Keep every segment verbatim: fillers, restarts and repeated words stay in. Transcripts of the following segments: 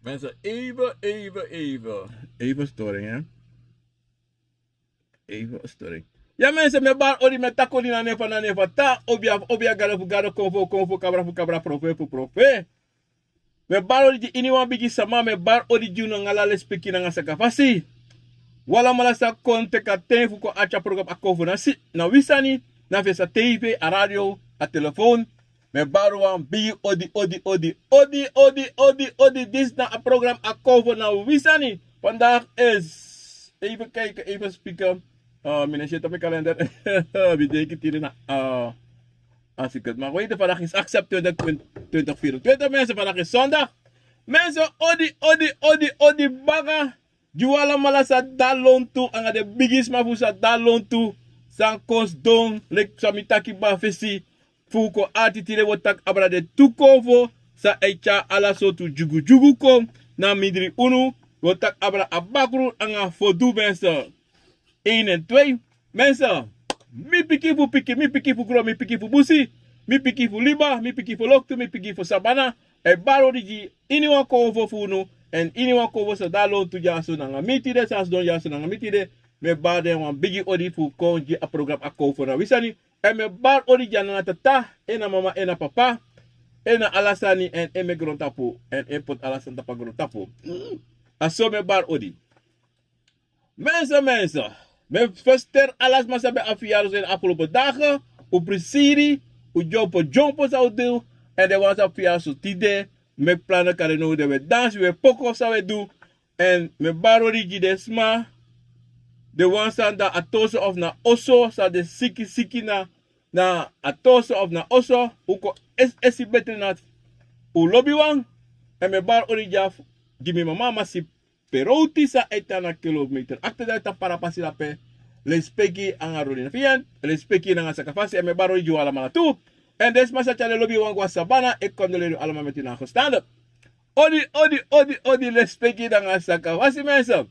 Mensen, even, even, even. Even storing, hè? Even storing. Ya, mensen, mi e bari odi, mi e taki odi na nefa, na nefa ta, obi a, obi a gado fu gado, konfo, konfo, kabra fu kabra, profe fu profe. Mi e bari odi gi iniwan bigi sama, mi e bari odi gi unu nanga ala lespeki nanga sakafasi. Un alamala sa kon teki a ten fu kon arki a program Akomfo na si, na wi sani, na fesi a tv, a radio, a telefon. Mi e bari wan bigi odi, odi, odi, odi, odi, odi, odi. Disi na a program Akomfo na wi sani. Vandaag is, even kijken, even spieken. Eh, mi no si en op mi kalender. Mi denki tide na, eh, a sikret. Maar weet je, vandaag is acht september twintig vierentwintig, mensen. Vandaag is zondag. Mensen, odi, odi, odi, odi, baka. Gi un alamala san de lontu, anga den bigisma fu san de lontu, san kon sidon, leki san mi taki baka fesi, fu kon arki tide, wi o taki abra den tu konfo san e tyari ala sortu dyugudyugu kon na mindri unu. Wi o taki abra a bakru anga fodu, mensen. Een en twee. Mensen, mi pikin fu pikin, mi pikin fu gron, mi pikin fu busi, mi pikin fu liba, mi pikin fu loktu, mi pikin fu sabana, e bari odi gi iniwan konfo fu unu, èn iniwan konfo san de a lontu dyaso nanga mi tide, san sidon dyaso nanga mi tide, mi e bari den wan bigi odi fu kon gi a program Akomfo na wi sani. Èn mi e bari odi gi a nana tata, en na mama, en na papa, en na ala sani, èn en meki grontapu, èn en poti ala sani tapu a grontapu. A so mi e bari odi. Mensen, mensen. Mi e felisiteri ala sma san ben abi fiyarsu ini a afgelopen dagen. Un prisiri, un dyompo dyompo san un du. Èn den wan san abi fiyarsu tide, meki plannen, kari now den, wi e dansi, wi e poko san wi e du. Èn mi e bari odi gi den sma, den wan san de na at'oso of na oso, san de siki siki na, na at'oso of na oso, un kon esi esi betri na un lobiwan. Èn mi e bari odi dyaso gi mi mama, masi Peroti san e tan na kilometer achter, dan e tan Parapasi dape. Lespeki anga Rolina Fian, lespeki nanga Sakafasi, èn mi e bari odi gi un alamala tu. Èn den sma san tyari den lobiwan go na Sabana, e kondoleri un alamala meti na a gestande. Odi, odi, odi, odi, lespeki nanga Sakafasi, mensen.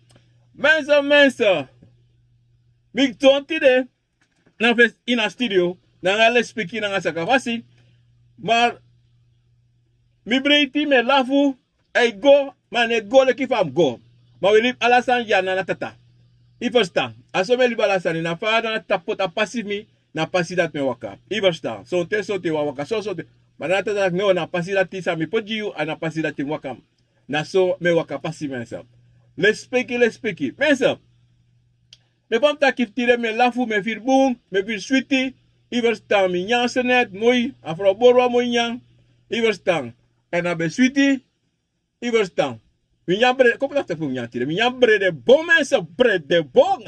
Mensen, mensen. Mi kon tide na fesi ini a studio, nanga lespeki nanga Sakafasi. Maar mi breiti, mi e lafu, a e go, ma a no e go leki fa a mus go. Ma wi e libi ala sani gi a nana tata. Yu ferstan? A so mi e libi ala sani, na fa a nana tata poti a pasi fu mi, na a pasi dati mi e waka. Yu ferstan? Sonten, sonten wan waka so, sonten. Ma a nana tata taki no, na a pasi dati san mi poti gi yu, a na a pasi dati mi waka. Na so mi e waka pasi, mensen. Lespeki, lespeki. Mensen, mi e kon taki fu tide, mi e lafu, mi e firi bun, mi e firi switi. Yu ferstan? Mi nyan senet moi, a frow bori wan moi nyan. Yu ferstan? Èn a ben switi. Yu ferstan? Mi nyan brede, kon poti a fu mi nyan tide. Mi nyan brede bon, mensen, brede bon.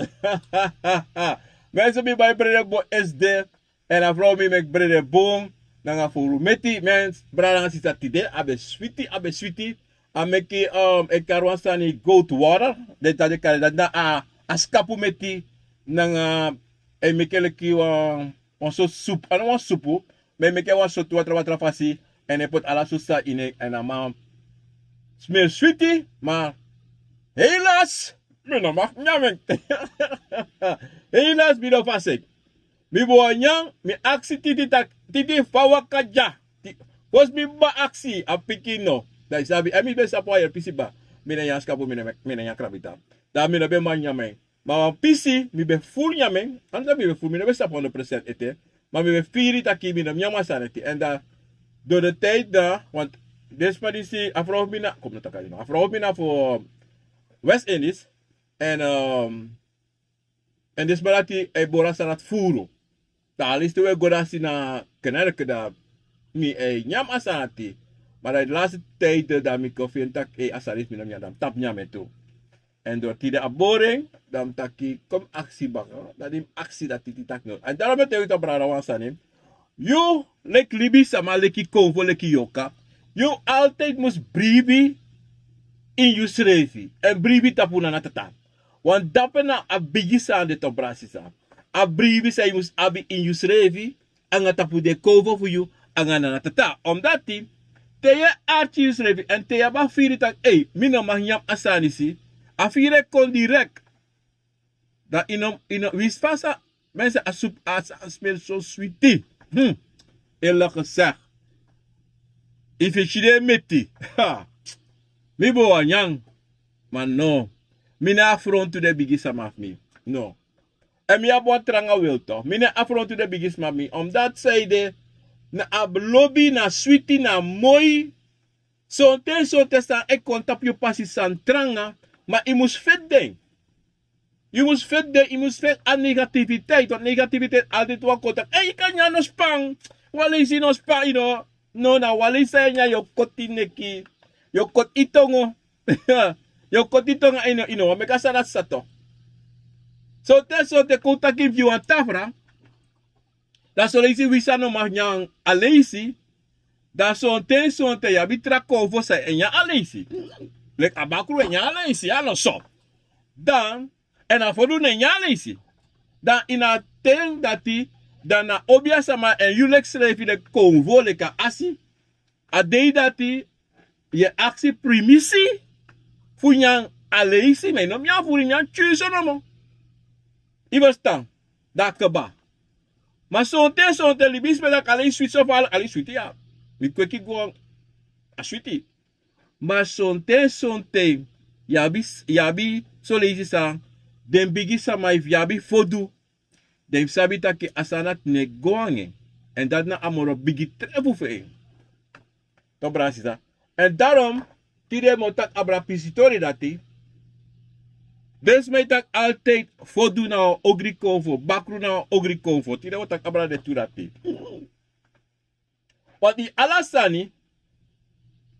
Mensen, mi bai brede bon esde. Èn a frow mi meki brede bon nanga furu meti, mensen, brada nanga sisa, tide a ben switi, a ben switi. A meki, um, e kari wan sani goat water. Den taki den kari dati na a, a skapu meti nanga, e meki en leki wan, wan sortu supu. A no wan supu, ma e meki en wan sortu watra watra fasi. Èn e poti ala sortu sani ini en, èn a man smeri switi, ma helaas, mi no mag nyan en. Helaas, mi no fasi en. Mi bo nyan, mi aksi Titi taki, Titi, fa waka dya? Ti-, fosi mi baba aksi, a pikin no. Dan yu sabi, èn mi ben sabi wan yere pisi kaba. Mi no nyan skapu, mi no, mi no nyan krabita. Dan mi no ben man nyan en. Ma wan pisi, mi ben furu nyan en. Anda mi ben furu, mi no ben sabi honderd procent ete. Ma mi ben firi taki mi no nyan a sani ete. Èn dan, door de tijd dan, want den sma disi, a frow fu mi na, kon mi no taki a yu no. A frow fu mi na fu West Indies. Èn, um, Èn den sma dati e bori a sani dati furu. Dan a leisi te wi e go dati na Connecticut, dan mi e nyan a sani dati. Ma dan de laatste tijd dan mi kon feni taki, ei, a sani disi mi no nyan, dan mi tapu nyan en tu. Èn door tide a bori en, dan mi taki kon mi aksi baka. Dan di mi aksi dati, Titi taki no. Èn daarom mi e taigi yu, brada, wan sani. Yu leki libisama, leki konfo, leki yorka, yu altijd mus bribi ini yusrefi èn bribi tapu nana tata. Want dape na a bigi sani de, toch, brada, sisa. A bribi san yu mus abi ini yusrefi, anga tapu den konfo fu yu, anga nana tata. Omdati te yu e arki yusrefi èn te yu abi a firi taki, ei, mi no mag nyan a sani disi, a firi e kon direct. Dan yu no, yu no, winsi fa a sa, mensen, a supu a sa smeri so switi. Hmm. Eerlijk gezegd. Efu yu si den meti. Ha. Mi bo wan nyan. Ma no. Mi no e afrontu den bigi sama fu mi. No. Èn mi abi wan tranga wil tu. Mi no e afrontu den bigi sama fu mi. Omdati sanede na abi lobi, na switi, na moi. Sonten sonten sani e kon tapu yu pasi, sani tranga. Ma yu mus feti den. Yu mus feti den, yu mus feti a negativiteit. Want negativiteit altèit wani kon taki: "Ei, yu kan nyan, no span. Wan leisi no span, yu no." No, na wan leisi san yu e nyan, yu o koti neki. Yu o koti yu tongo. Yu o koti yu tongo, yu no, yu no wani meki a sani dati sato. Sonten sonten kon taki fu yu wan tafra. Dan son leisi wi san no man nyan a leisi. Dan sonten sonten yu abi tra konfo san e nyan a leisi. Leki a bakru e nyan a leisi, a no so. Dan, èn a fodu no e nyan a leisi. Dan ini a ten dati, dan na obi a sama èn yu leki srefi leki konfo leki a asi. A dei dati yu e aksi primisi fu nyan a leisi, ma yu no mus nyan furu, nyan tyuso nomo. Yu ferstan? Dan a kaba. Ma sonten sonten libisma e taki a leisi switi so fa a leisi switi ya. Mi kweki go, a switi. Ma sonten sonten yu abi, yu abi son leisi san den bigi sama, efu yu abi fodu, den mus sabi taki a sani dati no e go nanga en. Èn dati na a moro bigi trefu fu en. Tok' brada sisa. Èn darom, tide mi o taki abra pisi tori dati. Den sma e taki altèit fodu na wan ogri konfo, bakru na wan ogri konfo. Tide mi o taki abra den tu dati. Want ini ala sani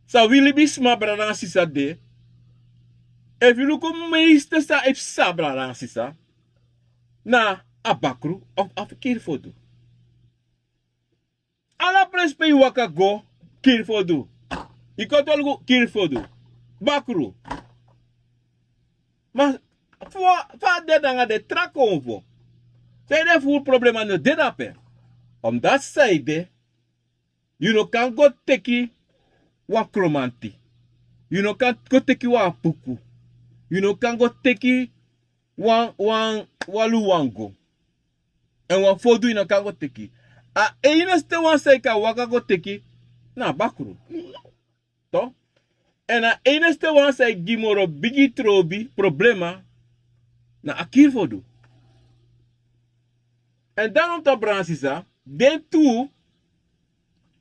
san wi libisma, brada nanga sisa, de, efu yu luku meeste san e psa, brada nanga sisa, na a bakru of a fu kiri fodu. Ala presi pe yu waka go, kiri fodu. Yu kon tolugu, kiri fodu. Bakru. Ma fa, fa a de nanga den tra konfo? Sanede furu problema no de dape? Omdati sanede yu no kan go teki wan kromanti. Yu no kan go teki wan apuku. Yu no kan go teki wan, wan, wan luwango. Èn wan fodu yu no kan go teki. A enigste wan san yu kan waka go teki na a bakru. Tok'? Èn a enigste wan san e gi moro bigi trobi, problema, na a kiri fodu. Èn darom, tok' brada nanga sisa, den tu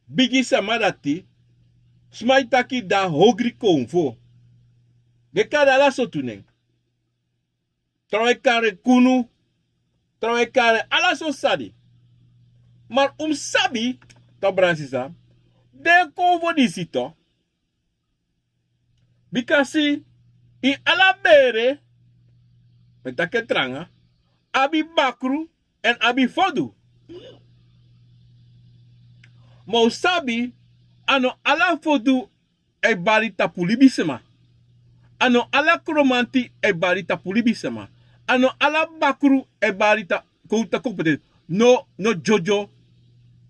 bigi sama dati, sma e taki den ogri konfo. Den kari ala sortu nen. Trawan e kari en kunu. Trawan e kari en ala sortu sani. Ma un mus sabi, tok' brada nanga sisa, den konfo disi, tok'. Bika si, ini ala bere, mi e taki en tranga, abi bakru èn abi fodu. Ma un sabi, a no ala fodu e bari tapu libisma. A no ala kromanti e bari tapu libisma. A no ala bakru e bari ta-, kon taki, kon poti en. No, no dyodyo.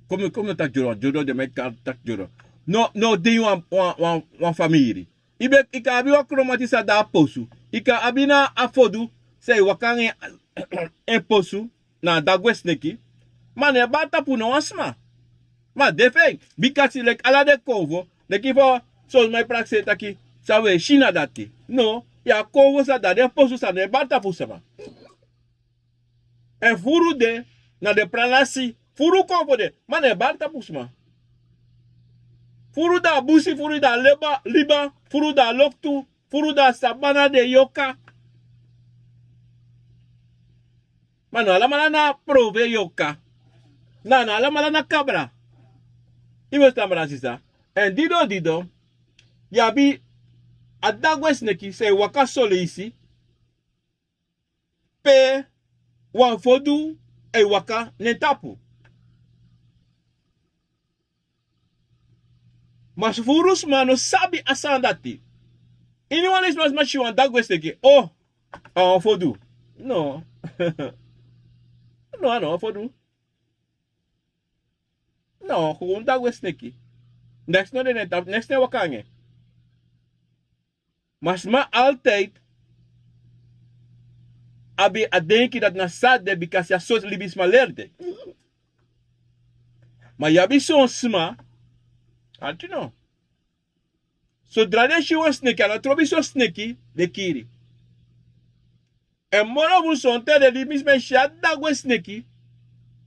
Kon mi, kon mi taki dyodyo, dyodyo, den man e kari taki dyodyo. No, no, den wan, wan, wan, wan famiri. Yu ben, yu kan abi wan kromanti san de a posu. Yu kan abi na a fodu san e waka nanga en posu, na a dagwe sneki. Ma a no e bari tapu no wan sma. Ma a de feni, bika si leki ala den konfo, leki fa son sma e prakseri taki san wi e si na dati. No, yu abi konfo san de a den posu san no e bari tapu sma. Èn furu de na den pranasi, furu konfo de, ma a no e bari tapu sma. Furu de a busi, furu de a liba, liba, furu de a loktu, furu de a sabana, den yorka. Ma no alamala na prove yorka. Na, na alamala na kabra. Yu ferstan, brada nanga sisa? Èn dido dido, yu abi a dagwe sneki san e waka son leisi, pe wan fodu e waka na en tapu. Ma furu sma no sabi a sani dati. Iniwan leisi, sma, sma si wan dagwe sneki, o, a wan fodu. No. No, a no wan fodu. No, gewoon dagwe sneki. Neks no de na en tapu, neks no e waka nanga en. Ma sma altèit abi a denki dati na san a de, bika a sortu libisma leri den. Ma yu abi son sma, altino. Sodra den si wan sneki, a no trobi so sneki, den kiri. Èn moro fu sonten den libisma e si a dagwe sneki,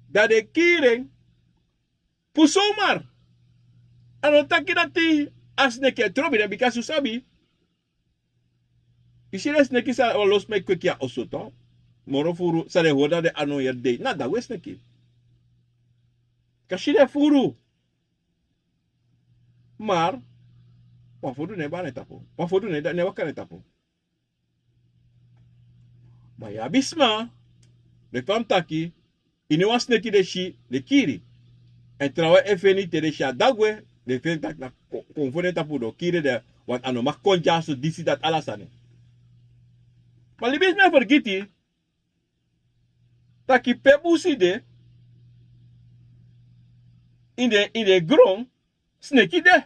dan den kiri en. Fu somar. A no taki dati a sneki e trobi den, bika un sabi. Yu si den sneki san wan lo sma e kweki a oso, to. Moro furu san den hori na den a no yere dei, na dagwe sneki. Kasi den furu. Mar wan fodu no e bari na en tapu. Wan fodu no e waka na en tapu. Ma yu abi sma, leki fa mi taki, ini wan sneki den si, den kiri. Èn trawan e feni te den si a dagwe, den feni taki na konfo na en tapu, den o kiri den. Want a no mag kon dyaso, disi, dati, ala sani. Ma libisma e fergiti taki pe busi de, ini den, ini den gron, sneki de.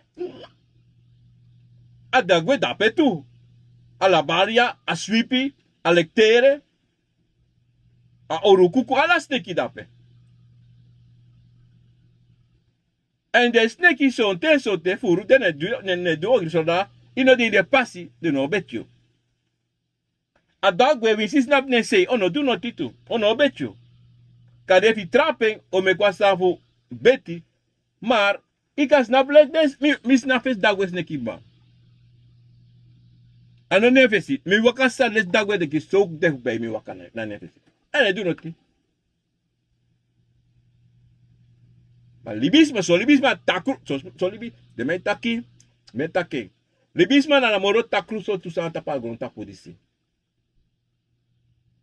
A dagwe de ape tu. A labaria, a swipi, a lektere, a orukuku, ala sneki de ape. Èn den sneki sonten, sonten furu, den no e du, no e du ogri, so dati yu no de ini den pasi, den no o beti yu. A dagwe, winsi yu snapu na en sei, a no o du noti tu, a no o beti yu. Kande efu yu trapu en, a o meki wan sani fu beti. Mar yu kan snapu leki den, mi, mi snapu fesi dagwe sneki kba. A no na en fesi, mi waka sani leki dagwe, den kisi so, den fu bai mi waka na, na en fesi. A no e du noti. Ma libisma, son libisma takru, son, son libi, den mi e taki, mi e taki. Libisma na a moro takru sortu sani tapu a grontapu disi.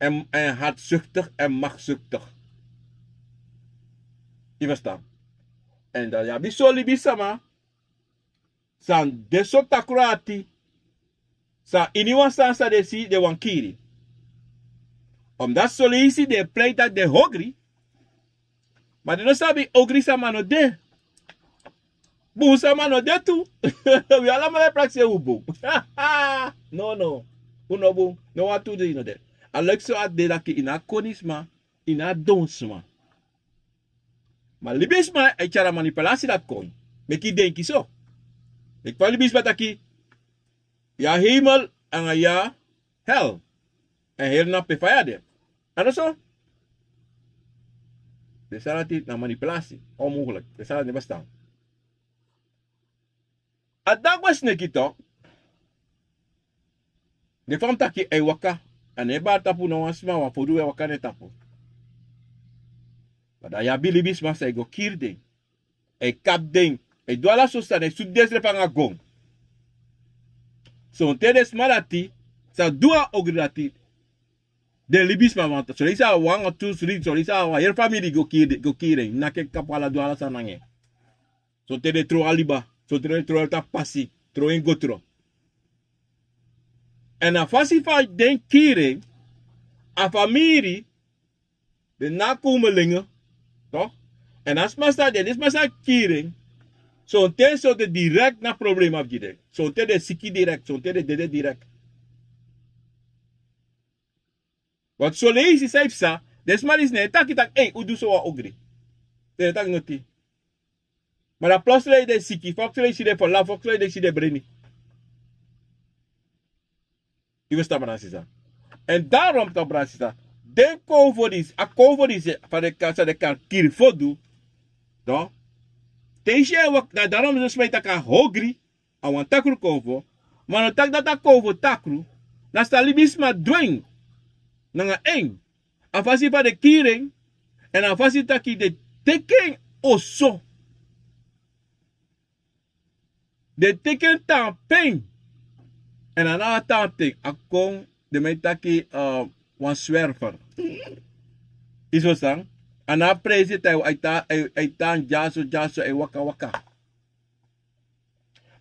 En, en hartzuchtig en machtszuchtig. Yu ferstan? Èn dan yu abi son libisma san de so takru ati, san ini wan sani san den si, den wani kiri. Omdat son leisi den e prei taki den ogri, ma den no sabi ogri sama no de. Bun sama no de tu. Wi alamala e prakseri un bun. No, no. Un no bun. No wan tu de, yu no de. A leki so a de taki yu na a konisma, yu na a donsma. Ma libisma e tyari a manipulasi dati kon. Meki yu denki so. Meki fa libisma taki, yu a hemel anga yu a hel. Èn hel na pe faya de. A no so. Den sani dati na manipulasi. Onmogelijk. Den sani dati no e bestaan. A dagwe sneki tu. Ne fa mi taki a e waka. A no e bari tapu, no wan sma, wan fodu e waka na en tapu. Ma dan yu abi libisma san e go kiri den. A e kapu den. A e du ala sortu sani, a e sutu densrefi anga gon. Sonten den sma dati sa du a ogri dati, den libisma, want son leisi a wan, tu, sri, son leisi a wan heri famiri go kiri, go kiri en, naki en kapu, ala, du ala sani nanga en. Sonten den tron a liba, sonten den tron en tapu pasi, tron en go tron. Èn a fasi fa den kiri en, a famiri, den na komelingen, toch? Èn a sma san de, den sma san kiri en, sonten, sonten direkt na problema fu gi den. Sonten den siki direkt, sonten den dede direkt. Want son leisi san e psa, den sma disi no e taki taki, ei, un du so wan ogri. Den no e taki noti. Ma dan plotseling den siki, plotseling si den fala, plotseling si den breni. Yu ferstan, brada nanga sisa. Èn daarom toch, brada nanga sisa, den konfo disi, a konfo disi, fa den kan, san den kan kiri fodu, toch? Te yu si en waka, na daarom den sma e taki a ogri, a wan takru konfo, ma a no taki dati a konfo takru, na san libisma du en nanga en. A fasi fa den kiri en, èn a fasi taki den teki en oso. Den teki en tan pen. Èn a no tan ten, a kon, den mi e taki, eh, wan zwerver. Yu ferstan? A no abi prijsi, te a e tan, a e, a e tan dyaso, dyaso, a e waka, waka.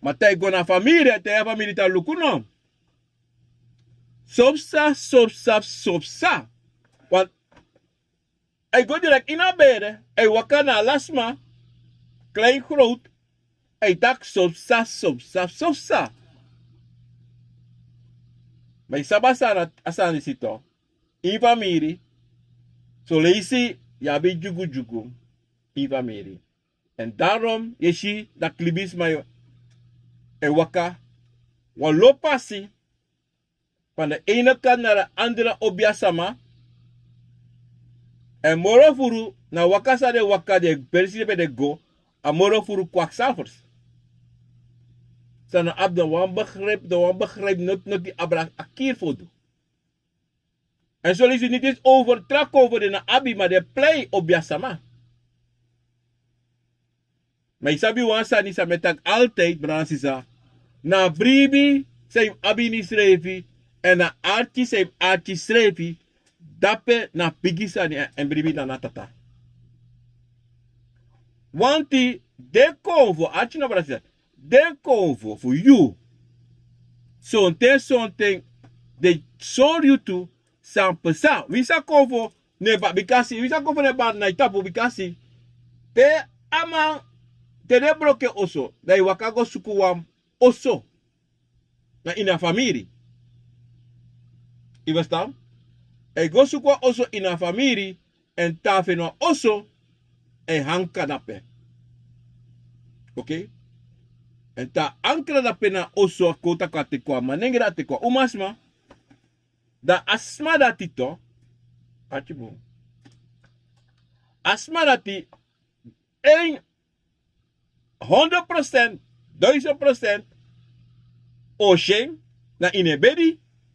Ma te a e go na famiri, te a famiri taki luku no. So psa, so psa, so psa. Want a e go direkt ini a bere, a e waka na ala sma, klein, groot, a e taki so psa, so psa, so psa. Ma yu sabi a sani, a sani disi toch. Ini famiri, son leisi yu abi dyugudyugu ini famiri. Èn daarom yu e si dati libisma e, e waka, Wan lo pasi, fan den ene kant na den andere obiasama. Èn moro furu na waka san den waka, den persi ben de go, a moro furu kwaksalfers. San no abi, no wan begrijp, no wan begrijp noti noti abra a kiri fu du. Èn solisi niti over tra konfo, den no abi, ma den plei obiasama. Ma yu sabi wan sani san mi e taki altijd, brada sisa. Na a bribi san yu mus abi ini yusrefi, èn na a arki san yu mus arki yusrefi, dape na a bigi sani, èn, èn bribi na na tata. Wanti den konfo, arki no, brada sisa, den konfo fu yu, sonten sonten den sori yu tu san pasa. Winsi a konfo no e bari, bikasi winsi a konfo no e bari na yu tapu, bikasi te a man, te den broko en oso, dan yu waka go suku wan oso na ini a famiri. Yu ferstan? A e go suku wan oso ini a famiri, èn te a feni wan oso, a e hanka dape. Okei? Èn te a hanka dape na oso, a kon taki a teki wan manengre, a teki wan umasma. Dan a sma dati tu, arki bun. A sma dati, en, hondro prosent, duisen prosent, o si en na ini en bedi,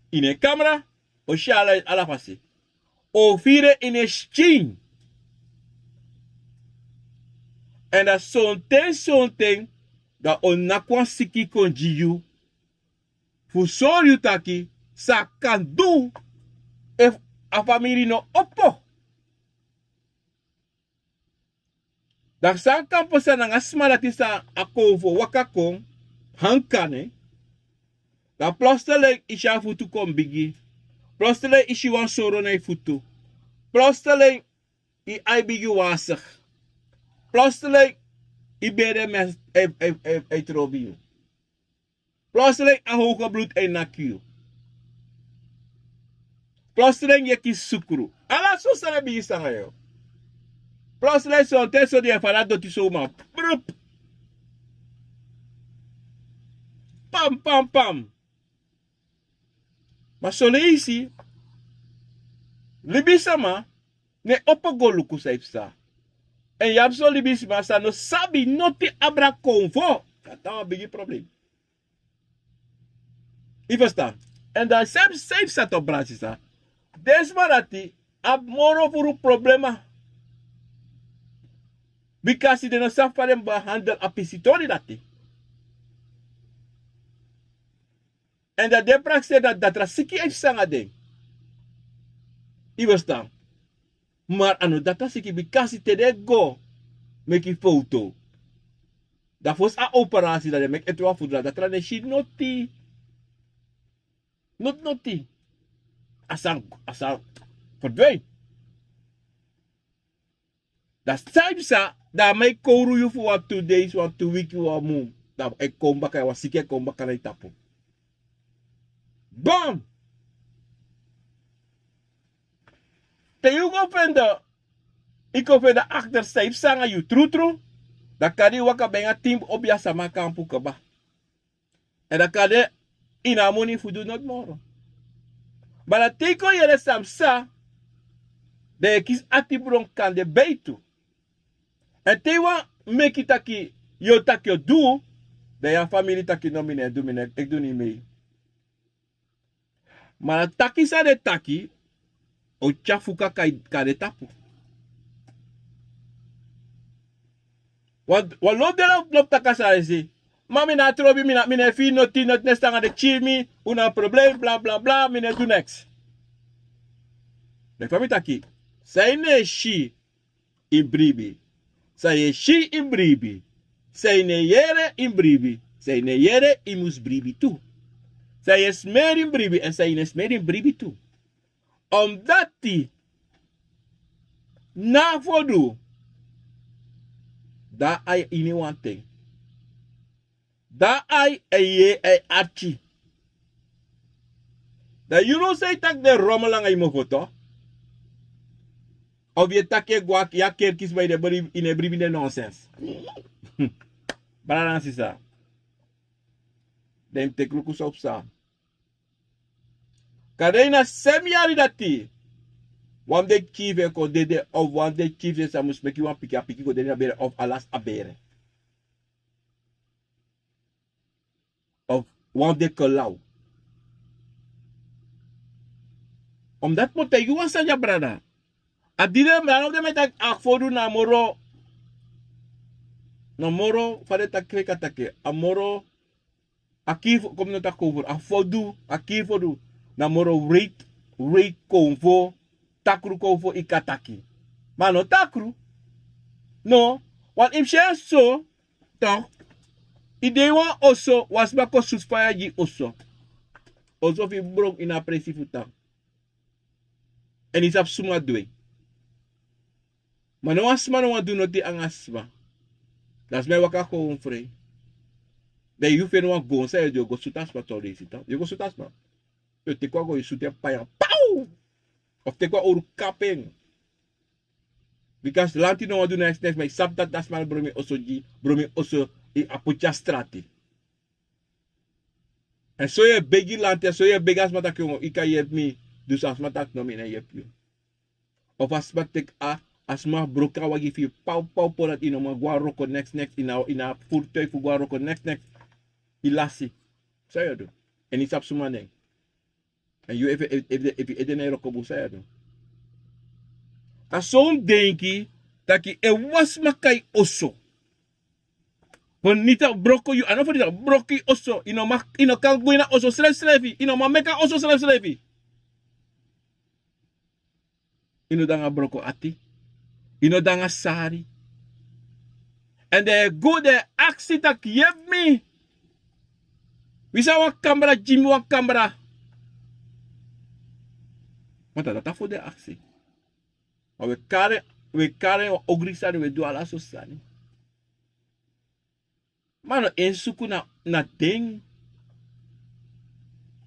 ini en kamra, o si en ala, ala fasi. O firi en ini en skin. Èn dan sonten sonten, dan o naki wan siki kon gi yu, fu sori yu taki san a kan du efu a famiri no opo. Dan san kan pasa nanga a sma dati san a konfo waka kon hanka en. Dan plotseling yu si a futu kon bigi. Plotseling yu si wan soro na yu futu. Plotseling yu ai bigin wasig. Plotseling yu bere mes e, e, e, e trobi yu. Plotseling a hoge bloed e naki yu. Plotseling yu e kisi sukru. Ala sortu sani e bigin sanga yu. Plotseling sonten so den e fara doti so, man. Brup. Pam, pam, pam. Ma son leisi, libisama no e opo go luku san e psa. Èn yu abi son libisma san no sabi noti abra konfo. Dati na wan bigi problem. Yu ferstan? Èn dan san e psa, san e psa tu, brada sisa? Den sma dati abi moro furu problema. Bikasi den no sabi fa den mus behandel a pisitori dati. Èn dan den prakseri dati, datra siki e psa nanga den. Yu ferstan? Ma a no datra siki, bikasi te den go meki foto, dan fosi a operasi dan den meki ete wan fu dra, datra no e si noti. Noti noti. A sa, a sa ferdwin. Dan san e psa, dan a man e kowru yu fu wan tu deis, wan tu wiki, wan mun. Dan a e kon baka, wan siki e kon baka na yu tapu. Bam! Te yu go fende, yu go fende akter san e psa nanga yu trutru, dan kande yu waka ben nanga tin obiasama kampu kaba. Èn dan kande yu no abi moni fu du noti moro. Ma dan te yu kon yere san psa, dan yu e kisi ati bron kande beitu. Èn te yu wani meki taki yu o taki yu o du, dan yu famiri taki no, mi no e du, mi no e du noti mei. Ma na taki san den taki, o tyari fuka kande tapu. Wan, wan lo de lo, lo taki a sani disi. Ma mi no abi trobi, mi no, mi no e firi noti, noti, noti nanga den kisi mi, un no abi problem, bla, bla, bla, mi no e du neks. Neks fa mi taki. San yu no e si ini bribi. San yu e si ini bribi. San yu no e yere ini bribi. San yu no e yere, yu mus bribi tu. San yu e smeri ini bribi, èn san yu no e smeri ini bribi tu. Omdati na fu du, dan a e ini wanten. Dan a e, e, e arki. Dan yu no sa e taki den rommel nanga yu mofo tu. Of yu e taki e gwe, yu a kerki sma, yu no e bribi, yu no e bribi den nonsens. Brada nanga sisa. Dan yu mus teki luku san o psa. Kande ini a semi yari dati, wan fu den kiifi en kon dede, of wan fu den kiifi en san mus meki wan pikin, a pikin kon dede ini a bere, of a lasi a bere. Of wan fu den kon law. Omdat mi o taigi yu wan sani ya, brada. A di den, a no den man e taki a fodu na moro, na moro fa den taki, feki a taki, a moro, a kiri fodu, kon mi no taki over, a fodu, a kiri fodu na moro wreed, wreed konfo, takru konfo i kan taki. Ma a no takru. No, want i mus si en so, toch, i de ini wan oso, wan sma kon sutu faya gi i oso. Oso fu yu broko ini a presi fu tan. Èn i sabi suma du en. Ma no wan sma no wani du noti anga sma. Dan a sma e waka kon frei. Dan yu feni wan gon san yu o du, yu o go sutu a sma, tori yu si tan. Yu o go sutu a sma. Yu o teki wan gon, yu sutu en, pai en, paw! Of teki wan owru kapu en. Bika lanti no wani du neks neks, ma yu sabi dati a sma no broko mi oso gi, broko mi oso, i a poti a strati. Èn so yu e begi lanti, èn so yu e begi a sma taki, yu kan yepi mi, dus a sma taki no, mi no e yepi yu. Of a sma teki a, a sma broko a wagi fu yu, paw, paw, paw, dati i no man go na wroko neks neks, i na, i na voertuig fu go na wroko neks neks, i lasi. San yu o du? Èn i sabi suma nen. Èn yu efu, efu, efu, efu yu ede na yu wroko bun, san yu o du? A so un denki taki efu wan sma kon na yu oso. Fu niti a broko yu, a no fu niti a broko yu oso. I no man, i no kan go ini a oso srefsrefi. I no man meki a oso srefsrefi. I no de nanga broko ati. I no de nanga sari. Èn den e go, den e aksi taki yepi mi. Wi sa wan kamra, gi mi wan kamra. Want a dati a fu den aksi. Ma wi e kari, wi e kari wan ogri sani, wi e du ala sortu sani. Ma no en suku na, na den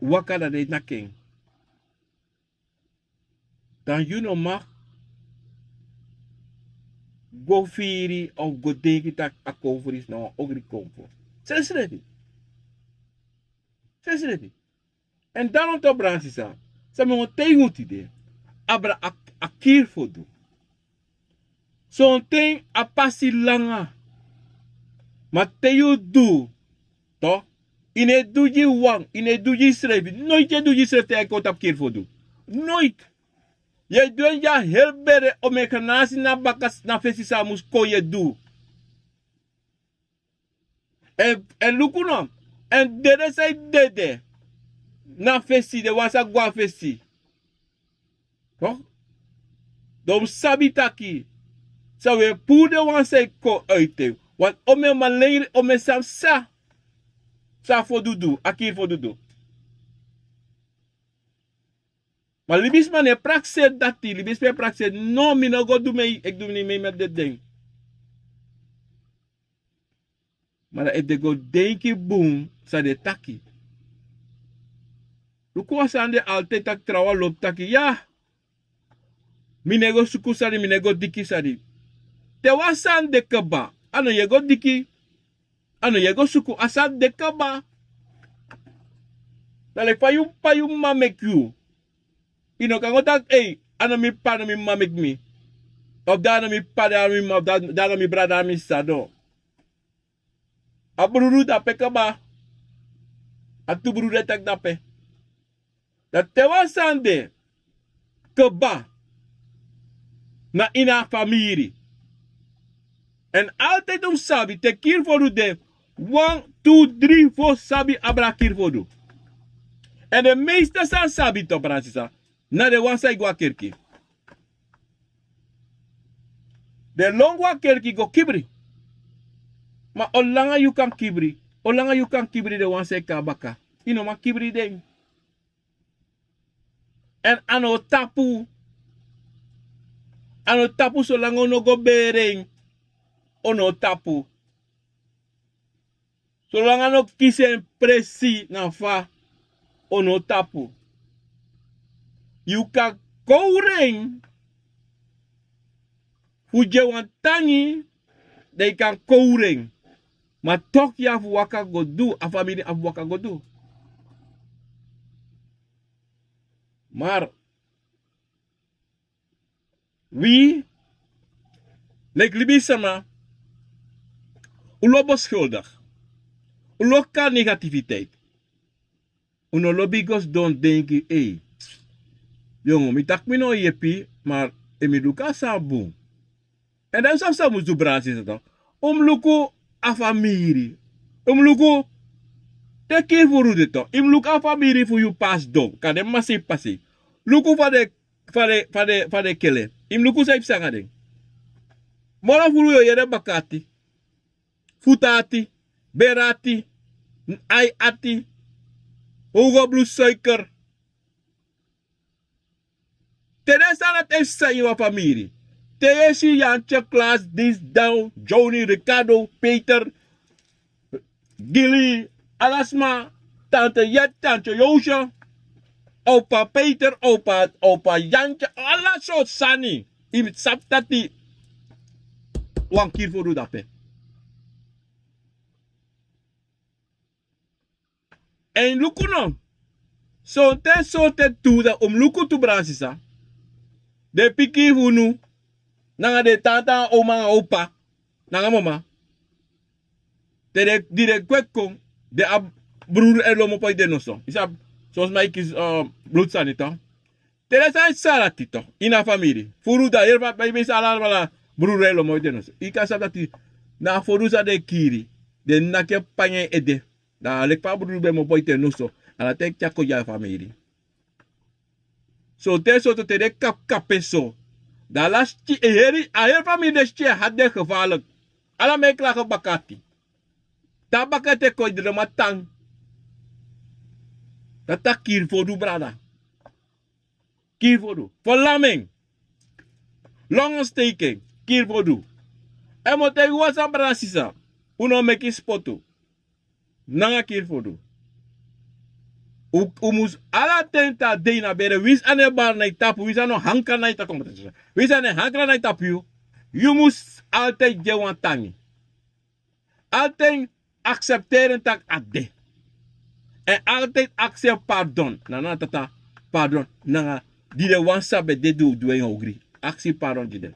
waka, dan den naki en. Dan yu no man go firi of go denki taki a konfo disi na wan ogri konfo. Srefsrefi. Srefsrefi. Èn dan no, toch, brada nanga sisa, san mi o taigi unu tide, abra a, a kiri fu du. Sonten a pasi langa. Ma te yu du, toch, i no e du gi wan, i no e du gi yusrefi, noiti yu e du gi yusrefi te yu e kon tapu kiri fu du. Noiti. Yu e du en gi a heri bere, omeni nasi na baka, na fesi san a mus kon yu e du. Èn, èn luku no, èn dede san e dede na fesi, den wan sa go na fesi. Toch? Dan un mus sabi taki san un e puru den wan san e kon uiti en. Want omeni malengri, omeni sani san, san a fodu du, a kiri fodu du. Ma libisma no e prakseri dati, libisma e prakseri: no, mi no go du mee, eki du mi mee met dede. Ma dan efu den go denki bun san den e taki. Luku wan sani, den altijd taki, trawan lobi taki, ya, mi no e go suku sani, mi no e go diki sani. Te wan sani de kaba, a no yu e go diki, a no yu e go suku, a sani de kaba. Dan leki fa yu p'pa, yu m'ma meki yu. I no kan go taki, ei, a no mi p'pa, a no mi m'ma meki mi. Of dan a no mi p'pa, dan a no mi m'ma, dan, dan a no mi brada, a no mi sisa, no. A brudu de ape kaba. A tu brudu e taki de ape. Dan te wan sani de kaba, na ini a famiri. Èn altijd un mus sabi te kiri fu du de, wan, tu, dri, fo sabi abra kiri fu du. Èn den meeste san sabi, toch, brada nanga sisa, na den wan san e go na kerki. Den lon go na kerki go kibri. Ma olanga yu kan kibri, olanga yu kan kibri den wan san e kon na baka? I no man kibri den. Èn a no o tapu. A no o tapu, solanga un no go bere en, a no o tapu. Solanga a no kisi en presi na fa, a no o tapu. Yu kan kowru en fu gi en wan tangi, dan yu kan kowru en. Ma toki a fu waka go du, a famiri a fu waka go du. Mar wi, leki libisama, un lobi beskuldigi, un lobi kari negativiteit. Un no lobi go sidon denki ei, yongo mi taki mi no yepi, ma efu mi luku a sani bun. Èn dan yu sabi san un mus du, brada sisa, un mus luku a famiri. Un mus luku te kiri furu de, yu mus luku a famiri fu yu pe a sidon, kande mama sei pasi. Luku fa den, fa den, fa den, fa den kele. Yu mus luku san yu psa nanga den. Moro furu yu o yere baka ati, futu ati, bere ati, ai ati, un go blutu suiker. Te den sani dati e psa ini wan famiri. Te yu e si Yantye, Klas, Dis, Dan, Joni, Ricardo, Peter, Gili, ala sma, tante Yet, tante Yosha, opa Peter, opa, opa Yantye, ala sortu sani. Yu mus sabi taki wan kiri fu du dape. Èn luku no, sonten, sonten tu, dan un mus luku tu, brada sisa. Den pikin fu unu nanga den tata, oma nanga opa nanga mama, te den, di den kweki kon, den abi bruru e lomopo ini den noso. Yu sabi, son sma e kisi, eh, blutu sani, toch. Te den sani sa dati, toch, ini a famiri, furu dan, heri fa, bai, bai, sa ala, ala bruru e lomopo ini den noso. Yu kan sabi taki na a furu san den kiri, den naki en panya en ede. Dan leki fa a bruru ben mopo ini en noso, ala ten tyari kon gi a famiri. Sonten, sonten te den kapu kapu en so, dan ala skin, a heri, a heri famiri, den skin e hati, den gevaarlijk. Ala man e klagi baka ati. Te a baka ete kon, den no man tan. Dati a kiri fu du, brada. Kiri fu du. Verlamming. Longontsteking. Kiri fu du. Èn mi o taigi wan sani, brada sisa. Un no meki spotu nanga kiri fu du. Un, un mus ala ten, te a dei na bere, winsi a no e bari na yu tapu, winsi a no hankra na yu tapu, winsi a no e hankra na yu tapu, yu, yu mus altijd gi en wan tangi. Altijd accepteren taki a de. Èn altijd aksi en pardon. Na, na tata, pardon. Nanga di den wan san ben de, di un du en ogri, aksi pardon gi den.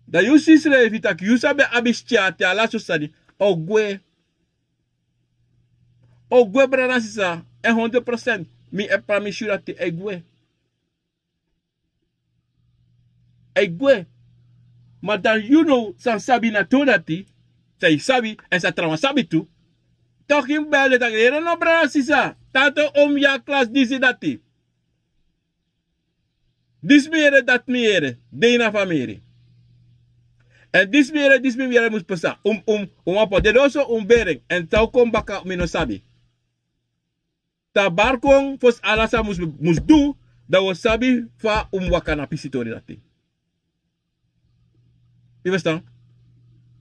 Dan yu si srefi taki yu san ben abi skin ati, ala sortu sani, o gwe. O gwe, brada sisa, èn hondro prosent mi e pramisi yu dati a e gwe. A e gwe. Ma dan yu now san sabi na tu dati, san yu sabi, èn san trawan sabi tu. Toki mi bel den taki, yere no, brada sisa, tante, omi, Yantye, Klas, disi, dati. Disi mi yere, dati mi yere, de ini a famiri. Èn disi mi yere, disi mi yere mus pasa. Un, un, un wan po de doso, un bere en, èn te un kon baka mi no sabi. Te a bari kon, fosi ala san mus, mus du, dan wi o sabi fa un mus waka na pisitori dati. Yu ferstan?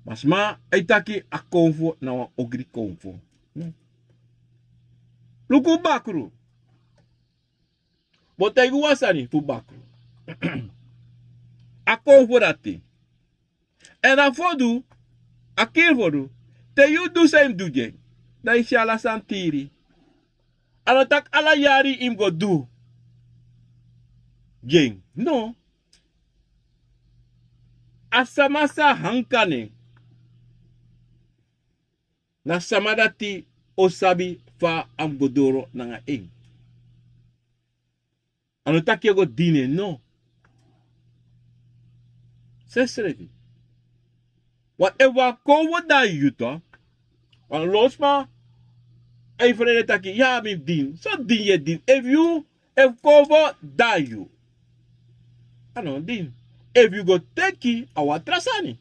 Ma sma e taki a konfo na wan ogri konfo. Luku bakru. Mi o taigi wan sani fu bakru. A konfo dati. Èn a fodu, a kiri fodu, te yu du san yu mus du gi en, dan yu si ala sani tiri. A no taki ala yari yu mus go du gi en. No. A sama san a hankra na en, na sama dati o sabi fa a mus go doro nanga en. A no taki yu e go dini en, no. Sesrefi. Want efu wan konfo dai yu tu, want lo sma e frede taki, ya, mi dini. So dini yu e dini. Efu yu, efu konfo dai yu, a no dini. Efu yu go teki, a wan tra sani.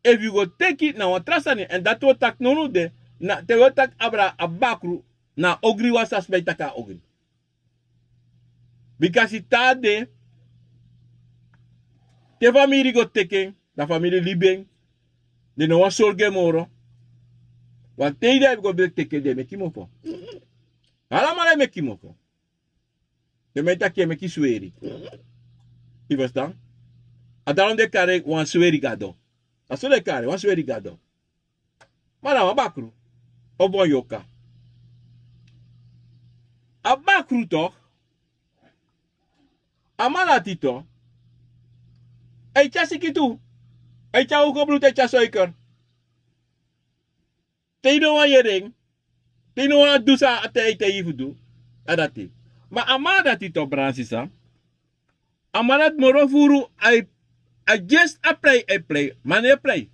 Efu yu go teki, na wan tra sani. Èn dati wi o taki nownow de, na te wi o taki abra a bakru, na ogri wan sani sma e taki a ogri. Bika a si tan de, te famiri go teki en, dan famiri libi en, den no wani sorgu en moro. Want te den abi go ben teki en, den e meki mofo. Alamala e meki mofo. Den man e taki yu e meki sweri. Yu ferstan? A daarom den e kari en wan sweri gado. A so den e kari wan sweri gado. Ma na wan bakru ofu wan yoka. A bakru tok. A man dati tok. A e tyari siki tu. A e tyari oko blutu, a e tyari soiker. Te yu no wani yere en, te yu no wani du san a taigi yu fu du, a dati. Ma a man dati tok, brada nanga sisa. A man dati moro furu. A e, a dyesi a prei, a e prei, ma a no e prei.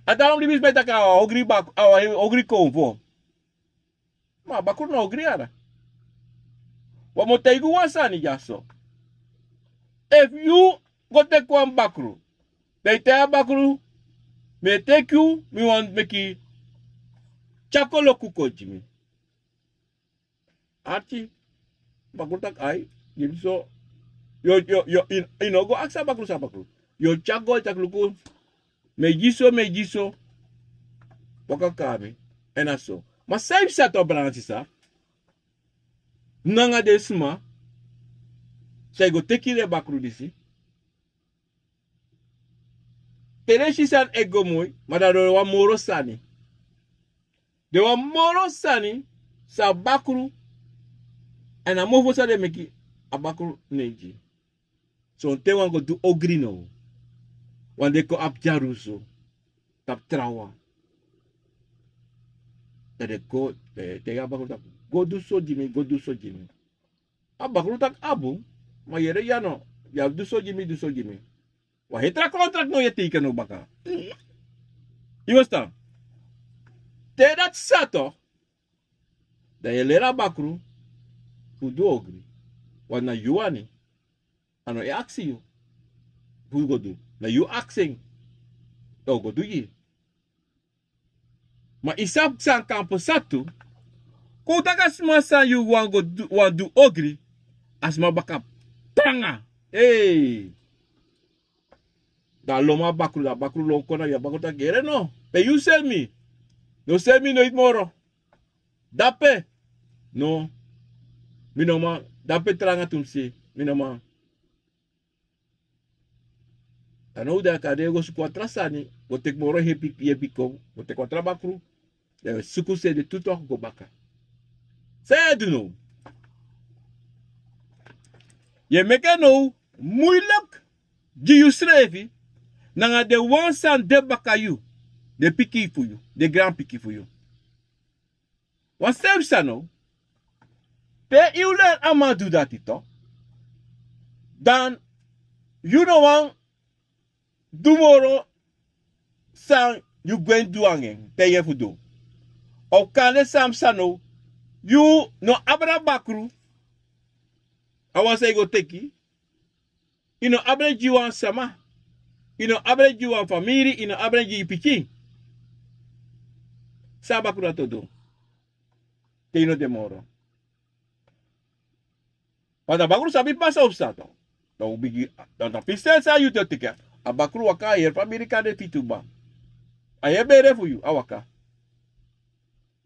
A dati mi e taki a wan ogri bakru, a wan ogri konfo. Ma a bakru no ogri. Wan mu taigi unu wan sani dyaso. Efu yu go teki wan bakru, dan yu taigi a bakru: Mi e teki yu, mi wani meki yu tyari koloku kon gi mi. Arki. Bakru taki: Ai, gi mi so. Yu, yu, yu, yu no go aksi a bakru san a bakru. Yu o tyari go, yu taki: Luku, mi e gi yu so, mi e gi yu so. Waka kon na mi. Èn na so. Ma san e psa tu, brada nanga sisa, nanga den sma san e go teki den bakru disi? Te den si sani e go moi, ma dan den wani moro sani. Den wani moro sani san a bakru, èn a mofo san den meki, a bakru no e gi. Sonten wan go du ogri now. Wan de kon abi dyarusu tapu trawan. Dan den kon, den e taigi a bakru taki: Go du so gi mi, go du so gi mi. A bakru taki: A bun, ma yere ya no, yu abi du so gi mi, du so gi mi. Wan heri tra kontrakt now yu e teiken now baka. Yu e ferstan? Te dati sa tok, dan yu e leri a bakru fu du ogri. Want na yu wani. A no e aksi yu fu go du. Na yu aksi en. Dan a o go du gi yu. Ma yu sabi san kan psa tu. Kon un taki a sma san yu wani go du, wani du ogri, a sma baka tranga. Ei. Dan a lon a bakru, dan a bakru lon kon na yu, a bakru taki: Yere no. Pe yu seri mi? No seri mi noiti moro. Dape. No. Mi no man. Dape tranga tumsi. Mi no man. Dan now dan a kande go suku wan tra sani, go teki moro yepi, yepi kon, go teki wan tra bakru. Dan yu e suku seni tu tok go baka. San yu e du now? Yu e meki en now muilek gi yusrefi nanga den wan san de baka yu, den pikin fu yu, den granpikin fu yu. Wan srefi sani now. Te yu leri a man du dati tok, dan yu no wani du moro san yu gwenti du nanga en, te yu e fu du. Of kande san psa now, yu no abra bakru, a wan san yu go teki, yu no abra en gi wan sama, yu no abra en gi wan famiri, yu no abra en gi yu pikin. San a bakru dati o du te yu no de moro? Want a bakru sabi pasa fu psa tok. Dan un bigin, dan na pisten san yu de teki. A bakru waka, a yere famiri kande fiti kba. A yere bere fu yu, a waka.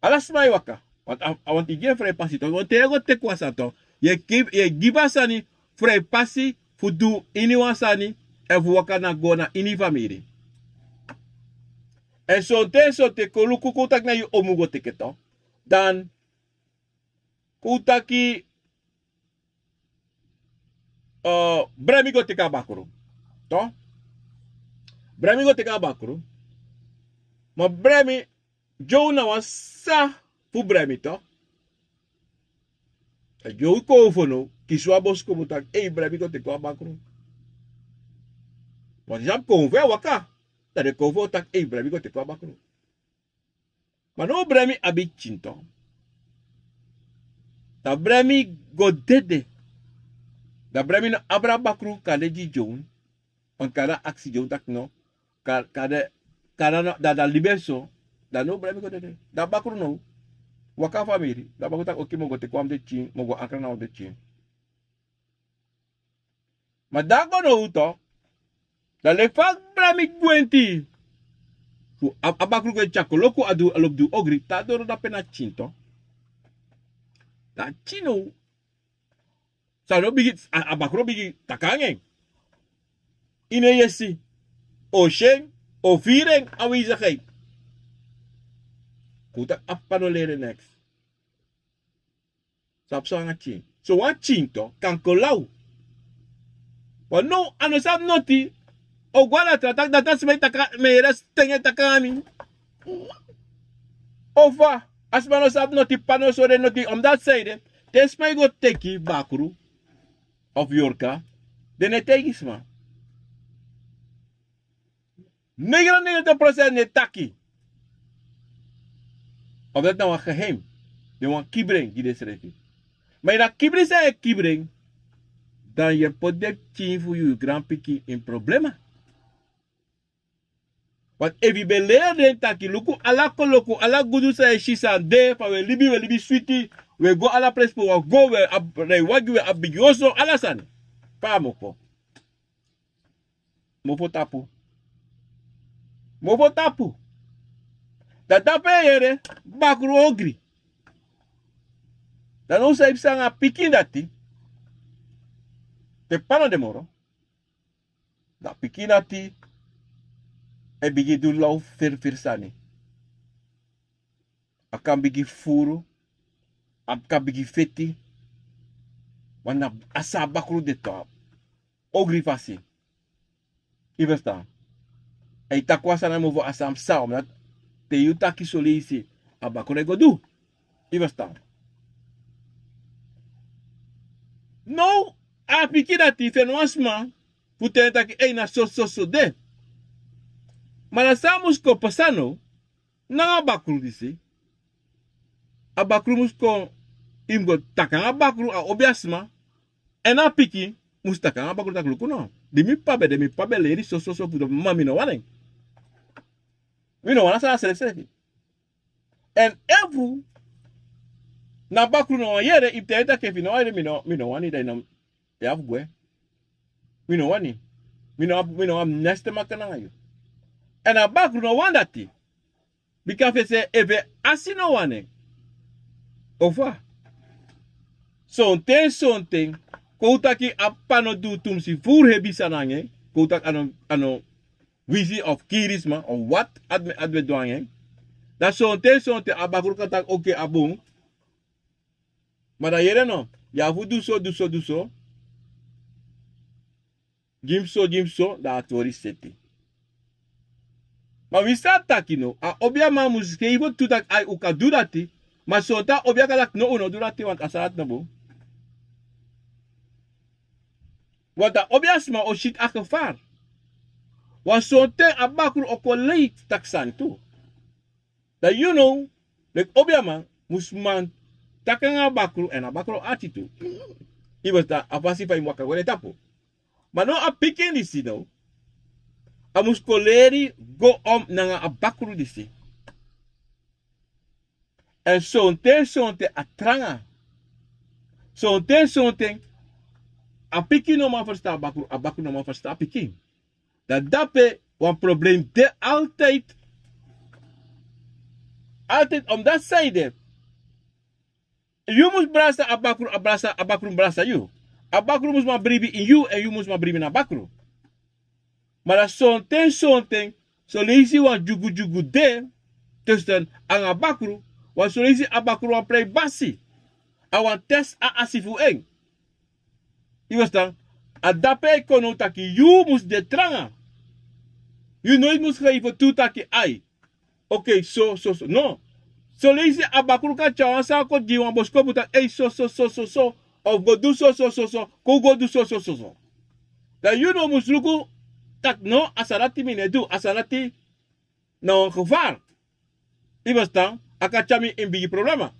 Ala sma e waka. Want a, a want yu gi en frei pasi tok. Want te yu e go teki wan sani tok, yu e gi, yu e gi a sani frei pasi fu du iniwan sani, èn fu waka na go na ini famiri. Èn sonten, sonten kon luku, kon taki na yu omu go teki en tok. Dan kon taki, eh, Bremi go teki a bakru. Tok? Bremi go teki a bakru. Ma Bremi, Joe na wan sisa fu Bremi tok. Èn Joe konfo now, kisi wan boskopu taki: Ei, Bremi go teki wan bakru. Want yu sabi konfo e waka. Dan den konfo taki: Ei, Bremi go teki wan bakru. Ma now Bremi abi pikin tok. Dan Bremi go dede. Dan Bremi no abra bakru kande gi Joe. Want kande a aksi Joe taki no. Ka, kande, kande no, dan, dan libi e so. Dan now Bremi go dede. Dan bakru now waka famiri. Dan bakru taki: Oké, mi o go teki wan fu den pikin, mi o go ankra na wan fu den pikin. Ma dan a go now tok. Dan leki fa Bremi gwenti fu a, a bakru go e tyari koloku, a du, a lobi du ogri, te a doro dape na pikin tok. Dan pikin now, san no bigin, a, a bakru bigin taki nanga en. Ini en yesi. O si en, o firi en, a wezigheid. Kon un taki a p'pa no leri en neks. Sabi san nanga tyin? So wan tyin to kan kon law. Wan now a no sabi noti. O go a datra taki datra sma e taki a mi e yere a sten e taki nanga mi. Ofa a sma no sabi noti, p'pa no sori en noti. Omdati san ede, te sma e go teki bakru of yorka, den no e taigi sma. Negenennegentig prosent no e taki. Of dati na wan geheim. Den wani kibri en gi densrefi. Ma ini a kibri san yu e kibri en, dan yu e poti den pikin fu yu, yu granpikin ini problema. Want efu yu ben leri den taki luku ala koloku, ala gudu san yu e si san de, fa wi e libi, wi e libi switi, wi e go ala presi pe wi wani go, wi e abi, na yu wagi wi e abi bigi oso, ala sani. Fa a mofo. Mofo tapu. Mofo tapu. Dan dape yu e yere bakru ogri. Dan now san yu psa nanga a pikin dati, te p'pa no de moro, dan a pikin dati e bigin du law ferferi sani. A kan bigin fufuru, a kan bigin feti. Wan na a san a bakru de tu a ogri fasi. Yu ferstan? A e taki wan sani na mofo a san psa, omdati te yu taki soleisi a bakru e go du. Yu ferstan? Now a pikin dati feni wan sma fu teni taki ei na sososo de. Ma na san a mus kon pasa now nanga a bakru disi? A bakru mus kon, yu mus go taki nanga a bakru, a obi a sma, èn a pikin mus taki nanga a bakru taki luku no, di mi p'pa ben de, mi p'pa ben leri sososo fu den, ma mi no wani en. Mi no wani a sani na srefsrefi. Èn efu na bakru no wani yere, yu mus taigi en taki efu yu no wani yere, mi no, mi no wani, dan yu no, yu abi fu gwe. Mi no wani. Mi no abi, mi no abi neste maka nanga yu. Èn a bakru no wani dati. Bika fu en se efu en asi no wani en. Ofa. Sonten sonten, kon un taki a p'pa no du tumsi furu hebi sani nanga en. Kon un taki a no, a no wisi of kiri sma of wat a du, a du nanga en. Dan sonten sonten a bakru kan taki oke, a bun. Ma dan yere no, yu abi fu du so, du so, du so. Gi mi so, gi mi so, dan a tori seti. Ma wi sa taki no, a obiaman mus gefi tu taki ai, un kan du dati. Ma sonten a obia kan taki no, un no du dati, want a sani dati no bun. Want a obiasma o si a gevaar. Want sonten a bakru o kon lei taki sani tu. Dan yu now, leki obiaman, mus man taki nanga a bakru, èn a bakru o ati tu. Yu ferstan, a fasi fa yu mus waka go na en tapu. Ma now a pikin disi now, a mus kon leri go om nanga a bakru disi. Èn sonten sonten a tranga. Sonten sonten a pikin no man ferstan a bakru, a bakru no man ferstan a pikin. Dan dape wan problem de altijd. Altijd, omdati san ede, yu mus brasa a bakru, a brasa, a bakru mus brasa yu. A bakru mus man bribi ini yu, èn yu mus man bribi na bakru. Ma dan sonten sonten, soleisi wan dyugudyugu de tussen nanga bakru, want soleisi a bakru wani prei basi. A wani test a asi fu en. Yu ferstan? A dape e kon now taki yu mus de tranga. Yu noiti mus gefi tu taki ai, oke, so, so, so. No. Soleisi a bakru kan tyari wan sani kon gi yu, wan boskopu taki ei, so, so, so, so, so. Of go du so, so, so, so. Kon go du so, so, so, so. Dan yu now mus luku taki no, a sani dati mi no e du, a sani dati na wan gevaar. Yu ferstan? A kan tyari mi ini bigi problema.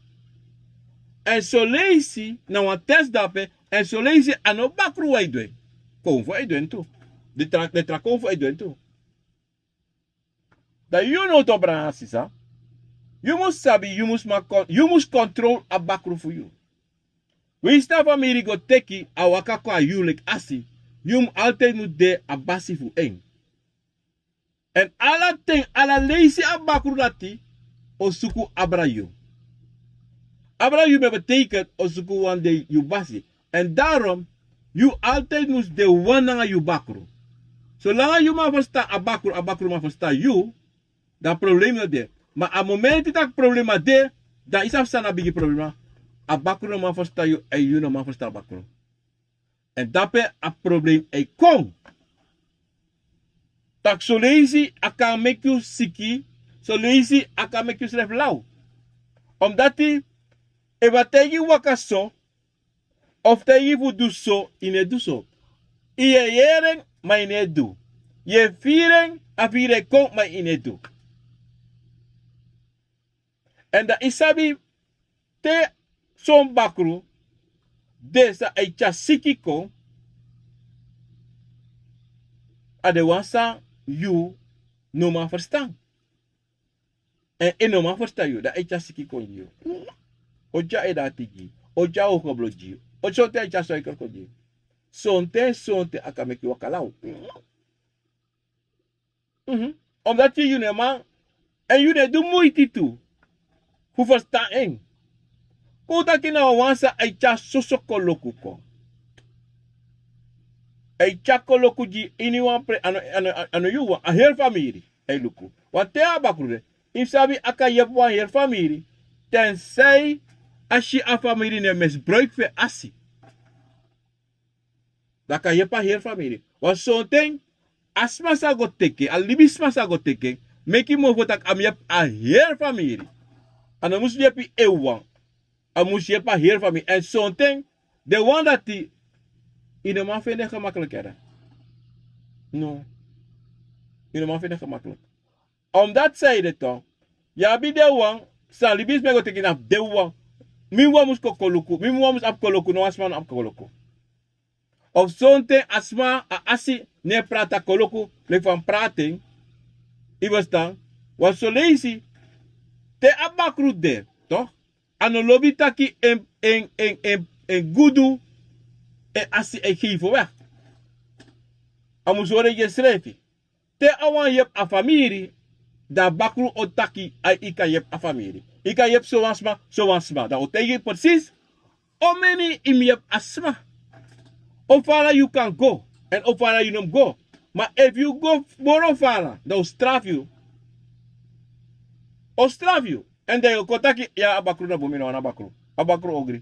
Èn soleisi na wan test dape, èn soleisi a no bakru wan e du en. Konfo e du en tu. Den tra, den tra konfo e du en tu. Dan yu now, to brada nanga sisa, yu mus sabi, yu mus man kon, yu mus kontrol a bakru fu yu. Winsi a famiri go teki a waka kon na yu leki asi, yu mus altijd mus de a basi fu en. Èn ala ten, ala leisi a bakru dati o suku abra yu. Abra yu ben betekent o suku wan dei yu basi. Èn daarom yu altijd mus de wan nanga yu bakru. Solanga yu man ferstan a bakru, a bakru man ferstan yu, dan problema no de. Ma a momenti tak' problema de, dan yu sabi san na bigi problema. A bakru no man ferstan yu èn yu no man ferstan a bakru. Èn dape a problem e kon. Tak' soleisi a kan meki yu siki, soleisi a kan meki yu srefi law. Omdati efu a taigi yu waka so, of taigi yu fu du so, yu no e du so. Yu e yere en, ma yu no e du. Yu e firi en, a firi e kon, ma yu no e du. Èn dan yu sabi te son bakru de san e tyari siki kon, a de wan san yu no man ferstan. Èn yu no man ferstan yu dan e tyari siki kon gi yu. O tyari e dati gi yu, o tyari o koblo gi yu, o sonten e tyari suiker kon gi yu. Sonten sonten a kan meki yu waka law. Omdati yu no e man, èn yu no e du muiti tu fu ferstan en. Kon un taki na wan wan san a e tyari soso koloku kon. A e tyari koloku gi iniwan pre, a no yu wan, a heri famiri. A e luku wan ten a bakru de. Yu mus sabi a kan yepi wan heri famiri. Ten sai a si a famiri no e mesbruiki fu en asi. Dan a kan yepi a heri famiri. Wan sonten a sma sa go teki en, a libisma sa go teki en, meki mofo tak' a mus yepi a heri famiri. A no mus yepi en wawan. A mus yepi a heri famiri èn sonten den wan dati yu no man feni en gemakliki. No, yu no man feni en gemakliki. Omdati san yu de to, yu abi den wan san libisma e go teki na fu den wan. Mi wan mus kon koloku, mi wan mus abi koloku, no wan sma no abi koloku. Of sonten a sma a asi no e prati a koloku leki fa a mus prati en. Yu ferstan? Wan soleisi te a bakru de, a no lobi taki en, en, en, en, en gudu, en asi e geifo wek. A mus hori en gi ensrefi. Te a wani yepi a famiri, dan a bakru o taki ai yu kan yepi a famiri, yu kan yepi sowan sma, sowan sma dan o taigi yu presis. Omeni yu mus yepi a sma. O fara yu kan go, èn o fara yu no mus go. Ma efu yu go moro fara dan o strafu yu. O strafu yu. Èn dan yu o kon taki ya a bakru na bun mi no wani a bakru. A bakru ogri.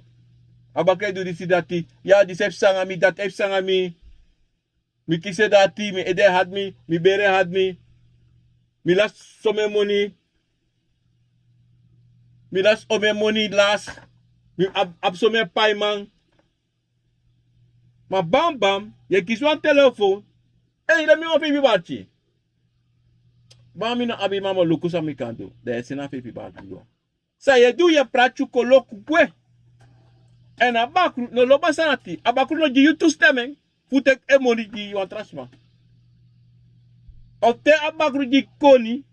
A bakru e du disi dati. Ya disi e psa nanga mi, dati e psa nanga mi. Mi kisi e dati, mi ede e hati mi, mi bere e hati mi. Mi lasi somen moni. Mi lasi omen moni lasi. Mi abi somen paiman. Ma bambam yu e kisi wan telefon. Ei lemi wan feifi barki. Bambam mi no abi mama luku san mi kan du dan yu e seni a feifi barki. San yu e du yu e prati yu koloku gwe. Èn a bakru no lobi a sani ati a bakru no gi yu tu stemen fu teki en moni gi yu wan tra sma. Of te a bakru gi koni,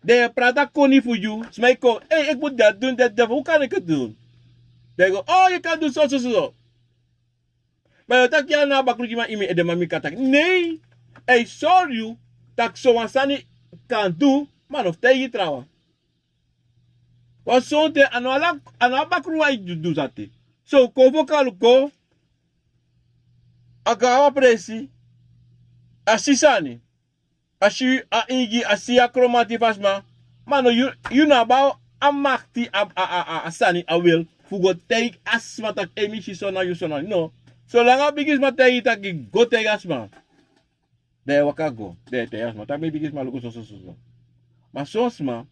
dan yu e prati a koni fu yu sma e kon ei eki mus de a dun dede fu kan eki dun. Dan yu go o yu kan du sososo. Ma yu o taki ya na a bakru gi man yu mi edeman mi kan taki nei. A e sori yu tak' sowan sani kan du. Ma no fu taigi trawan. Wan sonten a no a bakru wan e du dusati. So un kon fo kaluko. A go na wan presi. A si sani. A si a ingi a si a kromati fu a sma. Ma no yu no abi a makti a sani a wil fu go taigi a sma tak' ei mi si so na yu so na no. Solanga a bigi sma taigi yu tak' yu go taigi a sma. Dan yu e waka go dan yu e taigi a sma tak' mi bigi sma luku sososo. Ma son sma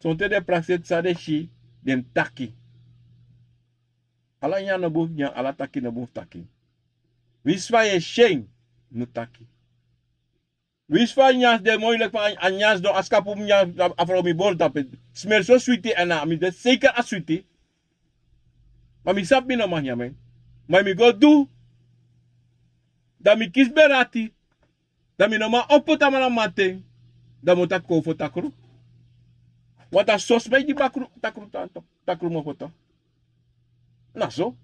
sonten den prakseri san den si den mus taki. Ala nyan no bun fu nyan ala taki no bun fu taki. Winsi fa yu e si en no taki. Winsi fa a nyansi de moi leki fa a nyansi don a skapu mus nyan a frow mi bori tapu. Smeri so switi èn a mi de seika a switi. Ma mi sabi mi no man nyan mi en. Ma yu mi go du dan mi kisi berati. Dan mi no man opo taman na mamanten. Dan mi o taki kon fu takru. Wanta sosi mi e gi bakru takru tan to. Takru mi o foto. Na so.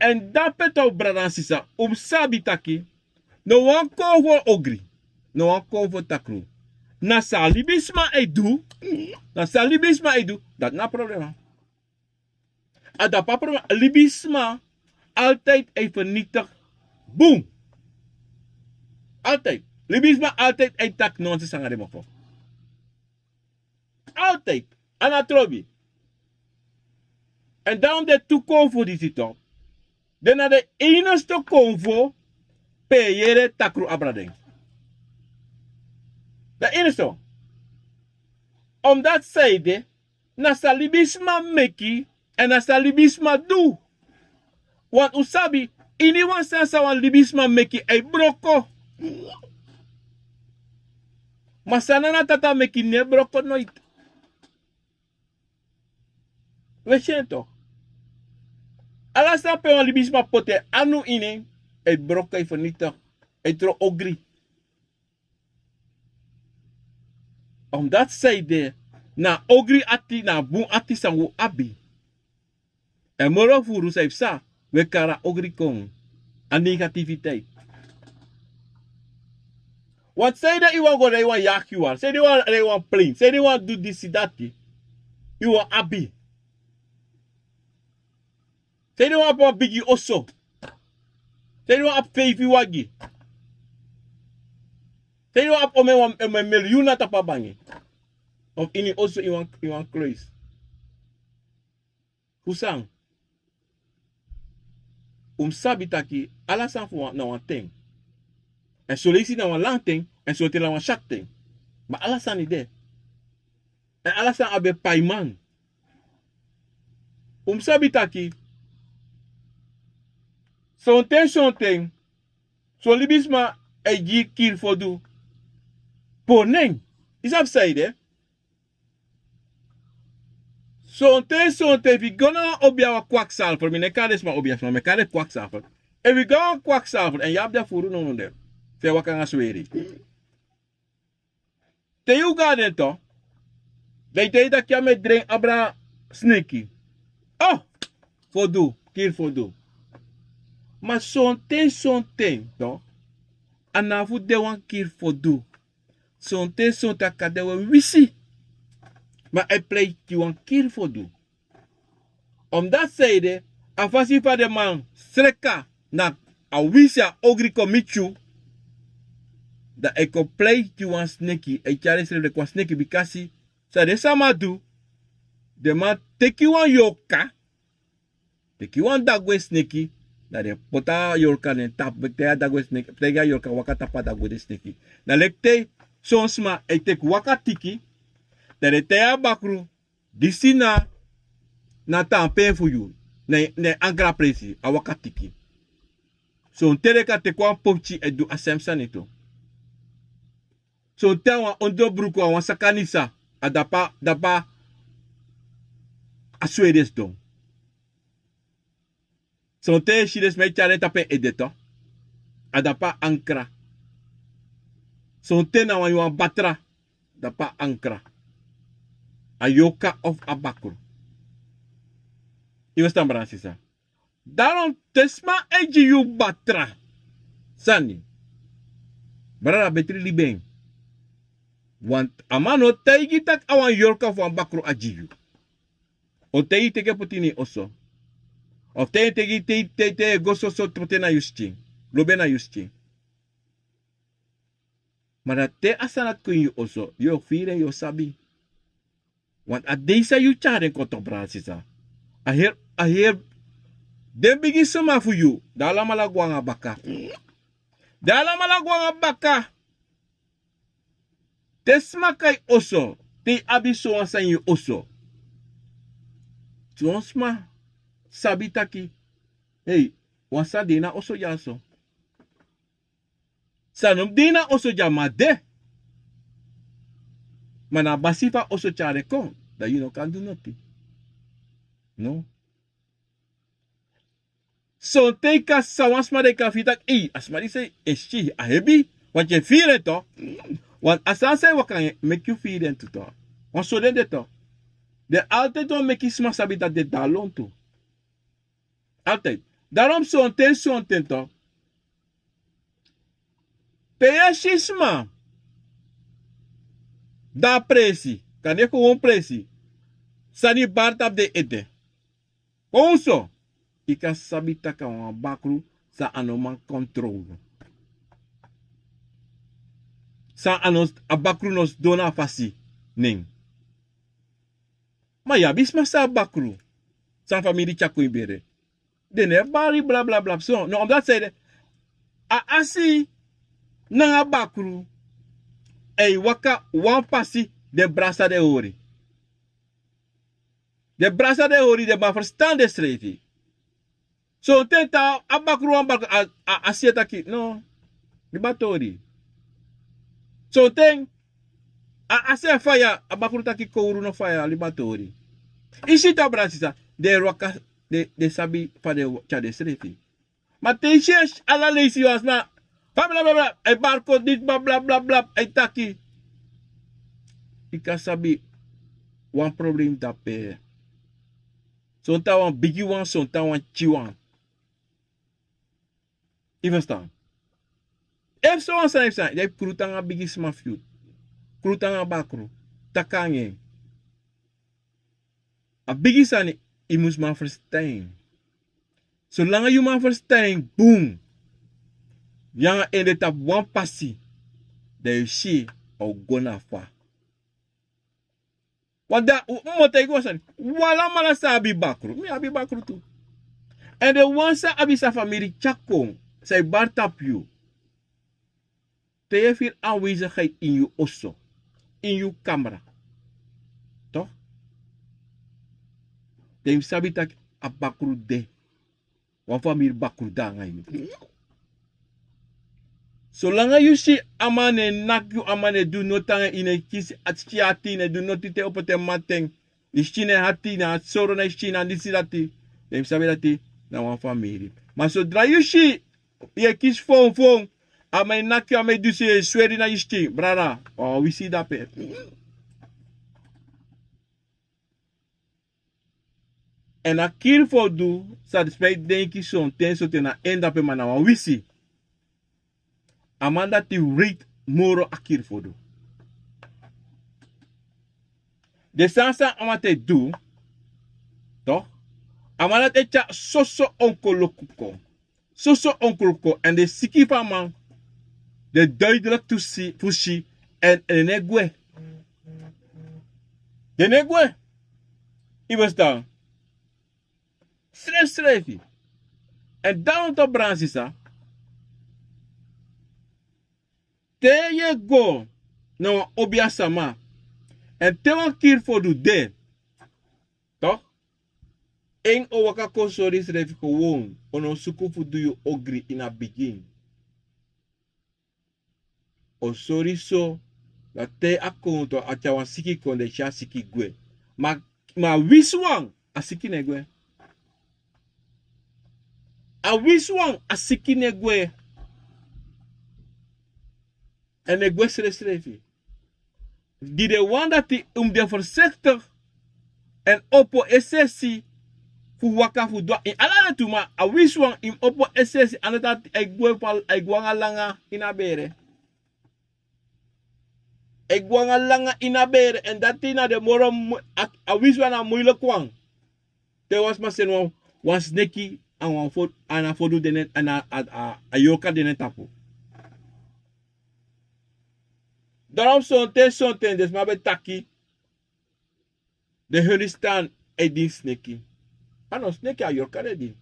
Èn dape tan un brada na sisa un mus sabi taki no wan kon fu ogri. No wan kon fu takru. Na san a libisma e du. Na san a libisma e du. Dati na a problema. A dapu a problema libisma. Altidi e fernitigi Bun. Altijd. Libisma altijd e taki nonsens nanga den mofo. Altijd. A no trobi. Èn dan den tu konfo disi tu. Den na den enigste konfo pe yere takru abra den. Den enigste wan. Omdat saide na san libisma meki èn na san libisma du. Want un sabi, iniwan sani san wan libisma meki e broko. Ma san Nana Tata meki no e broko noiti. We si en tok. Ala sani pe wan libisma poti en anu ini en, e broko, e ferniti, e tron ogri. Omdat saide na ogri ati, na bun ati san un abi. Èn moro furu san yu psa, we kari a ogri kon. A negativiteit. Want saide yu wani go rei wan yaki wan, saide yu wani rei wan plein, saide yu wani du disi dati. Yu wani abi. Saide yu wani abi wan bigi oso. Saide yu wani abi feifi wagi. Saide yu wani abi omen wan, omen milyun na tapu a bangi. Of ini oso, ini wan, ini wan kluis. Fu san? Un mus sabi taki ala sani fu wan, na wan ten. Èn son leisi na wan langi ten, èn son ten na wan syaki ten. Ma ala sani de. Èn ala sani abi en paiman. Un mus sabi taki sonten, sonten, son libisma e gi kiri fu du. Pori nen. Yu sabi saide? Sonten, sonten, efu yu go na wan obia, wan kwaksalver, mi no e kari den sma obia sma, mi e kari den kwaksalver. Efu yu go na wan kwaksalver èn yu abi den furu nownow de, san e waka nanga sweri. Te yu go na den tu, dan yu taigi taki a mi e dren abra sneki. Oh! Fu du, kiri fu du. Ma sonten, sonten tu, a no abi fu de wan kiri fu du. Sonten, sonten a kan de wan wisi. Ma a e pleiti wan kiri fu du. Omdat saide, a fasi fa den man sreka na a wisi, a ogri kon miti yu, dan a e kon pleiti wan sneki, a e tyari ensrefi leki wan sneki, bikasi san den sama du, den man teki wan yorka, teki wan dagwe sneki, dan den poti a yorka na en tapu, meki te a dagwe sneki, te a yorka waka tapu a dagwe den sneki. Na leki te son sma e teki waka tiki, dan den tai a bakru, disi na, na tanpen fu yu, na, na ankra presi, a waka tiki. Sonten den kan teki wan popti e du a sem sani tu. Sonten a wan ondro bruku, a wan sakanisa, a dapu, dapu a sweri e sidon. Sonten yu e si den sma e tyari en tapu en ede tu. A dapu a ankra. Sonten na wan, yu wan batra. Dapu a ankra. A yorka of a bakru. Yu e ferstan, brada, sisa? Daarom te sma e gi yu batra sani, brada, betri libi en. Want a man no taigi taki a wan yorka fu wan bakru a gi yu. O taigi teki poti ini yu oso. Of te, teki te, te, te go soso, poti en na yu skin, lobi en na yu skin. Ma dan te a sani dati kon ini yu oso, yu o firi en, yu o sabi. Want a dei san yu tyari en kon, tok, brada, sisa. A heri, a heri, den bigi sma fu yu, den alamala gwe nanga baka. Den alamala gwe nanga baka. Te sma kon na yu oso, te yu abi sowan sani ini yu oso, son sma sabi taki, hei, wan sani de ini a oso dyaso. San no mus de ini a oso dya, a man de. Ma na a basi fu a oso tyari en kon, dan yu no kan du noti. No. Sonten yu kan, san wan sma de, yu kan firi taki, ei, a sma disi en skin a hebi, want yu e firi en tu. Want a sani san e waka nanga en, meki yu firi en tu tu. Want so den de tu. Den altijd wani meki sma sabi dati den de lontu. Altijd. Daarom sonten, sonten tu, te yu e si sma de na presi, kande kon wan presi, sani bari tapu den ede. Kon so, yu kan sabi taki a wan bakru, san a no man kontrolu. San a no, a bakru no sidon na a fasi nen. Ma yu abi sma san a bakru, san famiri tyari kon ini bere. Den no e bari blablabla so. No, omdat sei de, a asi nanga bakru e waka wan pasi, den brasa den hori. Den brasa den hori, den man ferstan densrefi. Sonten te a bakru wan bakru a, a, a si e taki no, liba tori. Sonten a, a si e faya, a bakru taki kowru no faya, liba tori. I si te a brada sisa, den e waka, den, den sabi fa den e tyari densrefi. Ma te i si ala leisi yu a sma, fa blablabla, a e barko disi blablabla, a e taki. I kan sabi wan problem dape. Sonten a wan bigi wan, sonten a wan pikin wan. I ferstan? Efu sowan sani, efu sani, dan i krutu nanga bigisma fu yu. Krutu nanga bakru. Taki nanga en. A bigi sani, i mus man ferstan en. Solanga yu man ferstan en bun, yu nanga en de tapu wan pasi, dan yu si a o go na fa. Wan dei, un, un mu taigi wan sani. Un alamala sa abi bakru. Mi abi bakru tu. Èn den wan san abi san famiri tyari kon, san e bari tapu yu. Te yu e firi aanwezigheid ini yu oso, ini yu kamra. Toch? Dan yu mus sabi taki a bakru de. Wan famiri bakru de nanga yu. Solanga yu si a man no e naki yu, a man no e du noti nanga yu, yu no e kisi a skin ati, yu no e du noti te opo te mamanten, yu skin no e ati, na soro na yu skin, na disi dati, dan yu mus sabi dati na wan famiri. Ma sodra yu si yu e kisi fownow, a man e naki yu, a man e du so, yu e sweri na yu skin, brada, wan wisi de ape. Èn a kiri fu du san den sma e denki sonten, sonten na en dape, ma na wan wisi. A man dati wreed moro a kiri fu du. Den sani san a man e du, toch, a man dati e tyari soso ongeluku kon. Soso ongeluku kon, èn den siki fu a man de duidelijk fu si, fu si, èn, èn den no e gwe. Den no e gwe. I ferstan? Srefsrefi. Èn dan un, toch, brada sisa, te yu e go na wan obiasama, èn te wan kiri fu du de, toch, en o waka kon sori srefi gewoon, o no suku fu du yu ogri ini a bigin. O sori so, dan te a kon, toch, a tyari wan siki kon, den si a siki gwe. Ma, ma a wisiwan, a siki no e gwe. A wisiwan, a siki no e gwe. Èn no e gwe srefsrefi. Gi den wan dati un mus de voorzichtig èn opo esesi fu waka fu du a ini ala dati. Ma a wisiwan, yu mus opo esesi, anda dati a e gwe fu, a e gwe nanga langa ini a bere. A e gwe nanga langa ini a bere, èn dati na den moro mu-, a, a wisiwan na a moeilijk wan. Te wan sma seni wan, wan sneki, a wan fo-, a na fodu de na en, a na a, a, a yorka de na en tapu. Daarom sonten, sonten den sma ben taki, den heli stan e dini sneki. A no sneki, a yorka den e dini.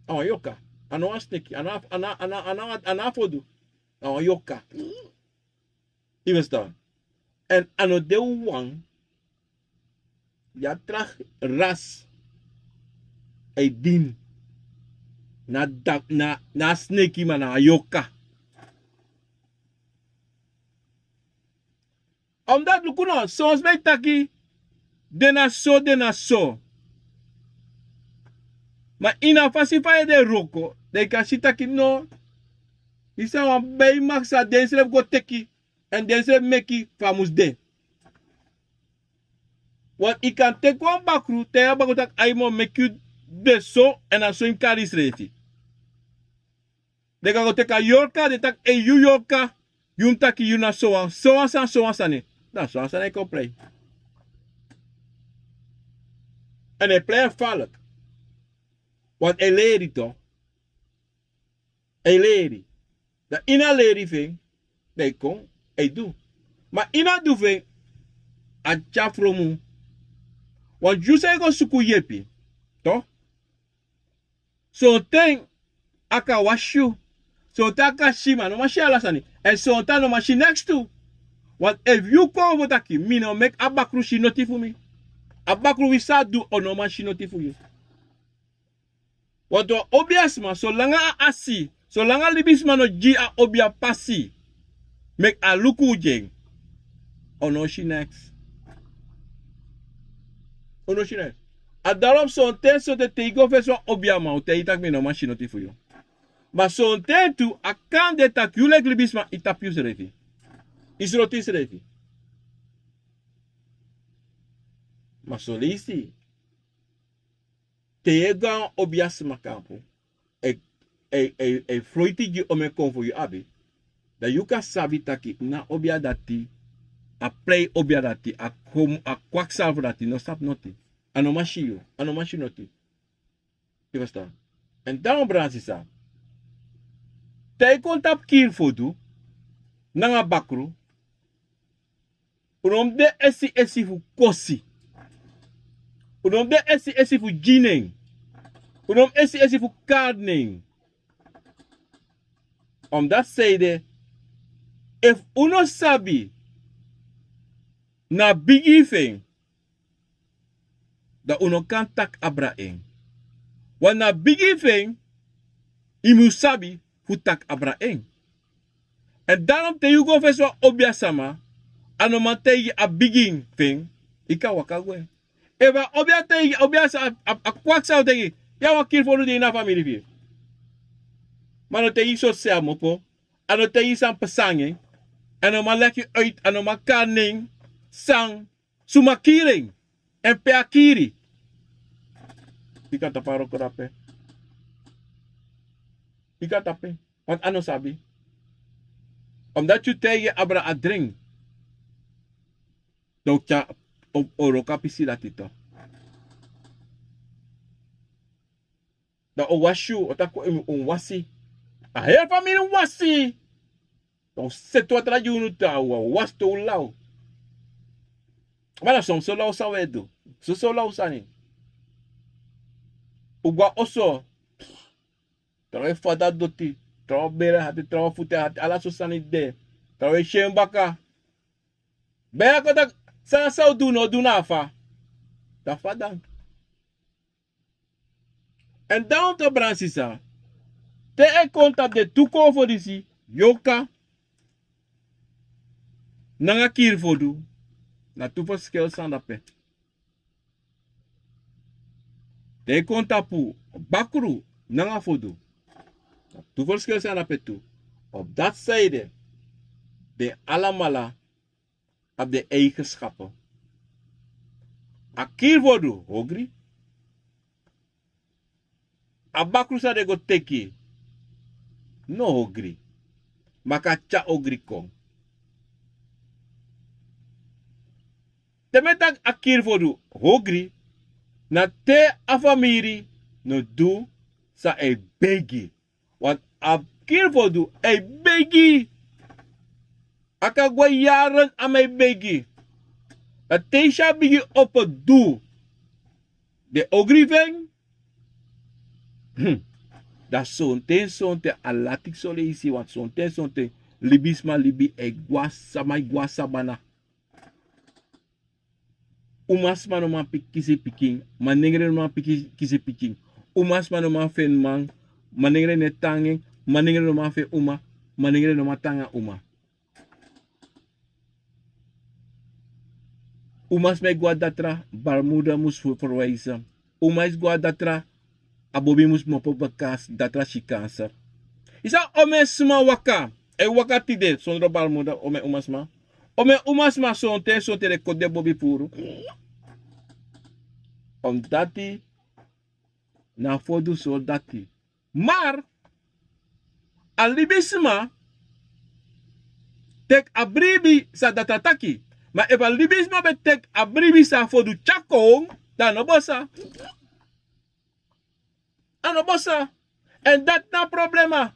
A wan yorka. A no wan sneki. A no a, a no a, a no a, a no a fodu. A wan yorka. I ferstan? Èn a no de wan, yu abi tra ras e dini. Na da-, na, na sneki, ma na yorka. Omdat luku no, son sma e taki, den na so, den na so. Ma ini a fasi fa yu e de wroko, dan yu kan si taki no, disi na wan bijmacht san densrefi go teki, èn densrefi meki fa a mus de. Want yu kan teki wan bakru, taigi a bakru taki ai, mi o meki yu de so, èn na so yu mus kari yusrefi. Den kan go teki a yorka, den taki ei, yu yorka, yu mus taki yu na sowan, sowan sani, sowan sani. Dan sowan sani e kon prei. Èn e prei e falek. Want e leri toch. A e leri. Dan ini a leri fu en, dan a e kon, a e du. Ma ini a du fu en, a tyari fromu. Wan yu san e go suku yepi. Toch? Sonten a kan wasi yu. Sonten a kan si, ma a no man si ala sani. Èn sonten a no man si neks tu. Want efu yu kon fu taki, mi no meki a bakru si noti fu mi. A bakru wi sa du, a no man si noti fu yu. Want wan obiasma, solanga a asi, solanga libisma no gi a obia pasi, meki a luku gi en, a no si neks. A no si neks. A daarom sonten, sonten te yu go fesi wan obiaman, a o taigi yu taki mi no man si noti fu yu. Ma sonten tu, a kan de taki yu leki libisma, yu tapu yusrefi. Yu sroti yusrefi. Ma son leisi, te yu e go a wan obiasma kampu, e, e, e, e froiti gi omeni kon fu yu abi. Dan yu kan sabi taki na obia dati, a prei obia dati, a kon, a kwaksalfu dati, no sabi noti. A no man si yu, a no man si noti. Yu ferstan? Èn dan, brada sisa, te yu kon tapu kiri fodu nanga bakru, un no mus de esi esi fu kosi. Un no mus de esi esi fu gi nen. Un no mus esi esi fu kari nen. Omdati sanede, efu un no sabi na bigi fu en, dan un no kan taki abra en. Want na bigi fu en, yu mus sabi fu taki abra en. Èn daarom te yu go fesi wan obia sama, a no man taigi a bigin fu en, yu kan waka gwe. Efu a obia taigi, obia sa, a, a, a kwaksa o taigi, yu a wan kiri fodu de ini a famiri fi yu. Ma a no taigi yu sortu sei a mopo, a no taigi yu san pasa nanga en, a no man leki uit, a no man kari nen, san, suma kiri en, èn pe a kiri. Yu kan tapu a wroko dape. Yu kan tapu en. Want a no sabi. Omdati yu taigi en abra a dren. Dan un tyari, o, o wroko a pisi dati tu. Dan o wasi yu, o taki un wasi. A heri famiri wasi. Dan un seti watra gi unu te a wasi te un law. Ma na son, son law san un e du. Son, son law sani. Un go a oso. Trawan e fada doti. Trawan bere hati, trawan futu hati. Ala son sani de. Trawan e si en baka. Baya kon taki san san un du no du na a fa. Dan fa dan. Èn dan un to, brada sisa, te e kon tapu den tu kon fu disi, yoka nanga kiri fodu, na tu ferskil sani dape. Te e kon tapu bakru nanga fodu, na tu ferskil sani dape tu. Op dati sanede, den alamala abi den eigenschappen. A kiri fodu hogri. A bakru san den go teki no hogri. Ma a kan tyari hogri kon. Te mi e taki a kiri fodu hogri, na te a famiri no du san a e begi. Want a kiri fodu e begi. A kan gwe yaren a man e begi. Dan te yu si a bigin opo du den ogri fu en. Hmm. Dan sonten sonten a lati soleisi, want sonten sonten libisma libi e gwe a sa-, man e gwe a sabana. Umasma no man pi-, kisi pikin, manengre no man piki-, kisi pikin. Umasma no man feni man, manengre no e tan nanga en, manengre no man feni uma, manengre no man tan nanga uma. Umasma e go a datra, baarmoeder mus fu-, verwijzen. Uma e go a datra, a bobi mus mopo baka, datra si kansa. Yu sabi omeni sma waka, e waka tide, sondro baarmoeder, omeni umasma. Omeni umasma sonten, sonten den koti den bobi puru. Omdati, na a fodu sori dati. Maar, a libisma teki a bribi san data taki. Ma efu a libisma ben teki a bribi san a fodu tyari kon, dan a no bosa. A no bosa. Èn dati na a problema.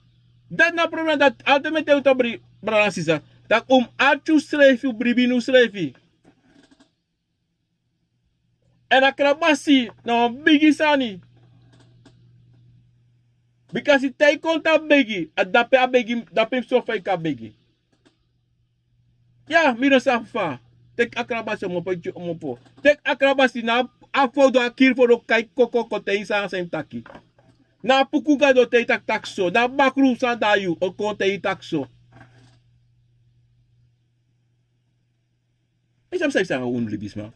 Dati na problema dati. Alten mi e taigi un, brada nanga sisa, tak' un mus arki unsrefi, un bribi ini unsrefi. Èn a krabasi na wan bigi sani. Bikasi te yu kon tan begi, a dape a begi, dape yu mus sori fa yu kan begi. Ya, mi no sabi fa. Teki a krabasi omopo, yu omopo. Teki a krabasi na a fodo, a kiri fodo, kai koko, kon te yu san san yu mus taki. Na a puku gado te yu taki taki so. Na a bakru san de na yu o kon te yu taki so. Yu sabi san yu sanga unu libisma.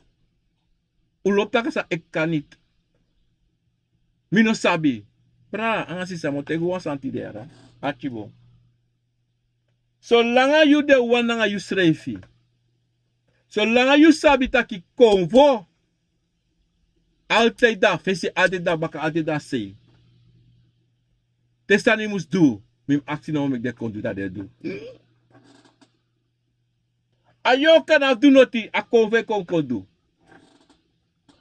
Un lobi taki a sani e kan niti. Mi no sabi. Brada nanga sisa, mi o taigi un wan sani tide ya, arki bun. Solanga yu de wan nanga yusrefi, solanga yu sabi taki konfo, altijd de na fesi, altijd de na baka, altijd de na sei. Te sani mus du, mi mus aksi nomo meki den kon du, dan den du. A yorka no abi du noti, a konfo e kon kon du.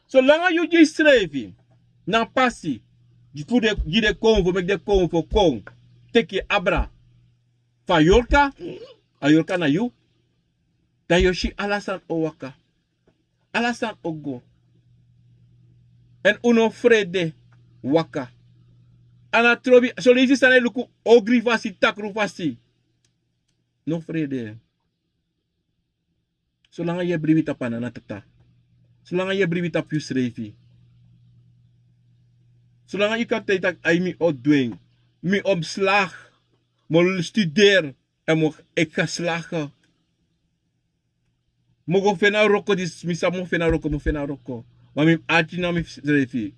Solanga yu gi yusrefi na pasi, gi fu den, gi den konfo, meki den konfo kon teki abra fu a yorka, a yorka na yu, dan yu o si ala sani o waka. Ala sani o go. Èn un no frede waka. A na trobi, son leisi san e luku ogri fasi, takru fasi. No frede. Solanga yu e bribi tapu a nana tata. Solanga yu e bribi tapu yusrefi. Solanga yu kan taigi taki: ai, mi o du en. Mi o mus slaag. Mi o studeri. Èn mi o, ik ga slagen. Mi o go feni a wroko, disi mi sabi mi o feni a wroko, mi o feni a wroko. Ma mi mus arki na misrefi.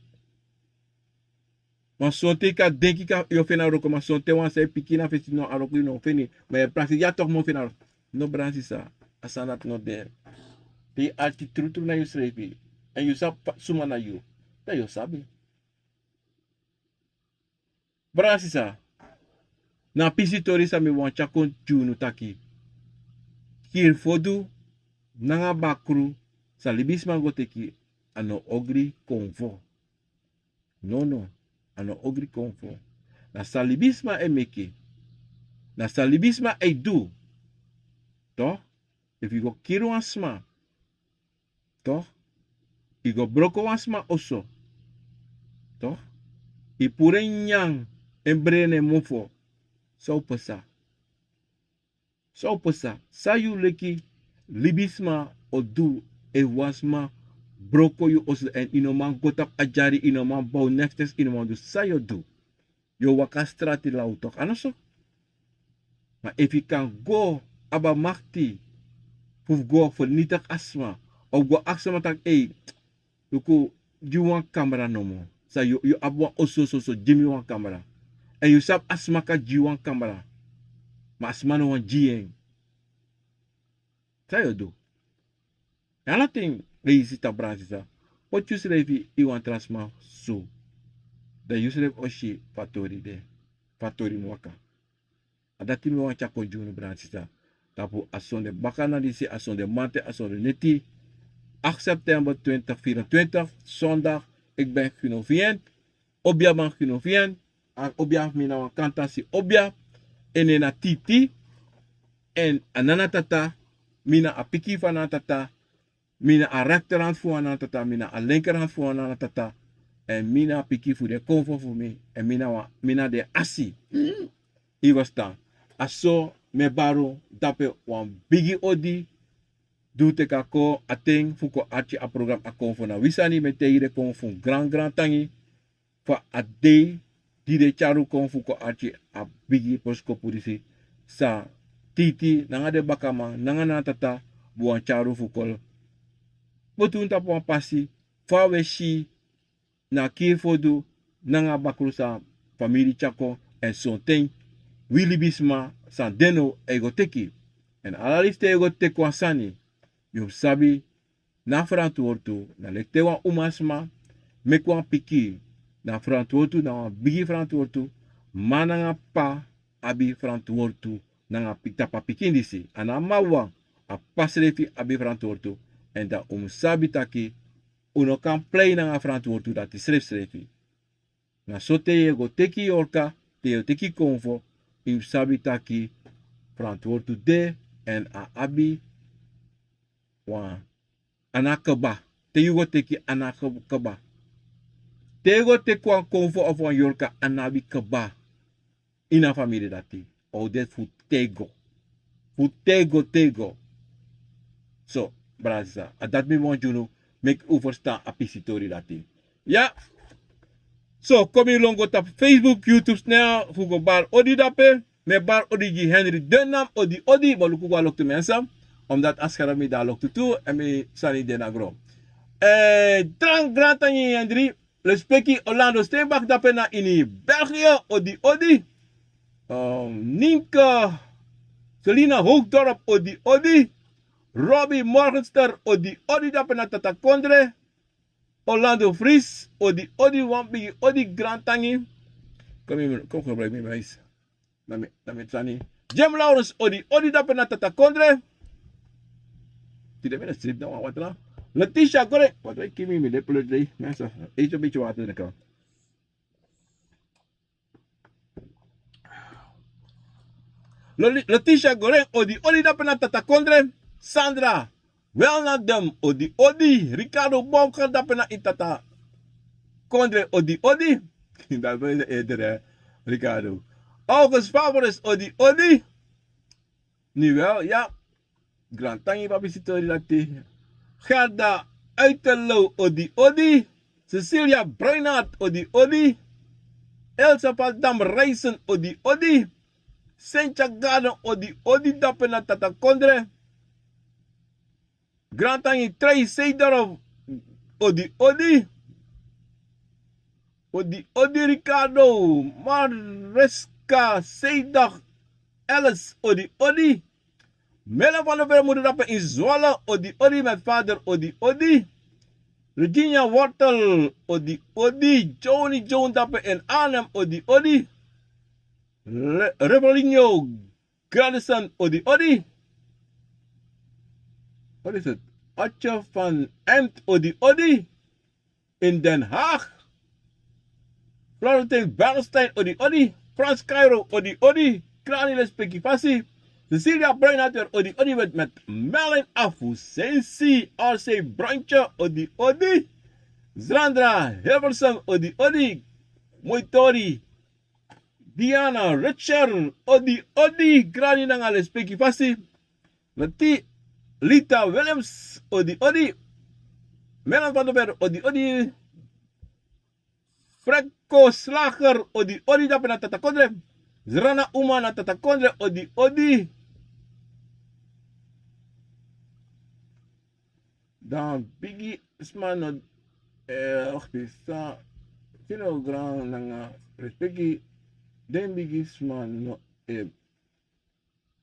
Ma sonten yu kan denki taki yu o feni a wroko, ma sonten wan san e piki na fesi, no, a wroko yu no o feni. Ma yu e prakseri ya tok, mi o feni a wroko. No, brada nanga sisa, a sani dati no de. Te yu arki trutru na yusrefi, èn yu sabi suma na yu, dan yu o sabi. Brada nanga sisa, na a pisi tori san mi wani tyari kon gi unu taki: kiri fodu nanga bakru san libisma go teki, a no ogri konfo. Nono, a no ogri konfo. Na san libisma e meki. Na san libisma e du. Toch? Efu yu go kiri wan sma, toch, yu go broko wan sma oso, toch, yu puru en nyanyan, en brede na en mofo, san o pasa? San o pasa? San yu leki libisma o du efu wan sma broko yu oso, èn yu no man go tapu a dyari, yu no man bow neftes, yu no man du, san yu o du? Yu o waka strati law, toch, a no so? Ma efu yu kan go abi a makti fu go fernitigi a sma, of go aksi a sma taki: ei, luku, gi mi wan kamra nomo. San yu, yu abi wan oso soso, gi mi wan kamra. Èn yu sabi a sma kan gi yu wan kamra, ma a sma no wani gi yu en. San yu o du? Ala ten leisi, brada nanga sisa, poti yusrefi ini wan tra sma su. Dan yusrefi o si fa a tori de, fa a tori mus waka. A dati mi wani tyari kon gi unu, brada nanga sisa, tapu a sonde bakana disi, a sonde mamanten, a sonde neti, acht september twintig vierentwintig, zondag. Ik ben Gino Vien, obiaman Gino Vien. A obia fu mi na wan kantasi obia. En nen na Titi. Èn a nana tata, mi na a pikin fu a nana tata, mi na a rechterhand fu a nana tata, mi na a linkerhand fu a nana tata. Èn mi na a pikin fu den konfo fu mi, èn mi na wan, mi na den asi. Yu e ferstan? A so mi e bari un drape wan bigi odi. Di un teki a kon, a ten fu kon arki a program A Konfo Na Wi Sani, mi e taigi den konfo fu un gran gran tangi fu a dei di den tyari un kon fu kon arki a bigi bosikopu disi, san Titi nanga den bakaman nanga nana tata ben wani tyari un fu kon poti un tapu wan pasi fa un e si na a kiri fodu nanga a bakru san famiri tyari kon, èn sonten wi libisma san de now e go teki. Èn ala leisi te yu e go teki wan sani, yu mus sabi na ferantwortu, na leki te wan umasma meki wan pikin, na ferantwortu, na wan bigi ferantwortu. Mama nanga p'pa abi ferantwortu nanga pi-, tapu a pikin disi. A no a mama wawan, a p'pa srefi abi ferantwortu. Èn dan un mus sabi taki un no kan plei nanga ferantwortu dati srefsrefi. Na so te yu e go teki yorka, te yu e teki konfo, yu sabi taki frantwortu de, èn a abi wan, a na kaba. Te yu go teki, a na kaba. Te yu go teki wan konfo of wan yorka, a na abi kaba. Ini a famiri dati. O de fu tego. Fu tego tego. So, brada, a dati mi wani gi unu, meki un ferstan a pisi tori dati. Ya. So, kon mi lon go tapu Facebook, YouTube, snel fu go bari odi dape. Mi e bari odi gi Henry Denam, odi odi, ma luku go a loktu, mensen. Omdat a scherm mi de na loktu tu, èn mi sani de na gron. Eh, drank grantangi Henry, respeki Orlando Steenbak dape na ini België, odi odi. Ehm, Ninke, Selina Hoogdorp, odi odi. Robbie Morgenster, odi odi dape na Tata Kondre. Orlando Fries, odi odi, wan bigi odi, grantangi. Kom hier, kom gebruik mi mais. Na mi, na mi sani. Jim Lawrence, odi odi dape na Tata Kondre. Tide mi na strip na wan watra. Letitia Gore, watra e kii mi, mi de plut dei. Mensen, eet een beetje water in de kan. Letitia Goren, odi odi dape na Tata Kondre. Sandra Welnadem, odi odi. Ricardo Bonker dape na ini Tata Kondre, odi odi. Dati ben ede, Ricardo. August Favoris, odi odi. Niwel, ya. Grantangi, papi, sitori dati. Gerda Uiterlo, odi odi. Cecilia Breinhardt, odi odi. Elsa Padam Reisen, odi odi. Sentia Gano, odi odi dape na Tata Kondre. Grantangi, Trey Seidorf, odi odi. Odi odi, Ricardo. Mariska Seidag Ellis, odi odi. Mela van der Vermoeden dape in Zwolle, odi odi, met vader, odi odi. Virginia Wortel, odi odi. Johnny Jones dape in Arnhem, odi odi. Re- Revelinho Gradison, odi odi. Wat is het? Otje van Emt, odi odi. In Den Haag. Florentin Bernstein, odi odi. Frans Cairo, odi odi. Krani, lespeki fasi. Cecilia Breinhardt, odi odi, met, met Melin Afu Sensi, Orsay Brandtje, odi odi. Zrandra Hilversum, odi odi. Moi tori. Diana Richard, odi odi, krani nanga lespeki fasi. Leti Lita Williams, odi odi. Melan van der Berg, odi odi. Franco Slager, odi odi dape na Tata Kondre. Zrana Uma na Tata Kondre, odi odi. Dan bigi sma no, eh, pisa, kino gran nanga respeki. Den bigi sma no e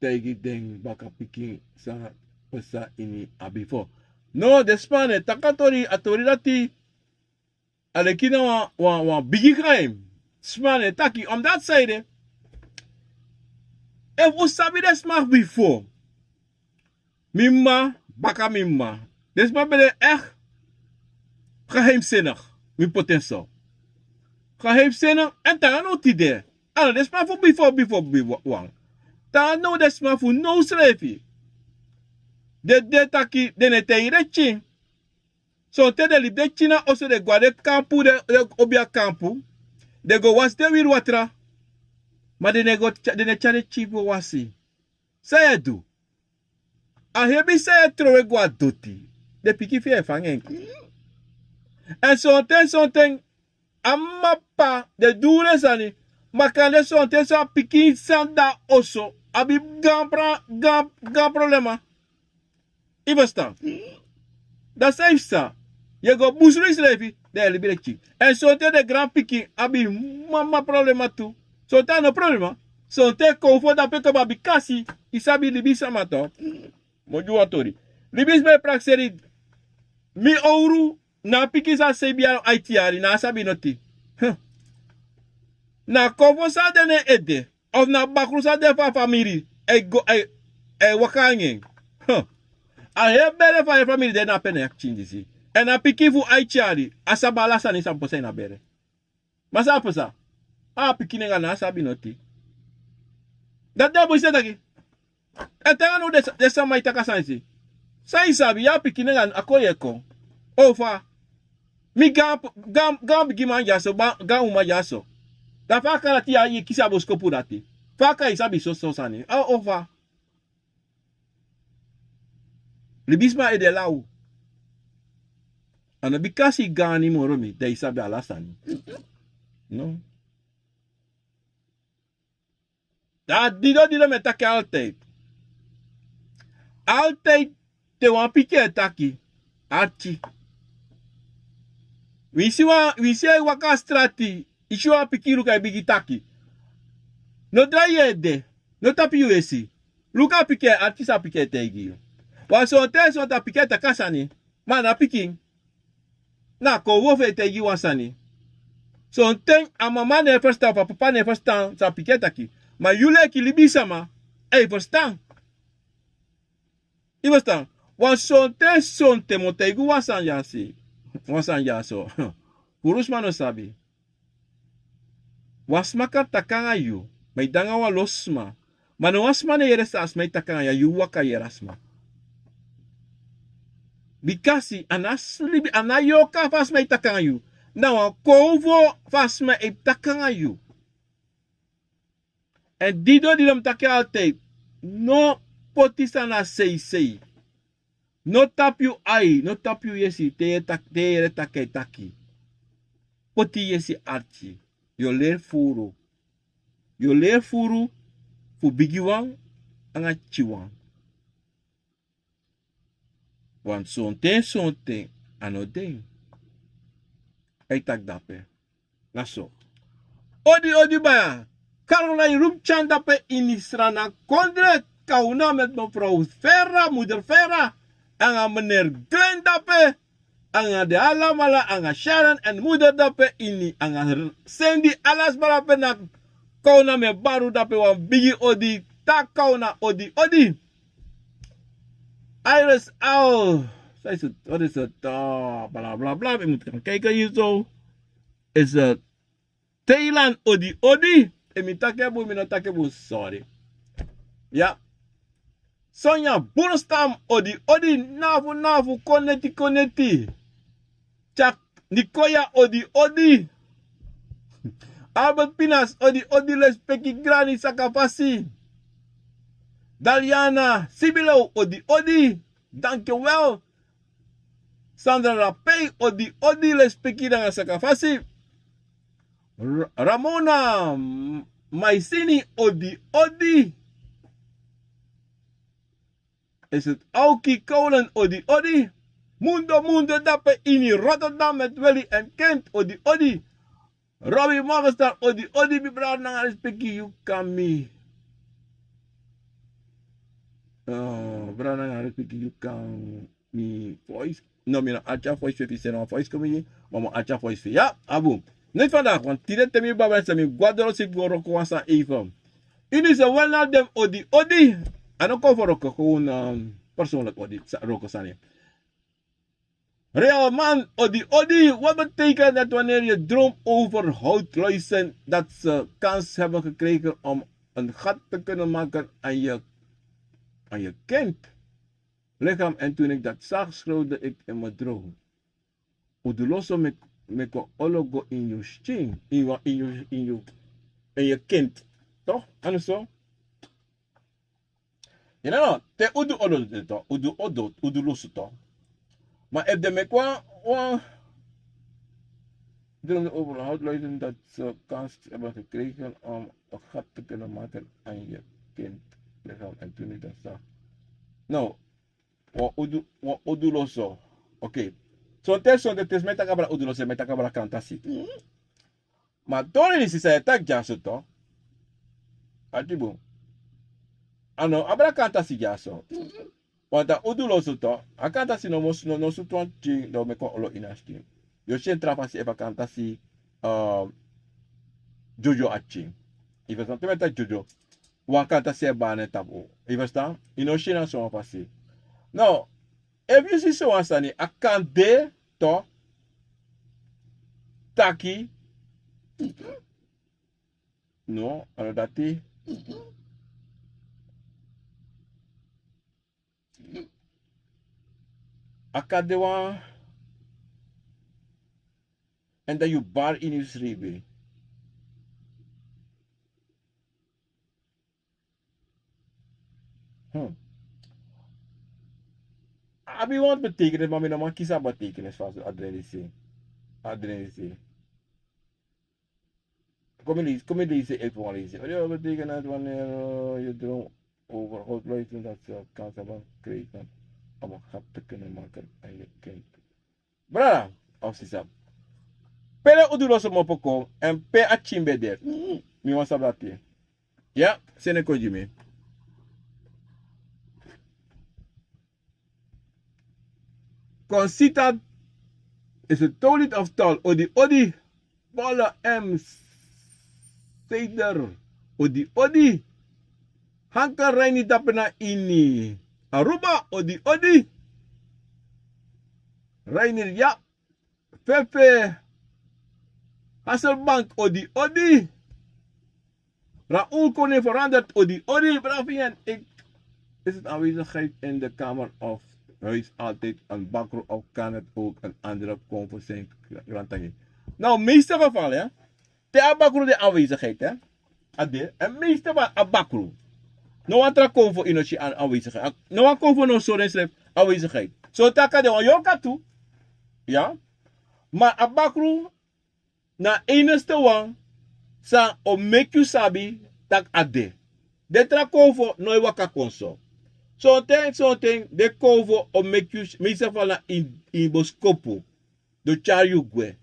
taigi den bakapikin san pasa ini a bifo. No, den sma no e taki a tori, a tori dati. A leki na wan, wan, wan bigi geheim. Sma no e taki, omdat san ede, efu un sabi den sma fu bifo, mi mama, baka mi mama, den sma ben de echt geheimzinnig, mi poti en so. Geheimzinnig, èn te na now tide. A no den sma fu bifo, bifo, bifo wan. Te na now den sma fu now srefi. Den, den taki, den no e taigi den pikin. Sonten den libi den pikin na oso, den go na den kampu, den, den obiakampu. Den go wasi den wiri watra. Ma den no e go tya-, den no e tyari den pikin go wasi. San yu e du? A hebi san yu e trowe go na doti. Den pikin fu yu e fanga en. Èn sonten, sonten, a mama, papa, den du den sani, ma kande sonten san a pikin san de na oso abi gaan pra-, gaan, gaan problema. Yu ferstan? Dan san yu ferstan? Yu e go busru yusrefi, dan yu e libi den pikin. Èn sonten den granpikin abi mama problema tu. Sonten a no problema. Sonten kon fu dape kaba abi kasi, yu sabi libisma tu. Mi o gi wan tori. Libisma e prakseri, mi owru, na a pikin san de seibin yari, aiti yari, na a sabi noti. Huh. Na a konfo san de na en ede, of na a bakru san de fu a famiri, e go, e, e waka nanga en. Huh. A heri bere fu a heri famiri de na a pe na a pikin disi. Èn a pikin fu aiti yari, a sabi ala sani san pasa ini a bere. Ma san pasa? A pikin nanga na a sabi noti. Dati den bun si e taki. Èn te anga now den sama e taki a sani si. San yu sabi, yu a pikin nanga a kon yu e kon. Ofa. Mi gaan pikin man dyaso, gaan uman dyaso. Da fa a kan dati yu e kisi a boskopu dati? Fa a kan yu sabi soso sani? Ofa. Libisma ede law. A no bika si gaani moro mi da yu sabi ala sani. No. Da dido dido mi e taki altide. Altide te wan pikin e taki, arki. Wi si wan wi si e waka a strati, i si wan pikin luku a e bigin taki. No drai yu ede. No tapu yu esi. Luku a pikin e arki san a pikin e taigi yu. Wan sonten sonten a pikin e taki a sani. Ma a na pikin. Na a kownu fu e taigi wan sani. Sonten a mama no e ferstan fu a papa no e ferstan san a pikin e taki. Ma yu leki libisama e ferstan. Yu ferstan? Wan sonten sonten mi o taigi wan sani dya si. Wan sani dya so. Furu sma no sabi. Wan sma kan taki anga yu, ma yu de anga wan lo sma. Ma no wan sma no e yere san a sma e taki anga yu, a yu waka yere a sma. Bikasi a no a slibi, a no a yorka fu a sma e taki anga yu. Na wan kownu fu a sma e taki anga yu. Èn dido dido mi taki altide, no poti sani na seisei. No tapu yu ai, no tapu yu yesi te yu e taki, te yu e taki a e taki. Poti yesi arki. Yu o leri furu. Yu o leri furu fu bigiwan anga pikinwan. Wan sonten sonten a no de. A e taki dape. Na so. Odi odi baya. Caroline Rupchan dape ini Srana Kondre. Kawna met mevrouw Vera, moeder Vera. Anga meneer Glenn dape. Anga den alamala, anga Sharon èn moeder dape ini, anga Sandy, ala sma dape na kawna mi e baru dape wan bigi odi, taki kawna odi odi. Iris Al, san is het, wat is het? Ah, bla bla bla, mi moet gaan kijken hier zo. Is het Thailand odi odi. Efu mi taki en bun, mi no taki en bun, sorry. Ya. Sonia Burnstam odi odi, nafu nafu, koneti koneti. Chak Nikoya odi odi. Albert Pinas odi odi, lespeki grani sakafasi. Daliana Sibilow odi odi. Dankjewel. Sandra Rapey odi odi, lespeki nanga sakafasi. Ramona Maisini odi odi. Is het Auki Kolen odi odi. Mundo Mundo dape ini Rotterdam met Willy en Kent odi odi. Robbie Morgenstern odi odi, mi brada nanga respeki yu kan mi. Brada nanga respeki yu kan mi voice. No, mi no arki a voice fu yu, efu yu seni wan voice kon mi gi, ma mi o arki a voice fu yu. Ya, a bun. Neti vandaag, want tide te mi baba en san mi go a doro si go wroko wan sani even. Ini se wel na den odi odi. A no kon fu wroko, gewoon persoonlijk odi, wroko sani. Realman odi odi, wat betekent het wanneer je droomt over houtluizen dat ze kans hebben gekregen om een gat te kunnen maken aan je, aan je kind? Lichaam. En toen ik dat zag, schreeuwde ik in mijn droom. Uduloso meki wan olo go ini yu skin, ini yu, ini yu, ini yu, ini yu kind. Toch? Anu so? Yu no no, te udu olo de to, udu odo, uduloso to. Ma efu den meki wan, wan droom over houtluizen dat ze kans hebben gekregen om een gat te kunnen maken aan je kind lichaam en toen ik dat zag. No, wan udu, wan uduloso. Oké. Sonten sonten te sma e taki abra uduloso, sma e taki abra kantasi. Ma tori disi san yu e taki dyaso to. Ati bun. A no abra kantasi dyaso. Want a uduloso to, a kantasi no mus, no, no sutu wan pikin, dan o meki wan olo ini a skin. Yu o si en tra fasi efu a kantasi, eh, dyodyo a pikin. Yu ferstan, te mi e taki dyodyo, wan kantasi e bari na en tapu. Yu ferstan? Yu no o si en na sowan fasi. No, efu yu si sowan sani, a kan de to taki. No, a no dati. A kan de wan. En dan yu bari ini yu sribi. Hmm. A abi wan betekenis, ma mi no man kisi a betekenis fu a dren disi. A dren disi. Kom mi leisi, kom mi leisi, even wan leisi. Wat betekent het wanneer eh, je droom over God blijft en dat ze kans hebben gekregen om een gat te kunnen maken en je kind. Brada, of sisa. Pe den uduloso mopo kon, en pe a kin ben de. Mi wan sabi dati. Ya, seni en kon gi mi. Kon sita, is het Tolit of Tol, odi odi, Bolle M, Seder, odi odi, Hanka Reini Dapena ini, Aruba, odi odi, Reini, ya, Fefe, Hasselbank, odi odi, Raoul Koning verandert, odi odi, bravo, en ik is het aanwezigheid in de kamer of huis altijd een bakro of kan het ook een andere convo zijn, Grantangi. Nou, meeste gevallen, hè, te a bakro de aanwezigheid, hè, a de, en meeste van a bakro. No wan tra convo in si aan aanwezigheid. No wan convo no sorry schrijf aanwezigheid. Zo taka de wan yorka tu. Ja. Maar a bakro na enigste wan san o meki yu sabi tak' a de. Den tra konfo no e waka kon so. Sonten sonten den konfo o meki yu meeste fala na ini boskopu. Den o tyari yu gwe.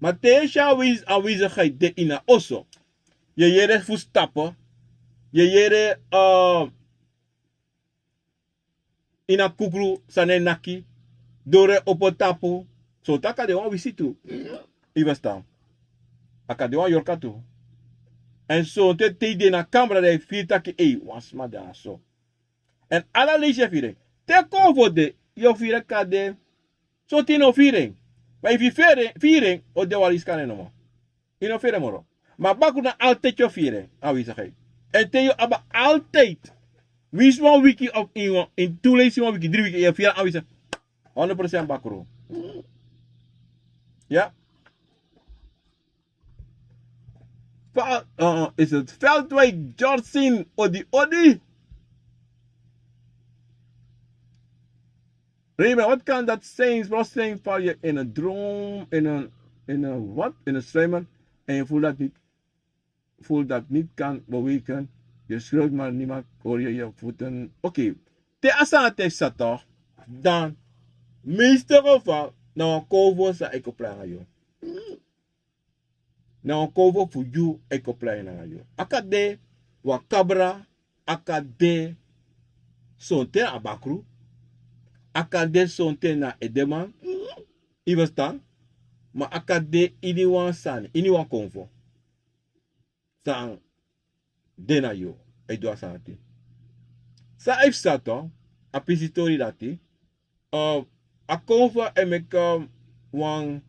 Ma te yu e si a wins a winsi ga yu de ini a oso. Yu e yere fusutan. Yu e yere ini a kukru san na e naki, doro e opo tapu. Sonten a kan de wan wisi tu. Yu ferstan? A kan de wan yorka tu. Èn sonten te yu de ini a kamra dan yu firi taki ei wan sma de na so. Èn ala leisi yu e firi en. Te konfo de yu o firi en kan de. Sonten yu no firi en. Ma efu yu firi en o de wan leisi kan de nomo. Yu no firi en moro. Ma a bakru na altid yu o firi en anwesigheid. Èn te yu abi altid winsi wan wiki of ini tu leisi wan wiki dri wiki yu e firi en anwesigheid. Honderd procent bakru. Ya. Is het Veldwijk Jorsin odi odi? Rema, wat kan dat zijn? Plotseling val je in een droom, in een, in een wat? In een sluimer en je voelt dat niet, voelt dat niet kan bewegen. Je schreeuwt maar niemand hoor je je voeten. Oké. Te a sani dati e psa toch, dan meeste geval na wan konfo san e kon pranga yu. Na wan konfo fu yu e kon pranga yu. A kan de wan kabra, a kan de sonten na a bakru, a kan de sonten na edeman. Yu ferstan? Ma a kan de ini wan sani, ini wan konfo san de na yu e du a sani dati. San e psa tu a pisi tori dati. A konfo e meki wan,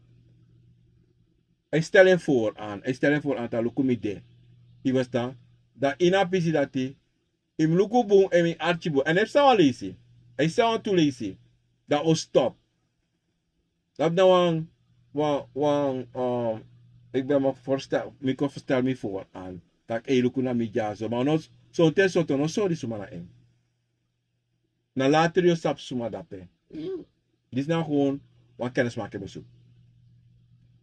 a e stel en voor aan, a e stel en voor aan taki luku mi de. Yu ferstan? Dan ini a pisi dati yu mus luku bun èn yu mus arki bun èn efu san wan leisi, efu san wan tu leisi, dan o stop. Dati na wan, wan, wan ik ben mi kon ferstel mi voor aan taki ei luku na mi dyaso ma no, sonten sonten no sori suma na en. Na later yu o sabi suma dape. Disi na gewoon wan kennismaken besuku.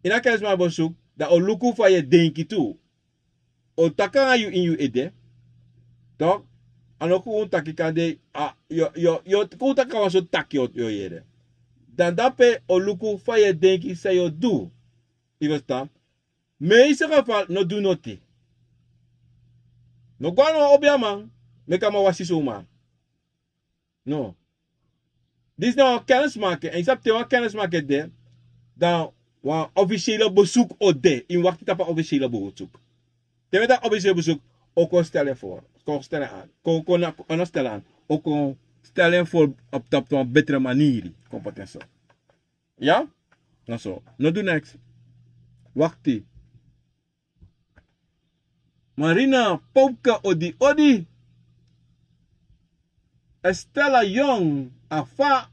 Ini a kennismaken besuku dan o luku fa yu e denki tu. O taki nanga yu ini yu ede. Tok, a no kon un taki kan de. Yu o kon un taki nanga wan sortu taki yu o yere. Dan dape o luku fa yu e denki san yu o du. Yu ferstan? Meeste geval no du noti. No go na wan obiaman meki a man wasi son man. No. Disi na wan kennismaken èn yu sabi te wan kennismaken de, dan wan ofisiele besuku o de yu mus wakti tapu a ofisiele besuku. Te mi e taki ofisiele besuku, o kon stel en voor, kon stel en aan, kon kon na kon stel en aan, o kon stel en voor op tapu wan betre maniri. Kon poti en so. Ya. Na so no du neks. Wakti. Marina, popka odi odi. Estela yong, afa.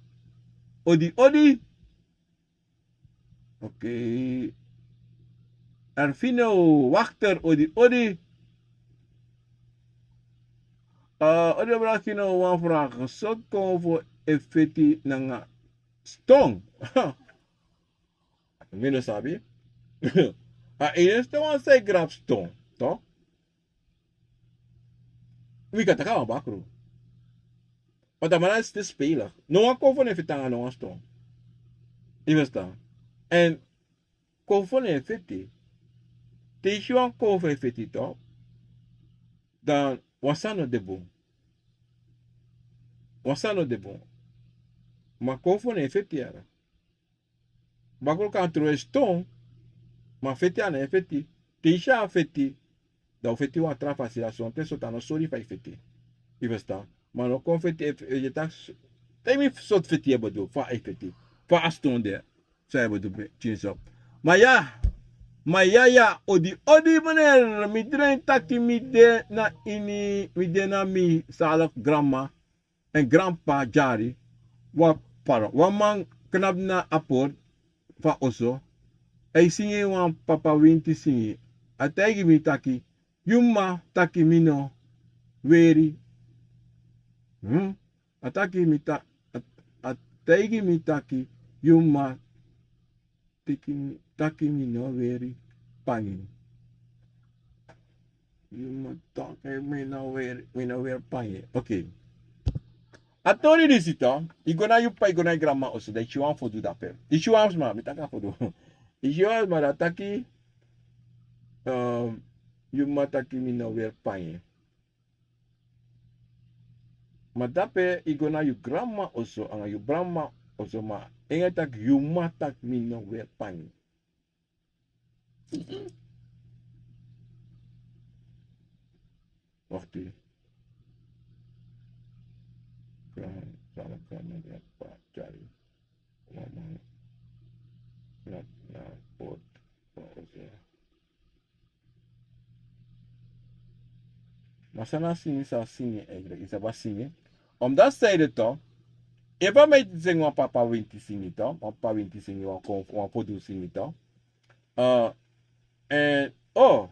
Odi odi. Ok. Erfino, wakter, odi odi. Odi odi, erfino, wan fragi. Sot kon fu efeti nanga ston. Mi no sabi. A ini ston wan sai grap ston to. Wi kan taki a wan bakru. But a man is still speler. No wan kon fu ne fiti nanga no wan ston. Yu ferstan? Èn kon fu ne fiti, te yu si wan kon fu e fiti to, dan wan sani no de bun. Wan sani no de bun. Ma kon fu ne fiti yara. Bakru kan tron e ston. Ma feti a no e feti. Te yu si a feti, dan un feti wan tra fasi. Da sonten sota no sori fa yu feti. Yu ferstan? Ma no kon feti efu yu e taki. Te mi soti feti e bedu fa a e feti, fa a ston de. San e bedu? Kinso. Ma ya, ma ya ya, odi odi meneer, mi dren taki mi de na ini, mi de na mi salik granma èn granp'pa dyari. Wan pardon, wan man knapu na a portu fu a oso. A e singi wan papa winti singi. A taigi mi taki, yu m'ma taki mi no weri. A taki mi taki, a taigi mi taki, yu m'ma taki mi no weri pangi. Yu m'ma taki mi no weri, mi no weri pangi. Ok. A tori disi to, yu go na yu p'pa, yu go na yu granma oso, dan yu si wan fodu dape. Yu si wan sma, mi taki a fodu. Yu si wan sma, dan a taki, yu m'ma taki mi no weri pangi. Ma dape yu go na yu granma oso nanga yu granma oso, ma en e taki, yu m'ma taki mi no weri pangi. Wakti. Gran, gran, gran, gran, pa, dyari. Mama. Na, na, pot, pa, oso. Ma san na singi, san singi, eigenlijk, yu sabi a singi. Omdat zij de toch, efu a meti singi wan papa winti singi toch, wan papa winti singi, wan kon, wan fodu singi toch. Èn, oh.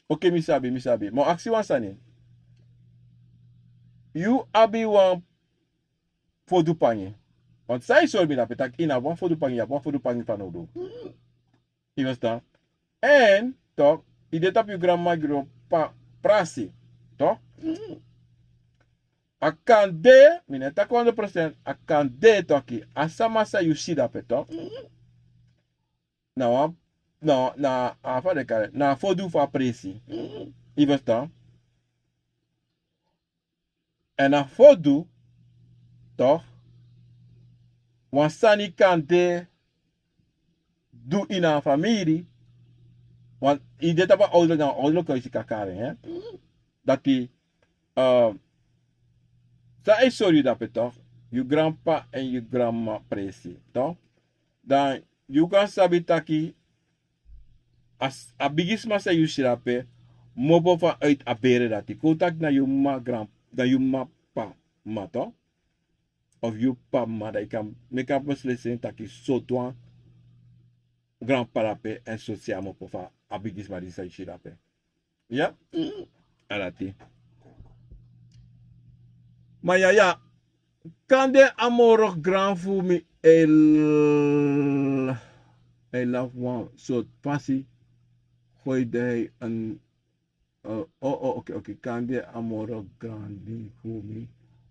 Ok, mi sabi, mi sabi. Ma aksi wan sani. Yu abi wan fodu pangi. Want san yu sori mi dape taki yu no abi wan fodu pangi, yu abi wan fodu pangi fanowdu. Yu ferstan? Èn, toch, yu de tapu yu granma, granp'pa prasi. Toch? A kan de, mi no e taki honderd procent, a kan de toch, a sama san yu si dape toch. Na wan, na, na, a fa den e kari, na a fodu fu a presi. Yu ferstan? Èn a fodu, toch, wan sani kan de du ini a famiri, want yu de tapu a ouderluk, na ouderluk yu si kakari, hè. Dati, eh, san e sori yu dape toch, yu granp'pa èn yu granm'ma presi, toch. Dan yu kan sabi taki a, a bigisma san yu si dape, mopo vanuit a bere dati. Kon taki na yu m'ma gran, na yu m'ma p'pa m'ma toch. Of yu p'pa m'ma, dan yu kan meki a beslissing taki sortu wan granp'pa dape èn sortu sei a mopo fu a bigisma disi san yu si dape. Ya? A dati. Ma ya, ya. Kande a moro gran fu mi e l-, e lafu wan sortu fasi. Gooi hij een, eh, oh, oh, oké, oké. Kande a moro gran di fu mi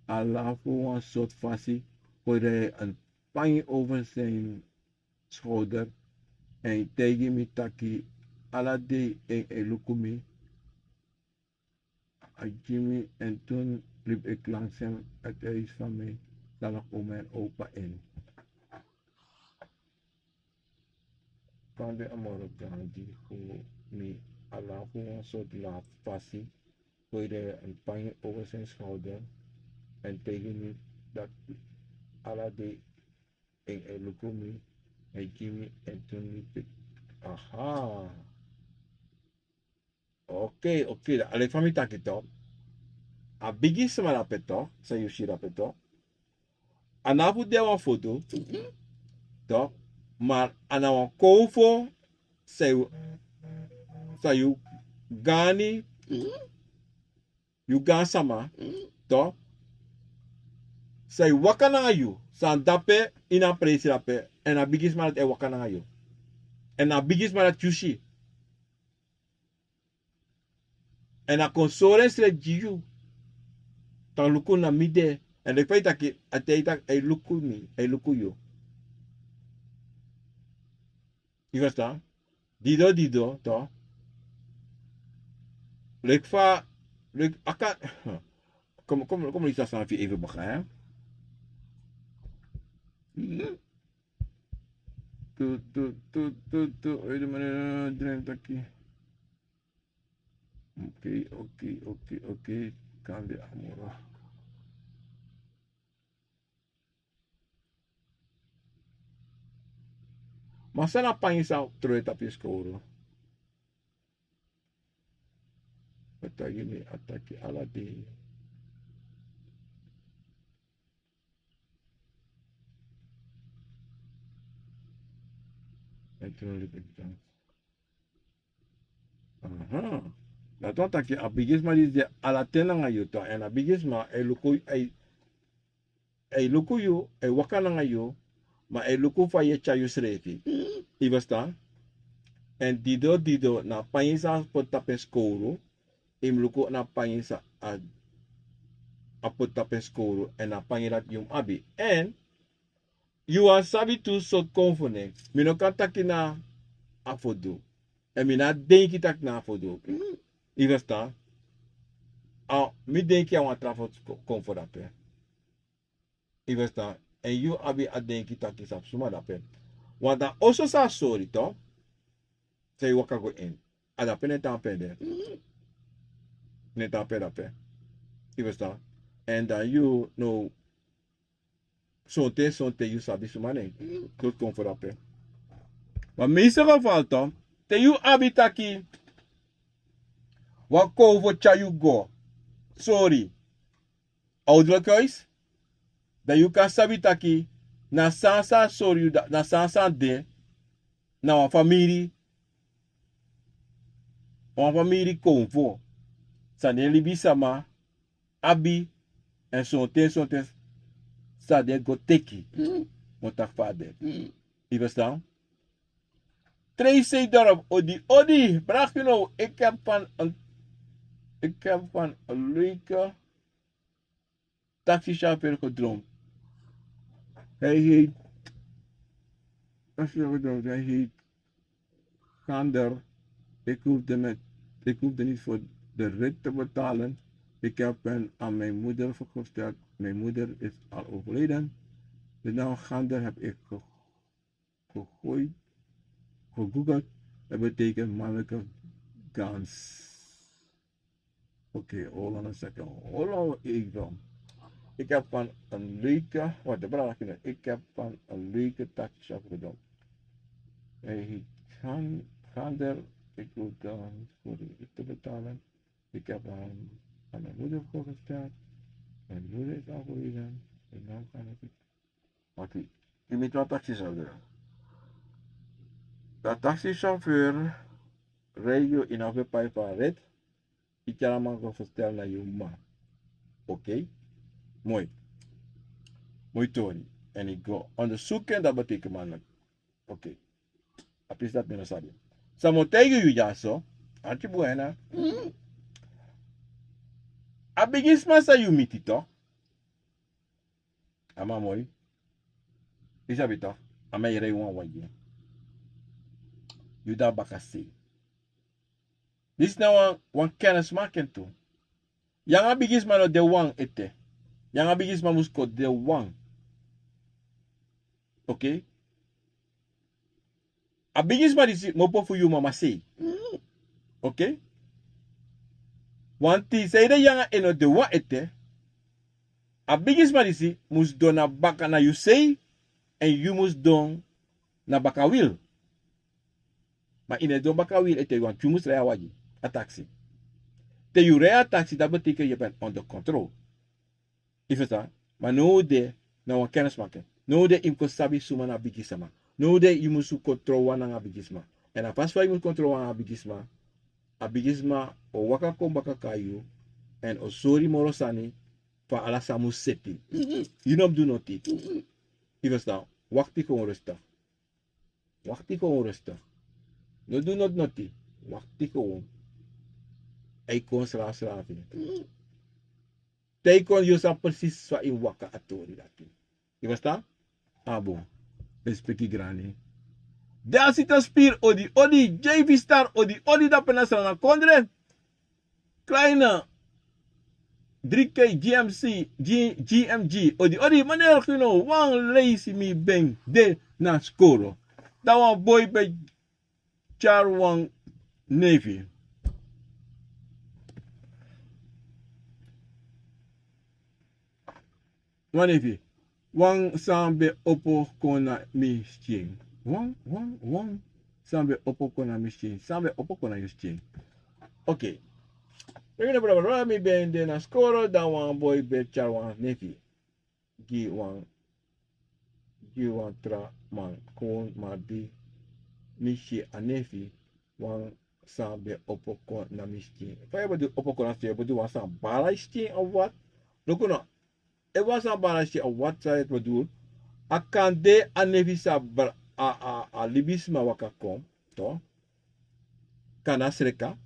a lafu wan sortu fasi. Gooi hij een pangi over zijn schouder. Èn taigi mi taki ala dei en e luku mi. A gi mi, en toen liep ik langzaam het huis van mijn stalkoma en opa in. Kande a moro gran di fu mi a lafu wan sortu lafu fasi. Gooi hij een pangi over zijn schouder. En taigi mi taki ala dei en e luku mi, a gi mi, en toen liep ik. Aha. Oké, oké, dan a leki fa mi taki toch. A bigisma dape toch, san yu si dape toch. A no abi fu de wan foto, toch, maar a na wan kowfo san yu, san yu gani, yu gani sama, toch, san yu waka nanga yu, san dape ini a prijsi dape, èn a bigisma dati e waka nanga yu. Èn a bigisma dati yu si. Èn a kon sori ensrefi gi yu. Taki luku na mi de. Èn leki fa yu taki, a tei taki, a e luku mi, a e luku yu. Yu ferstan? Dido, dido, toch. Leki fa, leki, a kan, kom, kom, kom, leki san fu yu even baka, hè? Tu, tu, tu, tu, tu, oye, de manera, drink taki. Oké, oké, oké, oké. Kan de amor. Ma san na pangi san tron e tapu yu skowru? A taki mi, a taki ala dei. Aha. Dati wani taki a bigisma disi de ala ten nanga yu, toch. Èn a bigisma e luku, e, e luku yu, e waka nanga yu, ma e luku fa yu e tyari yusrefi. Yu ferstan? Èn dido, dido, na pangi san a poti tapu en skowru, yu mus luku na pangi san a, a poti tapu en skowru, èn na pangi dati yu mus abi. Èn yu wani sabi tu sortu konfo nen. Mi no kan taki na a fu du. Èn mi no e denki taki na a fu du. Yu ferstan? A, mi denki a wan tra sortu ko-, konfo dape. Yu ferstan? Èn yu abi a denki taki sabi suma dape. Want a oso san a sori, toch, san yu waka go ini, a dape na en tan pen de. Na en tan pen dape. Yu ferstan? Èn dan yu no, sonten, sonten yu sabi suma nen. Sortu konfo dape. Ma meeste geval, toch, te yu abi taki wan konfo tyari yu go sori a ouderlijk huis, dan yu kan sabi taki na san san a sori yu, da-, na san san de, na wan famiri, wan famiri konfo. San den libisama abi, èn sonten, sonten san den go teki. Mi o taki fa a de. Yu ferstan? Tracy Dorp, odi, odi, braki no, ik heb van een, ik heb van een leuke taxichauffeur gedroomd. Hij heet, taxichauffeur gedroomd, hij heet Gander. Ik hoefde met, ik hoefde niet voor de rit te betalen. Ik heb hem aan mijn moeder voorgesteld. Mijn moeder is al overleden. De naam Gander heb ik ge-, gegooid, gegoogeld. Het betekent mannelijke gans. Oké, hold on a second. Hold on even. Ik heb van een leuke, wacht, de brada, ik heb van een leuke taxi gedaan. Hij heet Gan-, Gander. Ik wil dan voor de rit te betalen. Ik heb hem aan mijn moeder voorgesteld. Mijn moeder is overleden. De naam kan ik niet. Oké. Yu miti wan taxichauffeur. Dan taxichauffeur rij yu, yu no abi pai fu a rit. Yu tyari a man go verstel na yu mama. Oké. Moi. Moi tori. Èn yu go onderzoek en, dat betekent mannelijk. Oké. A pisi dati mi no sabi. San mi o taigi yu dyaso, arki buena. A bigisma san yu miti, toch. A man moi. Yu sabi, toch. A man e rij wan wagi. Yu de na baka sei. Disi na wan, wan kennismaking tu. Yu nanga a bigisma no de wan ete. Yu nanga a bigisma mus kon de wan. Oké? A bigisma disi mu opo fu yu mama sei. Oké? Want te yu de nanga en no de wan ete, a bigisma disi mus sidon na baka na yu sei, èn yu mus sidon na baka wil. Ma yu no e sidon baka wil ete, want yu mus rij a wagi, a taxi. Te yu rij a taxi, dat betekent je bent onder controle. Yu ferstan? Ma now de, Na wan kennismaking. No de yu mus kon sabi suma na bigisma. No de yu mus kon trowan nanga bigisma. En a fasi fa yu mus kon trowan nanga bigisma, a bigisma o waka kon baka kon na yu. En o sori moro sani. Fa ala sani mus seti. Yu no mus du noti. Yu ferstan? Wakti kon rustig. Wakti kon rustig. No du noti noti. Wakti kon. A e kon srafu srafu. Te yu kon yu o sabi presis fa yu mus waka a tori dati. Yu ferstan? A bun. Respeki grani. Delsita Spiri, odi odi. J V Star, odi odi, dape na Sranan kondre. Kleine, drie K, G M C, G-, G M G, odi odi. Meneer Gino, wan leisi mi ben de na skoro. Dan wan boi ben tyari wan nefi. Wan nefi. Wan san ben opo kon na mi skin. Wan, wan, wan san ben opo kon na mi skin. San ben opo kon na yu skin. Oké. Meneer Gino, bla, bla, bla, mi ben de na skoro, dan wan boi ben tyari wan nefi. Gi wan, gi wan tra man kon, ma di mi si a nefi, wan san ben opo kon na mi skin. Fa yu e bedoel opo kon na skin? Yu e bedoel wan san bari a skin of wat? Luku no. Efu wan san bari a skin of wat san yu e bedoel, a kan de a nefi sa bra-, a, a, a libisma waka kon, toch? Kan na sreka.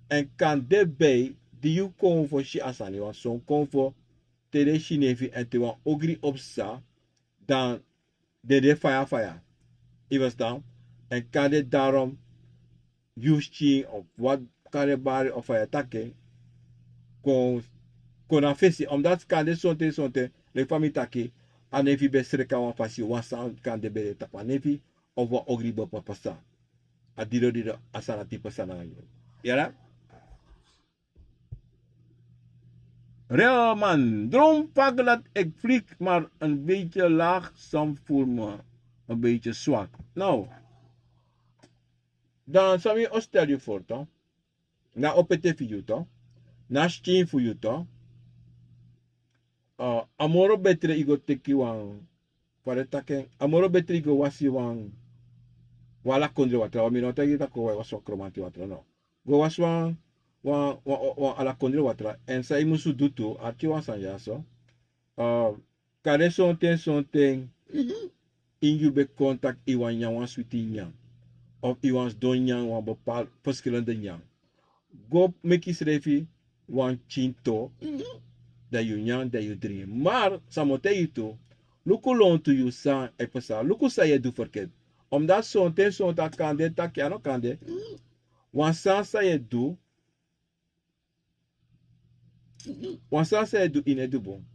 En kan de bij di yu kon fu si a sani, wan son kon fu te den si nefi en te wan ogri o psa, dan den de faya faya. Yu ferstan? En kan de daarom yu skin of wat kan de bari of fa yu e taki en kon, kon na fesi. Omdat kan de sonten sonten, leki fa mi taki, a nefi ben sreka wan fasi, wan san kan de ben de tapu a nefi, of wan ogri ben pasa. A dido dido a sani a type sani nanga yu. Yere? Real man, droom vaak dat ik vlieg, maar een beetje laag, soms voel me een beetje zwak. Nou, dan san mi o stel yu voor, toch? Na opete fu yu, toch? Na skin fu yu, toch? Uh, a moro betre yu go teki wan, fa den taki en, a moro betre yu go wasi wan, wan ala kondre watra, wan mi no taki yu taki go wasi wan kromanti watra, no. Go wasi wan, wan, wan, wan ala kondre watra, en san yu musu du tu, arki wan sani ya so. Uh, kande sonten, sonten, ini yu ben kon taki yu wani nyan wan switi nyan. Of yu wani sidon nyan wan bepaalde verschillende nyan. Go meki yusrefi wan pikin to, dan yu nyan, dan yu dringi. Maar san mi o taigi yu tu, luku lontu yu san e pasa, luku san yu e du verkeerd. Omdat sonten, sonten a kan de taki a no kan de. Wan sani san yu e du, wan sani san yu e du, yu no e du bun.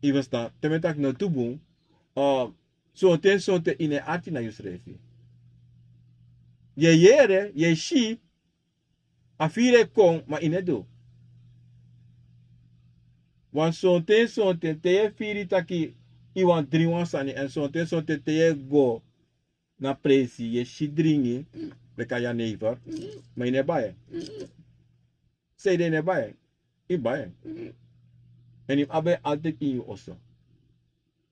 Yu ferstan, te mi e taki no du bun, uh, sonten, sonten yu no e arki na yusrefi. Yu e yere, yu e si, a firi e kon, ma yu no e du. Wan sonten, sonten te yu e firi taki yu wani dringi wan sani, en sonten, sonten te yu e go na presi, yu e si dringi, leki a jenever, ma yu no e bai en. Sanede yu no e bai en? Yu bai en. En yu mus abi en altijd ini yu oso.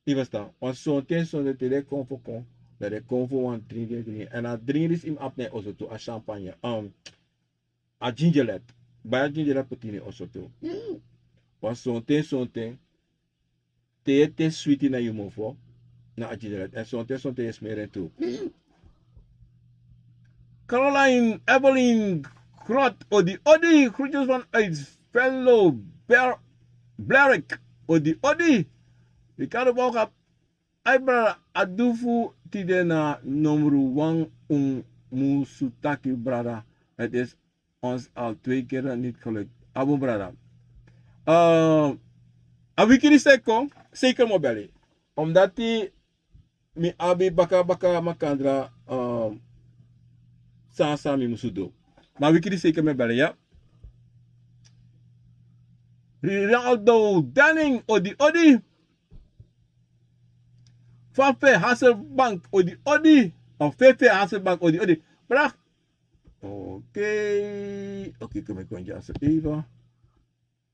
Yu ferstan? Wan sonten, sonten te den kon fu kon, dan den kon fu wan dringi, dringi. En a dringi disi yu mus abi na yu oso tu, a champagne, um, a gingerlet. Bai a gingerlet poti ini yu oso tu. Wan sonten, sonten te yu e teki switi na yu mofo, na a gingerlet. En sonten, sonten yu e smeri en tu. Caroline Evelyn Grot, odi, odi, groetjes vanuit Venlo, Ber-, Blerk, odi, odi. Ricardo Bouwkap, ai brada, a du fu tide na nummer wan, un musu taki brada. Het is ons al twee keer niet gelukt. A bun brada. Eh, a wiki disi e kon, zeker mi o beli. Omdat mi abi baka baka makandra, eh, san san mi musu du. Ma a wiki disi zeker mi o beli, ya. Rinaldo Denning, odi, odi. Fafe Hasselbank, odi, odi. Of Fefe Hasselbank, odi, odi. Brada. Oké. Oké, kom ik gewoon even.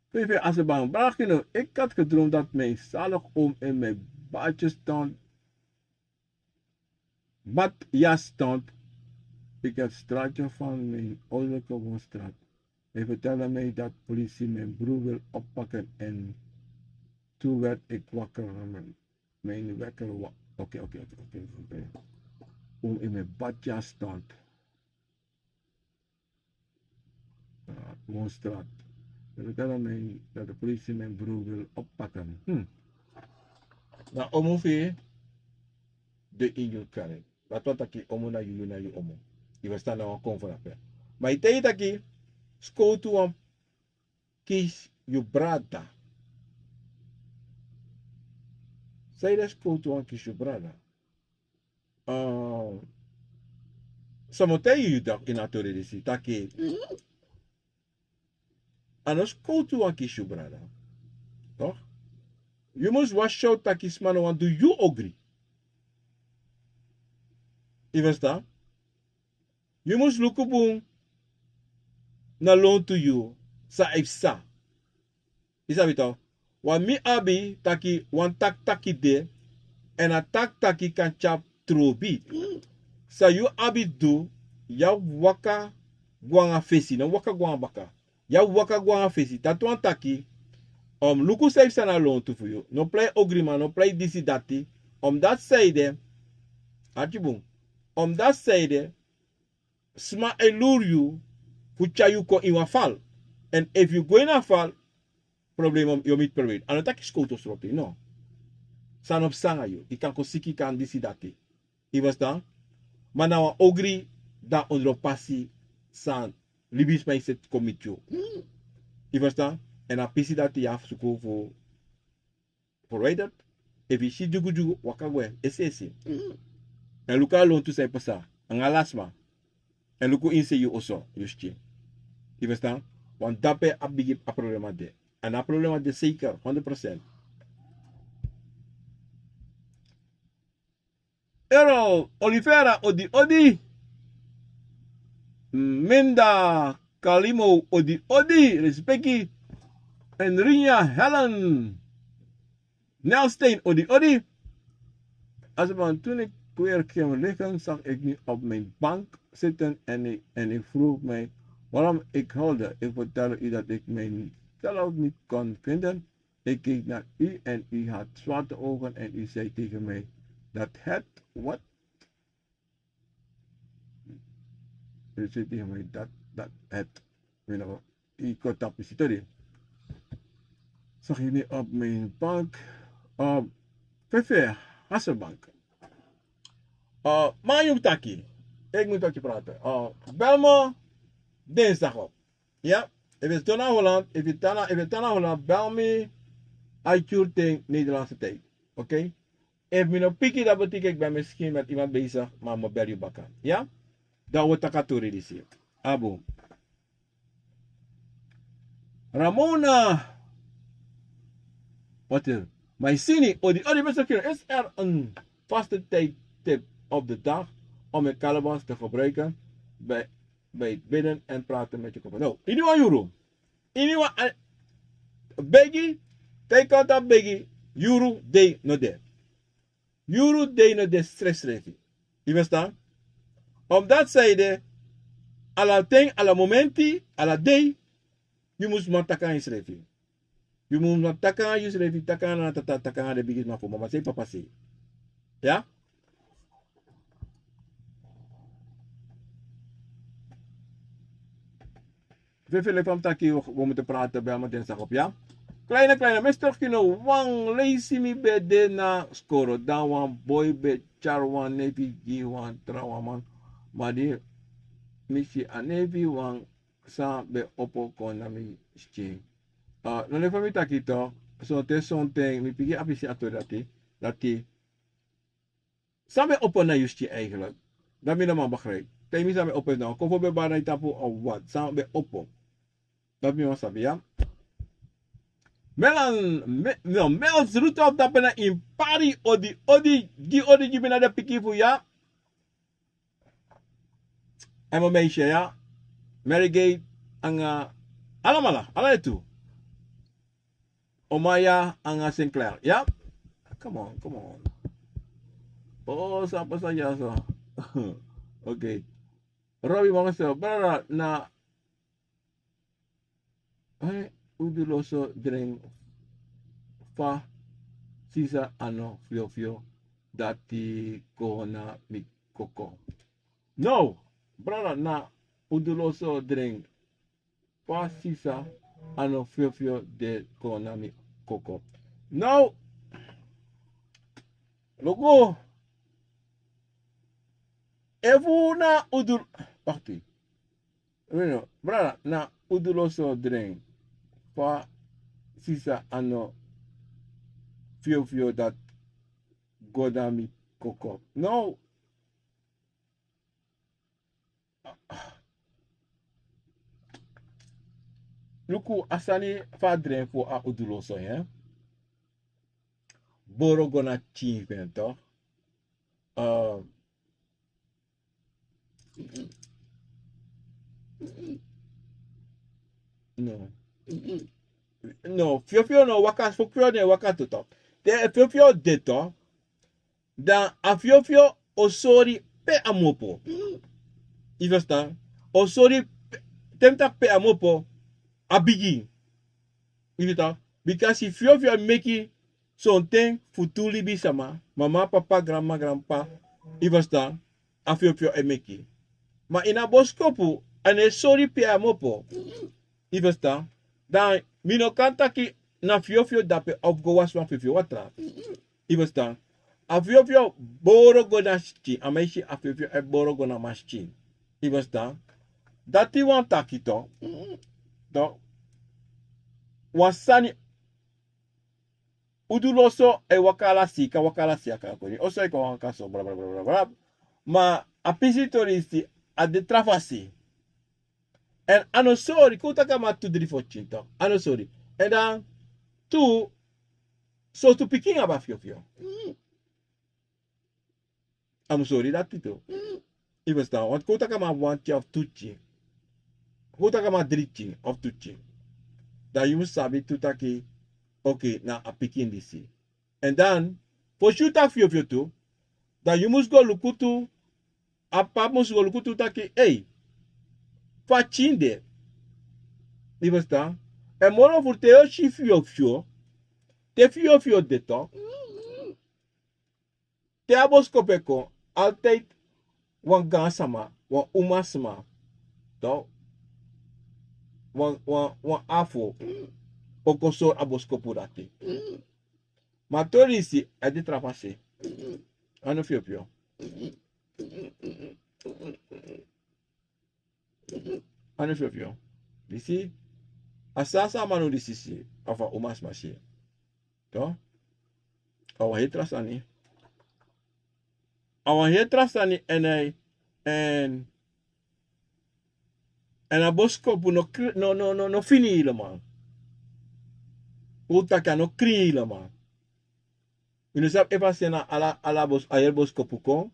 Fefe Hasselbank, brada Gino, ik had gedroomd dat mijn zalig oom in mijn Paardjesstand, badjasstand. Ik het straatje van mijn ouderlijke woonstraat. Hij vertelde mij dat politie mijn broer wil oppakken en toen werd ik wakker. Mijn wekker wa- oké, oké, oké, oké, oké. Um in mijn badjasstand. Woonstraat. Dat betekent dat, mijn, dat de politie mijn broer wil oppakken. Hmm. Na omo fi de in yu kari. Dat wat taki omo na yu, na yu omo. Yu verstan, na wan kon fu na pe. Ma yu te yu taki skowtu wan kisi yu brada. San yu de skowtu wan kisi yu brada? Somo te yu yu daki ini a tori disi taki a no skowtu wan kisi yu brada. Toch? Yu mus wasi out taki sma no wani du yu ogri. Yu verstan? Yu mus luku bun na lontu yu san a e psa. Yu sabi toch? Wan mi abi taki wan taki taki de, èn a taki taki kan tyari trobi. San yu abi du, yu abi waka go nanga fesi, no waka go nanga baka. Yu abi waka go nanga fesi. Dati wani taki, luku san e psa na lontu fu yu. No prei ogriman, no prei disi dati. Omdati san ede, arki bun. Omdati san ede, sma e luru yu fu tyari yu kon ini wan fal. Èn efu yu go ini a fal, problema, yu o miti problema. A no taki skowtu o sroto yu, no. San no psa nanga yu, yu kan kon siki, yu kan disi dati. Yu verstan? Ma na wan ogri dan ondro pasi san libisma e seti kon miti yu. Yu verstan? Èn a pisi dati yu abi fu suku fu verwijderd. Efu yu si dyugudyugu, waka gwe esi esi. Èn luku a lontu san e pasa nanga ala sma. Èn luku ini se yu oso, yu skin. Yu verstan? Want dape a bigi a problema de. Èn a problema de zeker, honderd procent. Errol Oliveira, odi odi. Minda Kalimo, odi odi. Respeki. Enrinya Helen Nelstein, odi odi. Als man, toen ik weer ging liggen, zag ik niet op mijn bank zitten en ik, en ik vroeg mij waarom ik huilde. Ik vertelde u dat ik mijzelf niet kon vinden. Ik keek naar u en u had zwarte ogen en u zei tegen mij dat het, wat? U zei tegen mij dat, dat het, you know, ik kon tapu sitori. Zag je niet op mijn bank, op V V Hasselbank. Uh, maar je moet taki, ik moet taki praten. Uh, bel me dinsdag op. Ya, efu yu e tan na Holland, efu yu e tan na, efu yu e tan na Holland, bel mi. A e tyari ten Nederlandse tijd. Oké? Efu mi no piki, dat betekent ik ben misschien met iemand bezig, maar mi o bel yu baka. Ya? Dan wi o taki a tori disi. Abo. Ramona. Wat is? Mijn zini, odi, odi, mensen, is er een vaste tijdstip op de dag om een kalabas te gebruiken bij bij het bidden en praten met je koper. No, ini wan yuru. Ini wan, eh, begi, te yu kon tapu begi, yuru dei no de. Yuru dei no de srefsrefi. Yu verstan? Omdati san ede, ala ten, ala momenti, ala dei, yu mus man taki nanga yusrefi. Yu mus man taki nanga yusrefi, taki nanga tata, taki nanga den bigisma fu mama sei, papa sei. Ya? Fefele, fa mi taki, wi, wi mutu prati, bel mi dinsdag op, ya? Kleine, kleine, mister Kino, wan leisi mi ben de na skoro, dan wan boi ben tyari wan nefi gi wan trawan man, ma di mi si a nefi wan san ben opo kon na mi skin. Ah, no, ne fa mi taki toch, sonten, sonten mi piki abi si a tori dati, dati san ben opo na yu skin eigenlijk. Dat mi no man begrijp. Te mi san ben opo na, kofo ben bari na yu tapu of wat, san ben opo. Dat mi wan sabi, ya. Melan, me, no, Mels Rudolph, dape na ini Pari, odi, odi, gi odi gi mi na den pikin fu yu, ya. Èn mi meisje, ya. Mary Gay, anga, alamala, ala den tu. Omaya anga Sinclair, ya. Come on, come on. Oh, san pasa ya so. Okay. Robi, mama, so, brada, na eh, uduloso dren fa sisa ano fiofio dati kon na mi koko. No, brada, na uduloso dren fa sisa ano fiofio de kon na mi koko. Now, luku, efu na udu, wakti. Weno, brada, na uduloso dren fa sisa ano fiofio dati go na mi koko. No, luku, a sani fu a dren fu a uduloso, hè? Boro go na pikin fu en, toch? Eh, no. No, fiofio no waka, fiofio no e waka tu, toch. Te fiofio de, toch, dan a fiofio o sori pe a mopo. Yu ferstan? O sori pe, te mi taki pe a mopo, a bigi. Yu ferstan? Bikasi fiofio e meki sonten fu tu libisma, mama, papa, granmama, granpapa. Yu ferstan? A fiofio e meki. Ma ini a boskopu, a no e sori pe a mopo. Yu ferstan? Dan mi no kan taki na fiofio dape of go wasi wan fiofio watra. Yu ferstan? A fiofio boro go na skin, a meisje, a fiofio e boro go na man skin. Yu ferstan? Dati wani taki, toch. Toch, wan sani, uduloso e waka ala sei, kan waka ala sei, a kan kon ini oso, e kan waka so, bla, bla, bla, bla, bla. Ma a pisi tori disi, a de tra fasi. Èn a no sori, kon un taki a man tu dri fo pikin, toch. A no sori. Èn dan tu, sortu pikin abi a fiofio. A mu sori dati tu. Yu ferstan? Want kon un taki a man abi wan pikin of tu pikin. Kon un taki a man abi dri pikin of tu pikin. Dan yu mu sabi tu taki, okay, na a pikin disi. Èn dan, fosi yu taki fiofio tu, dan yu mus go luku tu, a p'pa mus go luku tu taki, ei, fa a pikin de. Yu ferstan? Èn moro furu te yu o si fiofio, te fiofio de, toch. Te a boskopu e kon, altijd wan gaansma, wan umasma, toch, wan, wan, wan afo o kon sori a boskopu dati. Ma a tori disi e de tra fasi. A no fiofio. A no fiofio. Disi, a san a manu disi si, of a umasma si, toch, a wan heri tra sani. A wan heri tra sani. Èn a, èn, èn a boskopu no kri-, no, no, no, no fini helemaal. Un taki a no krin helemaal. Yu no sabi efu a seni ala, ala bos-, a heri boskopu kon.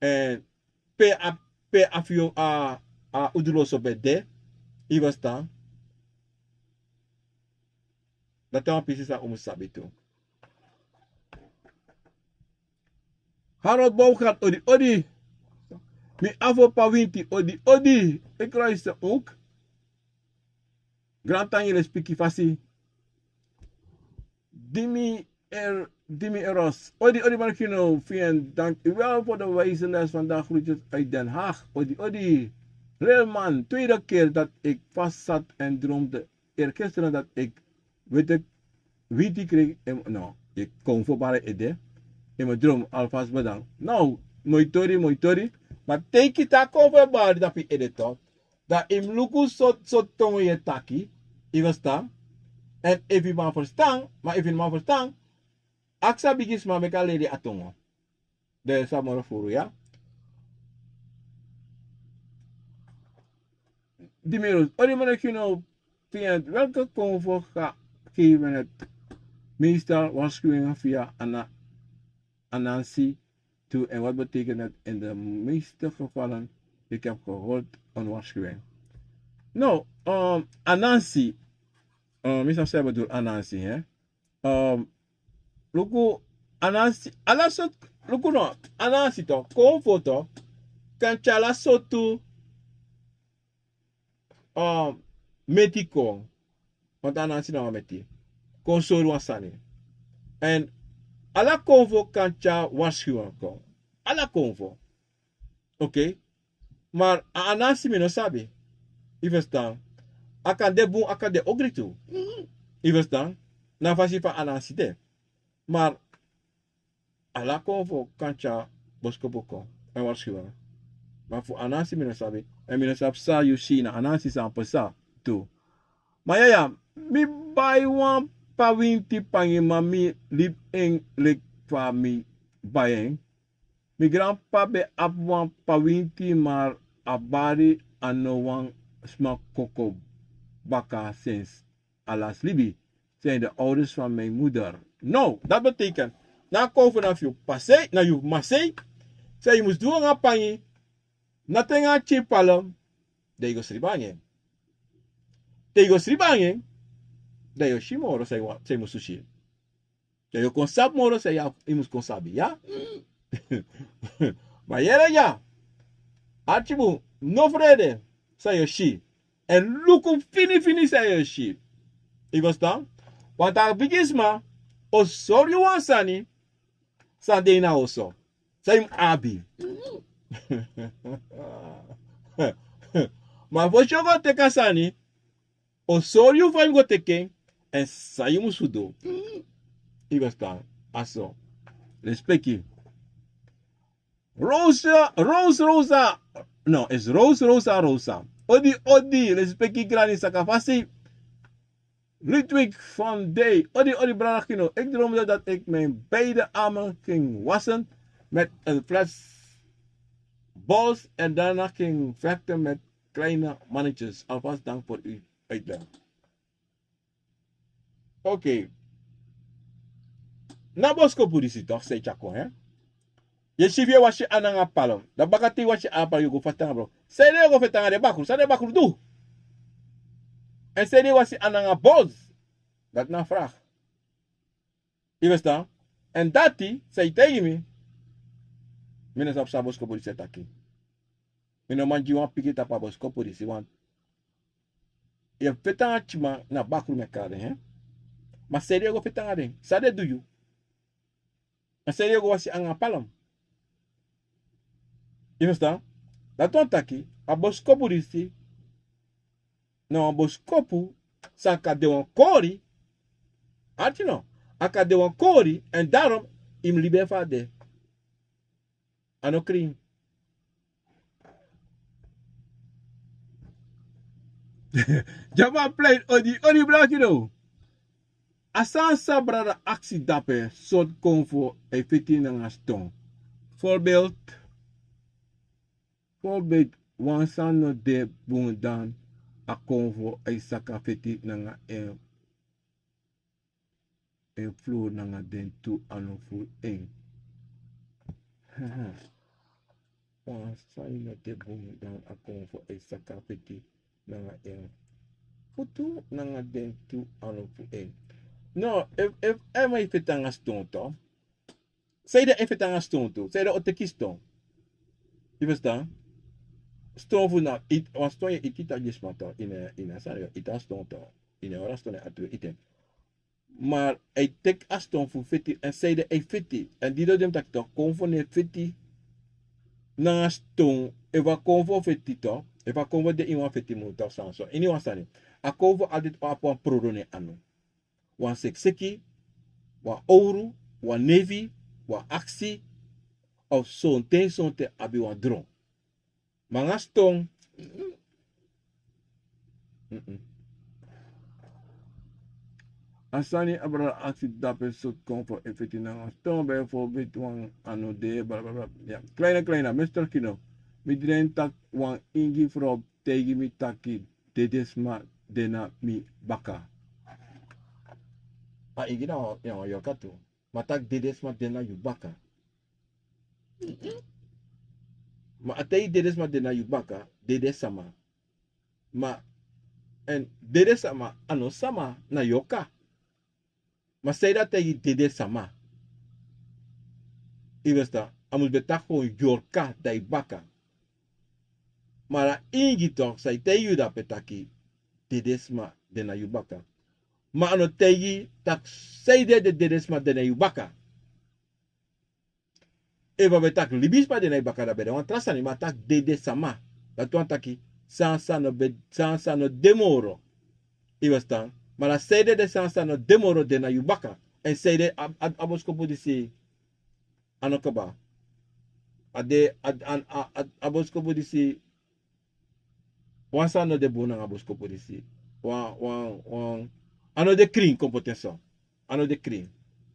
Èn pe a, pe a fio a, a uduloso ben de. Yu ferstan? Dati na wan pisi san un mus sabi tu. Harold Bouwgat, odi, odi. Mi afo Pawinti, odi, odi. Ik ruiste ook. Grantangi lespeki fasi. Dimi er, Dimi Eros. Odi, odi, Markino, vriend. Dank u wel voor de wijze les vandaag. Groetjes uit Den Haag. Odi, odi. Reelman, tweede keer dat ik vast zat en droomde. Eergisteren dat ik witte, witte kreeg. In, no, ik kon voorbij ede. In mijn droom alvast bedankt. Nou, moi tori, moi tori. Maar teki ta kon voorbij dat pi ede toch. Dan yu mus luku so, so tongo yu e taki, yu ferstan? Èn efu yu man ferstan, ma efu yu no man ferstan, aksi a bigisma meki a leri a tongo. Dan yu sa moro furu, ya. Dimi Eros, odi, Markino, vriend, welke convo ga geven het meestal waarschuwingen via Ana-, Anansi toe en wat betekent het in de meeste gevallen? Ik heb gehoord een waarschuwing. No, um, Anansi, um, mi sabi san yu bedoel Anansi, hè? Um, luku, Anansi, ala sortu, luku no, Anansi to, kon foto, kan tyari ala sortu, um, meti kon. Want Anansi na wan meti. Kon sori wan sani. En ala konfo kan tyari wan siwan kon. Ala konfo. Oké. Maar a Anansi mi no sabi. Yu verstaan? A kan de bun, a kan de ogri tu. Yu verstaan? Na fasi fa Anansi de. Maar ala konfo kan tyari boskopu kon. En waarschuwen. Maar fu Anansi mi no sabi. En mi no sabi san yu si na Anansi san pasa tu. Ma ya, ya, mi bai wan pawinti pangi, ma mi libi en leki fa mi bai en. Mi granp'pa ben abi wan pawinti, maar a bari a no wan sma koko baka sensi a lasi libi. Zijn de ouders van mijn moeder. No, dat betekent, na a konfo na fu yu pasei, na yu masei, san yu mus du nanga pangi, na te nanga a pikin palm, dan yu go sribi nanga en. Te yu go sribi nanga en, dan yu o si moro san yu wa-, san yu mus si. Dan yu o kon sabi moro san yu, yu mus kon sabi, ya? Ma yere ya, arki bun, no frede san yu o si. En luku fini fini san yu o si. Yu verstaan? Want a bigisma o sori yu wan sani san de ini a oso. San yu mus abi. Ma fosi yu o go teki a sani, o sori yu fa yu mus go teki en, en san yu mus du. Yu verstaan? A so. Respeki. Rosa, Rose Rosa. No, is Rose Rosa Rosa. Odi, odi, respeki grani sakafasi. Ludwig van Dijk. Odi, odi, brada Kino. Ik droomde dat ik mijn beide armen ging wassen met een fles Bols en daarna ging vechten met kleine mannetjes. Alvast dank voor uw uitleg. Oké. Na boskopu disi toch, san e tyari kon, hè? Yu e si, fu yu e wasi anu nanga palm. Dan baka te yu wasi anu nanga palm, yu go feti nanga bro. San ede yu go feti nanga den bakru? San den bakru du? En san ede yu wasi anu nanga Bols? Dati na a vraag. Yu verstaan? En dati, san yu taigi mi, mi no sabi san a boskopu disi e taki. Mi no man gi wan piki tapu a boskopu disi, want yu e feti nanga tyiman na bakru, mi e kari den, hè? Ma san ede yu go feti nanga den? San den du yu? Ma san ede yu go wasi anga palm? Yu verstaan? Dati wani taki, a boskopu disi na wan boskopu san kan de wan kori. Arki no? A kan de wan kori, en daarom yu mus libi en fa a de. A no krin. Jama plein, odi, odi, brada Kino. A sani san brada aksi dape, sortu konfo e feti nanga ston. Voorbeeld, voorbeeld, wan sani no de bun, dan a konfo e saka feti nanga en, en vloer nanga den tu anu fu en. Wan sani no de bun, dan a konfo e saka feti nanga en futu nanga den tu anu fu en. No, efu, efu a man e feti nanga ston tu, san ede a e feti nanga ston tu? San ede a o teki ston? Yu verstaan? Ston fu na, iti, wan ston yu e iti, taki yu sma tu, yu no, yu no sani, yu e iti a ston tu. Yu no e hori a ston, yu e ati, yu e iti en. Ma a e teki a ston fu feti, en san ede a e feti. En di den o du en taki tu, konfo no e feti nanga ston. Efu a konfo feti tu, efu a konfo de ini wan feti mun tu, san so, ini wan sani, a konfo altijd o abi wan prodo na en anu. Wan sekiseki, wan owru, wan nefi, wan aksi, of sonten sonten abi wan dron. Ma nanga ston, mm-mm. A sani a brada aksi dape, sortu konfo e feti nanga ston, bijvoorbeeld wan anu de, bla, bla, bla. Ya. Kleine, kleine, mister Kino. Mi dream taki wan ingi frow taigi mi taki dede sma de na mi baka. A ingi na wan, ya, wan yorka tu. Ma taki dede sma de na yu baka. Ma a taigi dede sma de na yu baka, dede sama. Ma, en dede sama, a no sama, na yorka. Ma san ede a taigi dede sama? Yu ferstan? A mus ben taki kon yorka dan yu baka. Ma a ingi tok san yu taigi yu dape taki dede sma de na yu baka. Ma a no taigi tak' san yu de de dede sma de na yu baka. Efu a ben taki libisma de na yu baka dan ben de wan tra sani, ma a taki dede sama. Dati wani taki san san no ben san san no de moro. Yu ferstan? Ma na san yu de de san san no de moro de na yu baka. Èn san yu de a boskopu disi a no kaba. A de a boskopu disi wan sani no de bun nanga boskopu disi. Wan wan wan a no de krin kon poti en so. A no de krin.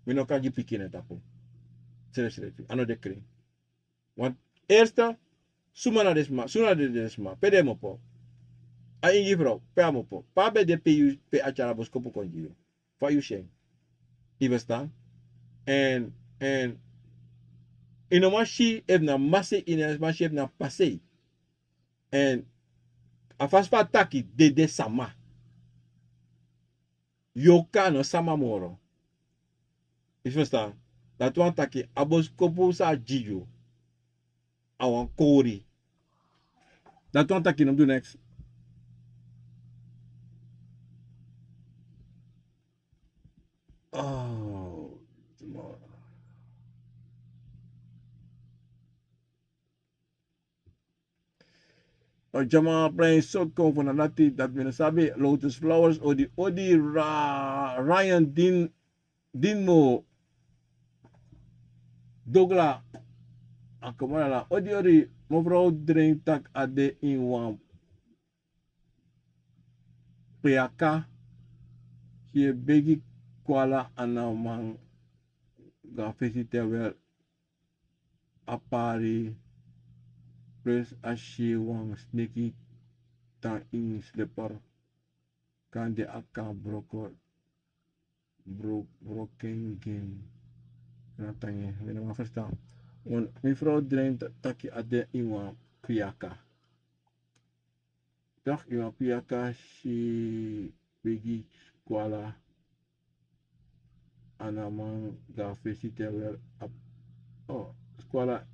Mi no kan gi pikin en tapu. Srefsrefi a no de krin. Wan erste suma na den sma suma na den sma pe den mopo? A ingi frow pe a mopo pe a ben de pe a tyari a boskopu kon gi yu? Fa yu si en? Yu ferstan? Èn èn yu no man si efu na masei yu no man si efu na pasei. Èn a fasi fa a taki dede sama. Yu o kon na no sama moro. Yu ferstan? Dati wani taki a boskopu san a gi yu a wan kori. Dati wani taki no mus du neks. Jama prin sot kon fu na dati dati mi no sabi. Lotus flowers odi odi ryan din din mo dogla. A komana na odi odi. Mofrow drenk tak' a de ini wan peyaka. Si e begi kwala a na man. Go a fesi te wel a pari. Pres a si wan sneki tan ini sleper. Kan de a kan broko brokengin. Na tangi mi no man ferstan. Mi frow dren taki a de ini wan piyaka. Tok' ini wan piyaka si bigi skwala. A na man go a fesi te wel a skwala.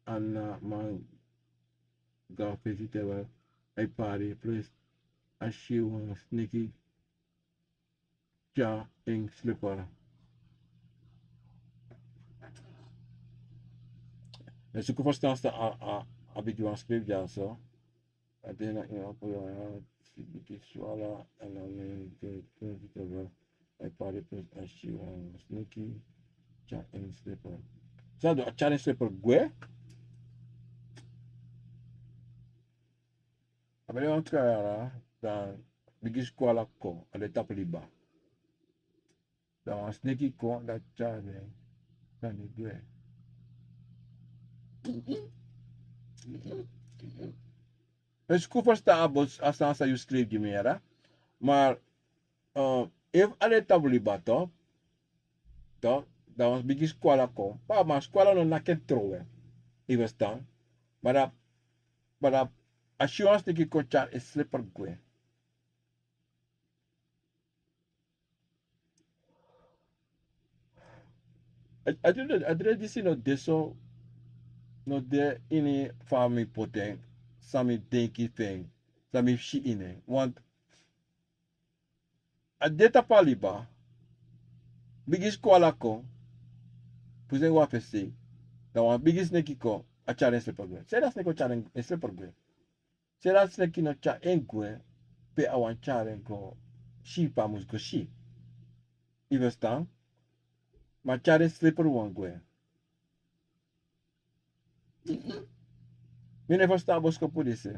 A na man go a fesi te wel a e pari ples. A si wan sneki tya en sleper. En suku ferstan sta a bigi wan skrifi dya so. A de na ini a pori a bigi swala. A na man go a fesi te wel a e pari ples a si wan sneki tya en sleper. San du a tyari en sleper gwe. A ben de wan kayara dan bigi skwala kon a de tapu liba. Dan wan sneki kon dan tyari den dan di gwe. Esi ku ferstan a bos a sani san yu skrifi gi mi yara. Ma efu a de tapu liba to dan wan bigi skwala kon pa ma skwala no naki en trowe. Yu ferstan? Ma dan a si wan sneki kon tyari en sleper gwe. A dre disi no de so no de ini fa mi poti en san mi denki fu en san mi si ini en. Want a de tapu a liba bigi skwala kon pusu en go a fesi dan wan bigi sneki kon a tyari en sleper gwe. Seri a sneki o tyari en sleper gwe. Seri a sneki no tyari en gwe pe a wani tyari en go si pe a mus go si. Yu ferstan? Ma tyari en sleper wan gwe. Mi no e ferstan a boskopu disi.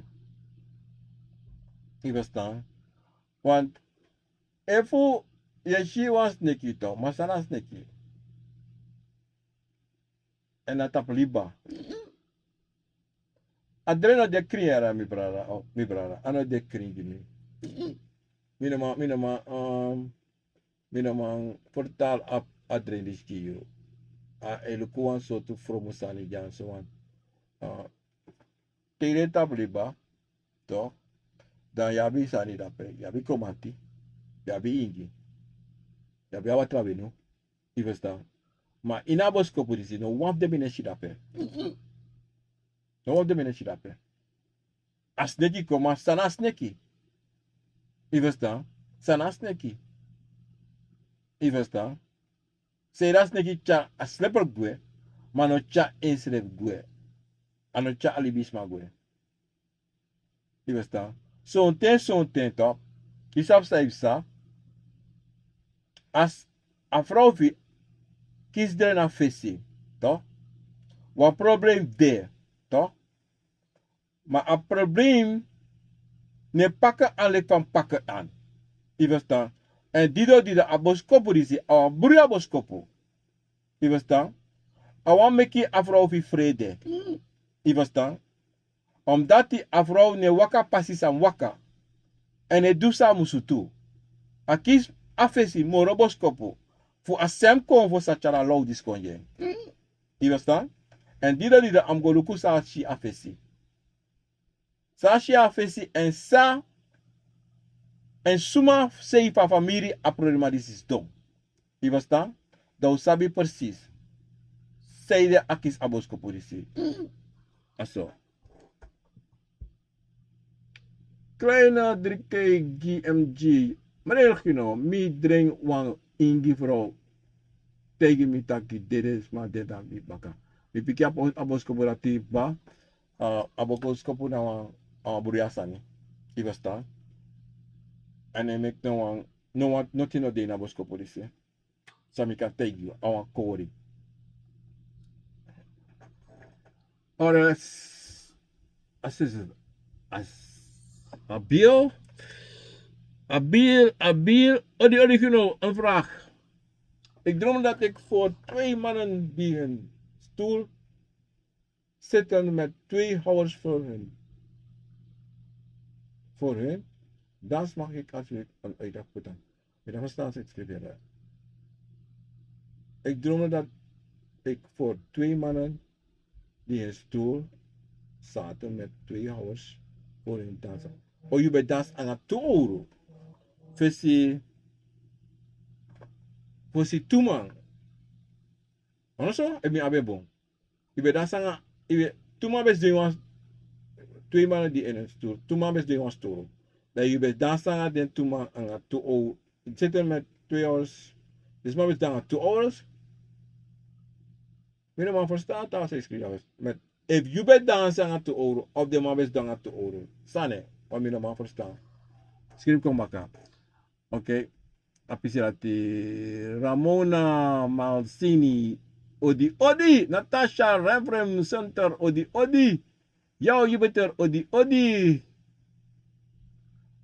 Yu ferstan? Want efu yu e si wan sneki to ma san na sneki èn na tapu liba. A dren no de krin yara mi brada a no de krin gi mi. Mi no man mi no man mi no man fertal a dren disi gi yu. A e luku wan sortu fromu sani dyan so wan te yu de tapu liba to dan yu abi sani dape yu abi komati yu abi ingi yu abi a watra wenu. Yu ferstan? Ma ini a boskopu disi no wan fu den mi no e si dape. No wan fu den mi no e si dape. A sneki kon, ma san na a sneki? Yu ferstan? San na a sneki? Yu ferstan? Sei dan sneki tyari a sleper gwe, ma a no tyari ensrefi gwe. A no tyari a libisma gwe. Yu ferstan? Sonten sonten tok, yu sabi san yu psa? A frow fu yu kisi dren na fesi, tok, wan problem de, tok. Ma a problem no e paka an leki fa mi paka an. Yu ferstan? Èn dido dido a boskopu disi a wan bruya boskopu. Yu ferstan? A wani meki a frow fu yu frede. Yu ferstan? Omdati a frow no e waka pasi san mi waka, èn no e du san a musu du. A kisi a fesi moro boskopu fu a sem kon fu sa tyari a low disi kon gi en. Yu ferstan? Èn dido dido a mus go luku san a si a fesi. San a si a fesi èn san, èn suma sei fu a famiri a problema disi sidon. Yu ferstan? Dan un sabi presis sanede a kisi a boskopu disi. A so. Kleine drinke gi M G. Meneer Gino, mi dring wan ingi frow. Taigi mi taki dede sma de na mi baka. Mi piki a boskopu dati ba. A boskopu na wan bruya sani. Yu ferstan? Èn e meki no wan, no wan, notin no de ini a boskopu disi. San mi kan taigi yu, a wan kori. Ora, a sisi, a, a bil, a bil, a bil, odi, odi, Gino, een vraag. Ik droomde dat ik voor twee mannen die hun stoel zitten met twee houwers voor hun, voor hun. Dan mag ik als ik een uitleg vertellen. Met een verstand zit skriveren. Ik droomde dat ik voor twee mannen die hun stoel zaten met twee houwers voor hun dansen. O, yu ben dansi nanga tu owru. Fesi, fesi tu man. Ono so, efu mi abi en bun. Yu ben dansi nanga, yu ben, tu man ben sidon ini wan, twee mannen die in een stoel. Tu man ben sidon ini wan stoel. Dan yu ben dansi nanga den tu man nanga tu owru. Zitten met twee houwers. Dus man ben sidon nanga tu owru. Mi no man verstaan, dan zeg ik, met, efu yu ben dansi nanga tu owru, of den man ben sidon nanga tu owru. San, want mi no man verstaan. Skrifi kon baka. Oké. A pisi dati. Ramona Malsini, odi odi. Natasha Reverend Center, odi odi. Yaw Jupiter, odi odi.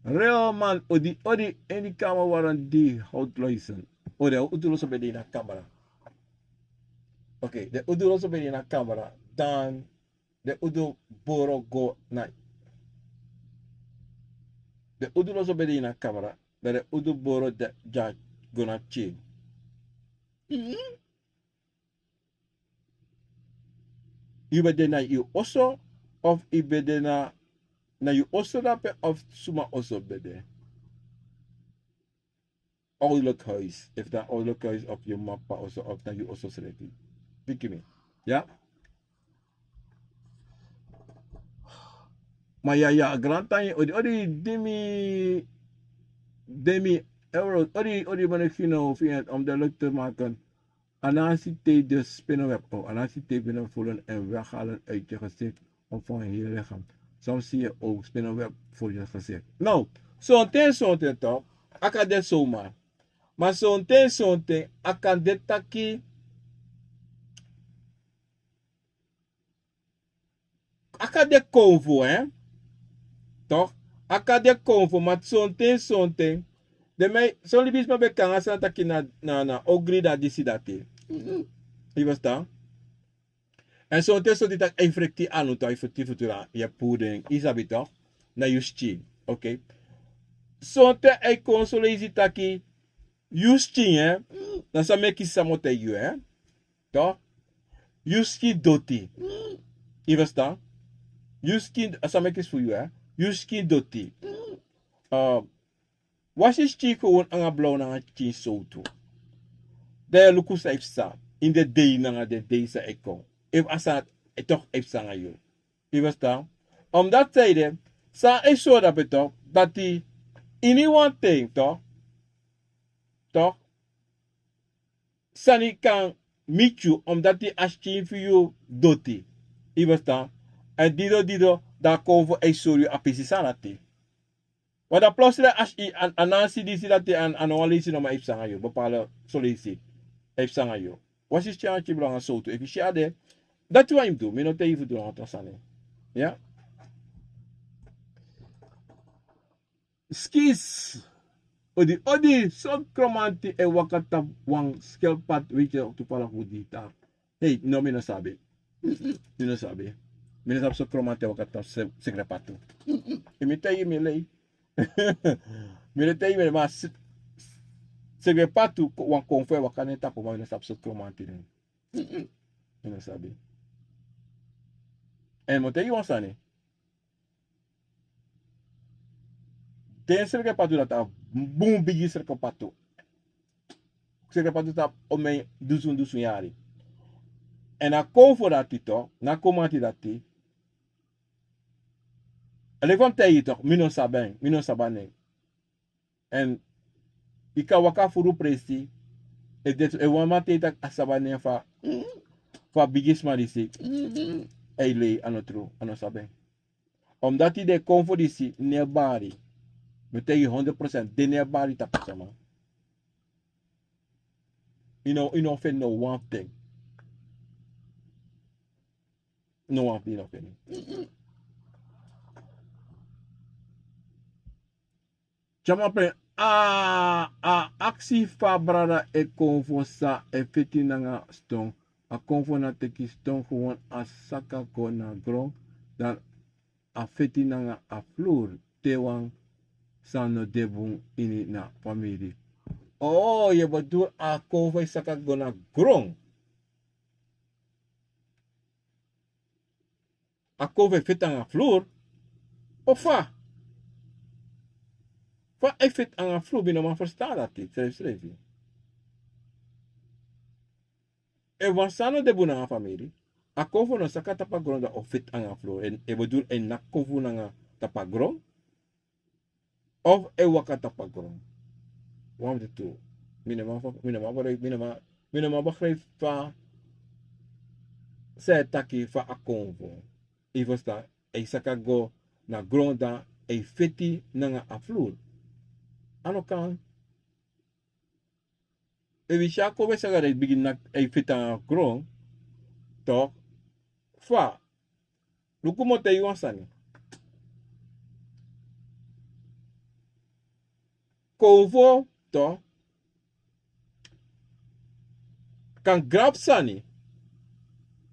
Real man, odi odi. Ini kamera, wan di houdt luisteren. O, den udu loso ben de ini a kamera. Oké, den udu loso ben de ini a kamera. Dan den udu boro go na, den udu loso ben de ini a kamera. Dan den udu boro dya go na tye. Yu ben de na yu oso, of yu ben de na, na yu oso dape, of suma oso ben de? Ouderlijk huis. Efu na ouderlijk huis of yu mama papa oso of na yu oso srefi. Piki mi. Ya? Ma ya, ya, grantangi, odi, odi, dimi, dimi, euro, odi, odi, man, ik vind of je het om duidelijk te maken. Anansi te de spinnenweb, o, anansi te binnen voelen en weghalen uit je gezicht of van je lichaam. Soms zie je ook spinnenweb voor je gezicht. Nou, sonten, sonten toch, a kan de zomaar. Ma sonten, sonten, a kan de taki, a kan de konfo, hè? Toch? A kan de konfo, ma sonten, sonten. Den man, son libisma ben kan a sani taki na, na, na ogri, dati, disi, dati. Yu ferstan? Èn sonten, sonten taki a e frekti anu, taki a e frekti futu, dan yu e puru den, yu sabi toch? Na yu skin, oké. Sonten a e kon so leisi taki yu skin, hè, na san meki sama o taigi yu, hè. Toch? Yu skin doti. Yu ferstan? Yu skin, a san meki fu yu, hè. Yu skin doti. Wasi skin kon nanga blaw nanga skin sowtu. Dan yu e luku san yu psa. ini den dei nanga den dei san e kon. Efu a sani e tok' e psa nanga yu. Yu ferstan? Omdati san ede, san e sori dape tok', dati ini wan ten tok', tok', sani kan miti yu, omdati a skin fu yu doti. Yu ferstan? Èn dido dido, dan a kon fu e sori yu a pisi sani dati. Want dan plotseling a si, a, a no si disi dati, a no wan leisi no man e psa nanga yu, bepaalde son leisi e psa nanga yu. Wan sisi tyari a kibri nanga sowtu, efu yu si a de, dati wan yu mus du, mi no taigi yu fu du nanga tra sani. Ya. Skis. Odi, odi, sortu kromanti e waka tapu wan skelpad, weet je toevallig hoe die tapu. Hei, no, mi no sabi. Mi no sabi. Mi no sabi sortu kromanti e waka tapu se-, skelpad tu. Yu mi taigi mi lei. Mi no taigi mi, ma se-, skelpad tu, wan konfo e waka na en tapu, ma mi no sabi sortu kromanti na en. Mi no sabi. Èn mi o taigi wan sani. Den srekerbatu dati a bun bigi srekerbatu. Srekerbatu dati a omen dusun dusun yari. Èn a konfo dati tu, na a kromanti dati. A leki fa mi taigi yu tu, mi no sabi en, mi no sabi a nen. Èn yu kan waka furu presi, efu den, efu wan man taigi yu taki a sabi a nen fu a, fu a bigisma disi, a e lei, a no tru, a no sabi en. Omdati den konfo disi no e bari. Mi e taigi yu hondro prosent, den no e bari tapu sama. Yu no, yu no feni no wan fu den. No wan fu den yu no feni. Tyari mi a plen, a, a aksi fa brada e konfo san e feti nanga ston. A konfo na teki ston, gewoon a saka go na gron, dan a feti nanga a flur, te wan san no de bun ini na famiri. O, yu e bedoel a konfo e saka go na gron. A konfo e feti nanga flur. Of fa? Fa a e feti nanga flur, mi no man ferstan dati srefsrefi. Efu wan sani no de bun nanga famiri, a konfo no saka tapu a gron dan o feti nanga flur. Èn, e bedoel, a e naki konfo nanga tapu a gron. Of a e waka tapu a gron. Wan fu di tu. Mi no man, mi no man, mi no man, mi no man begrijp fa san a e taki fa a konfo. Yu ferstan, a e saka go na gron dan a e feti nanga a flur. A no kan. Efu yu si a konfo e saka dan a e bigin naki, a e feti nanga gron. Toch, fa. Luku, mi o taigi yu wan sani. Konfo, toch, kan grabu sani,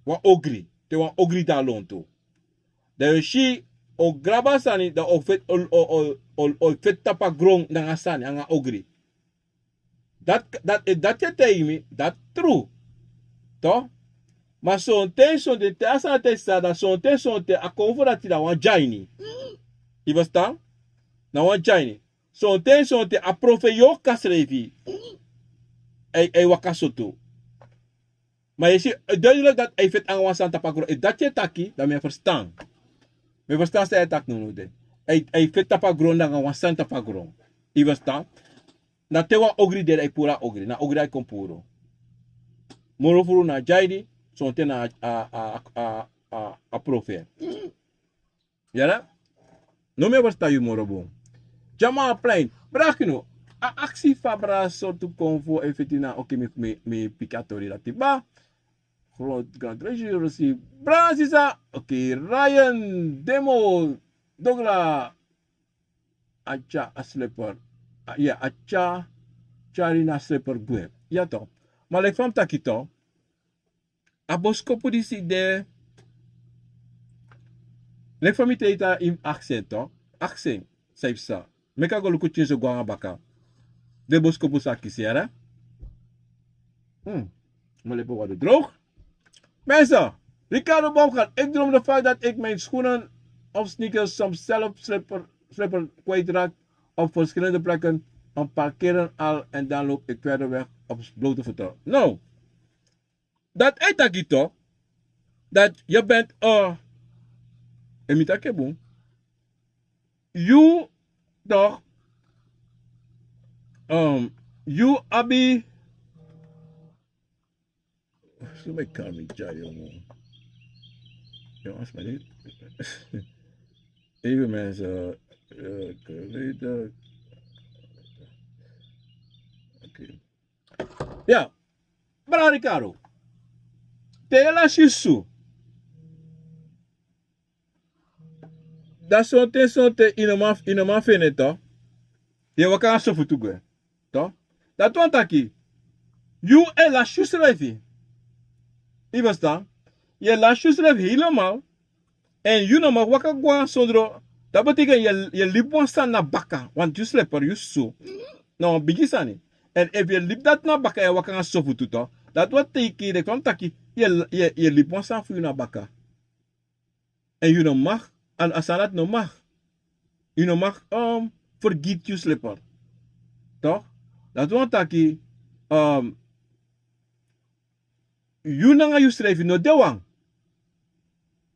wan ogri, te wan ogri de na lontu. Dan yu o si, o grabu a sani, dan o feti, o, o, o, o, o feti tapu a gron nanga sani, nanga ogri. Dati, dati, e, dati yu e taigi mi, dati tru. Toch? Ma sonten, sonten, te a sani dati e saka, sonten, sonten, a konfo dati na wan dyaini. Yu ferstan? Na wan dyaini. Sonten, sonten, a profeiti yu o kan srefi. A e, a e waka so tu. Ma yu si, e duidelijk dati a e feti nanga wan sani tapu a gron. Efu dati yu e taki, dan mi e ferstan. Mi e ferstan san yu e taki now de. A e, a e feti tapu a gron nanga wan sani tapu a gron. Yu ferstan? Na te wan ogri de, dan a e puru a ogri. Na ogri a e kon puru. Moro furu na a dyaini, sonten na a, a, a, a, a, a profeiti. Yere? No, mi e ferstan yu moro bun. Tyari mi a plen. Brada Kino, a aksi fa brada sortu konfo e feti nanga, oké, mi, mi, mi piki a tori dati kba. Groot, grand, regisseur, si brada sisa. Oké, Ryan, Demo, Dogla, a tyari a slipper. A, ya, a tyari, tyari na slipper gwe. Ya toch. Ma leki fa mi taki toch. A boskopu disi de. Leki fa mi taigi yu, yu mus aksi en toch. Aksi en san yu psa. Meki a go luku tyenso go nanga baka. Den boskopu san a kisi, yere. Hmm. Mi lippen worden droog. Mensen, Ricardo Baumgart, ik droomde vaak dat ik mijn schoenen of sneakers soms zelf slipper, slipper kwijtraak op verschillende plekken. Een paar keren al en dan loop ik verder weg op blote voeten. Nou, Dati a e taki to, dati yu ben, en mi taki en bun. Yu, toch, yu abi. Somebody call me Jayo, man. Yo, ask me. Even man, so, uh, okay. Ya, brada Ricardo, te yu e lasi yu susu, dan sonten sonten yu no man, yu no man feni en, to. Yu e waka nanga sofutu gwe, to. Dati wani taki yu e lasi yusrefi. Yu e ferstan? Yu e lasi yusrefi helemaal. Èn yu no man waka gwe na sondro. Dati betekent yu e, yu e libi wan sani na baka, want yu sleper, yu susu na wan bigi sani. Èn efu yu e libi dati na baka, yu e waka nanga sofutu, to. Dati wani taki, dati wani taki yu e, yu e, yu e libi wan sani fu yu na baka. Èn yu no mag, a, a sani dati no mag. Yu no mag, um, fergiti yu sleper, toch? Dati wani taki, um, yu nanga yusrefi no de wan.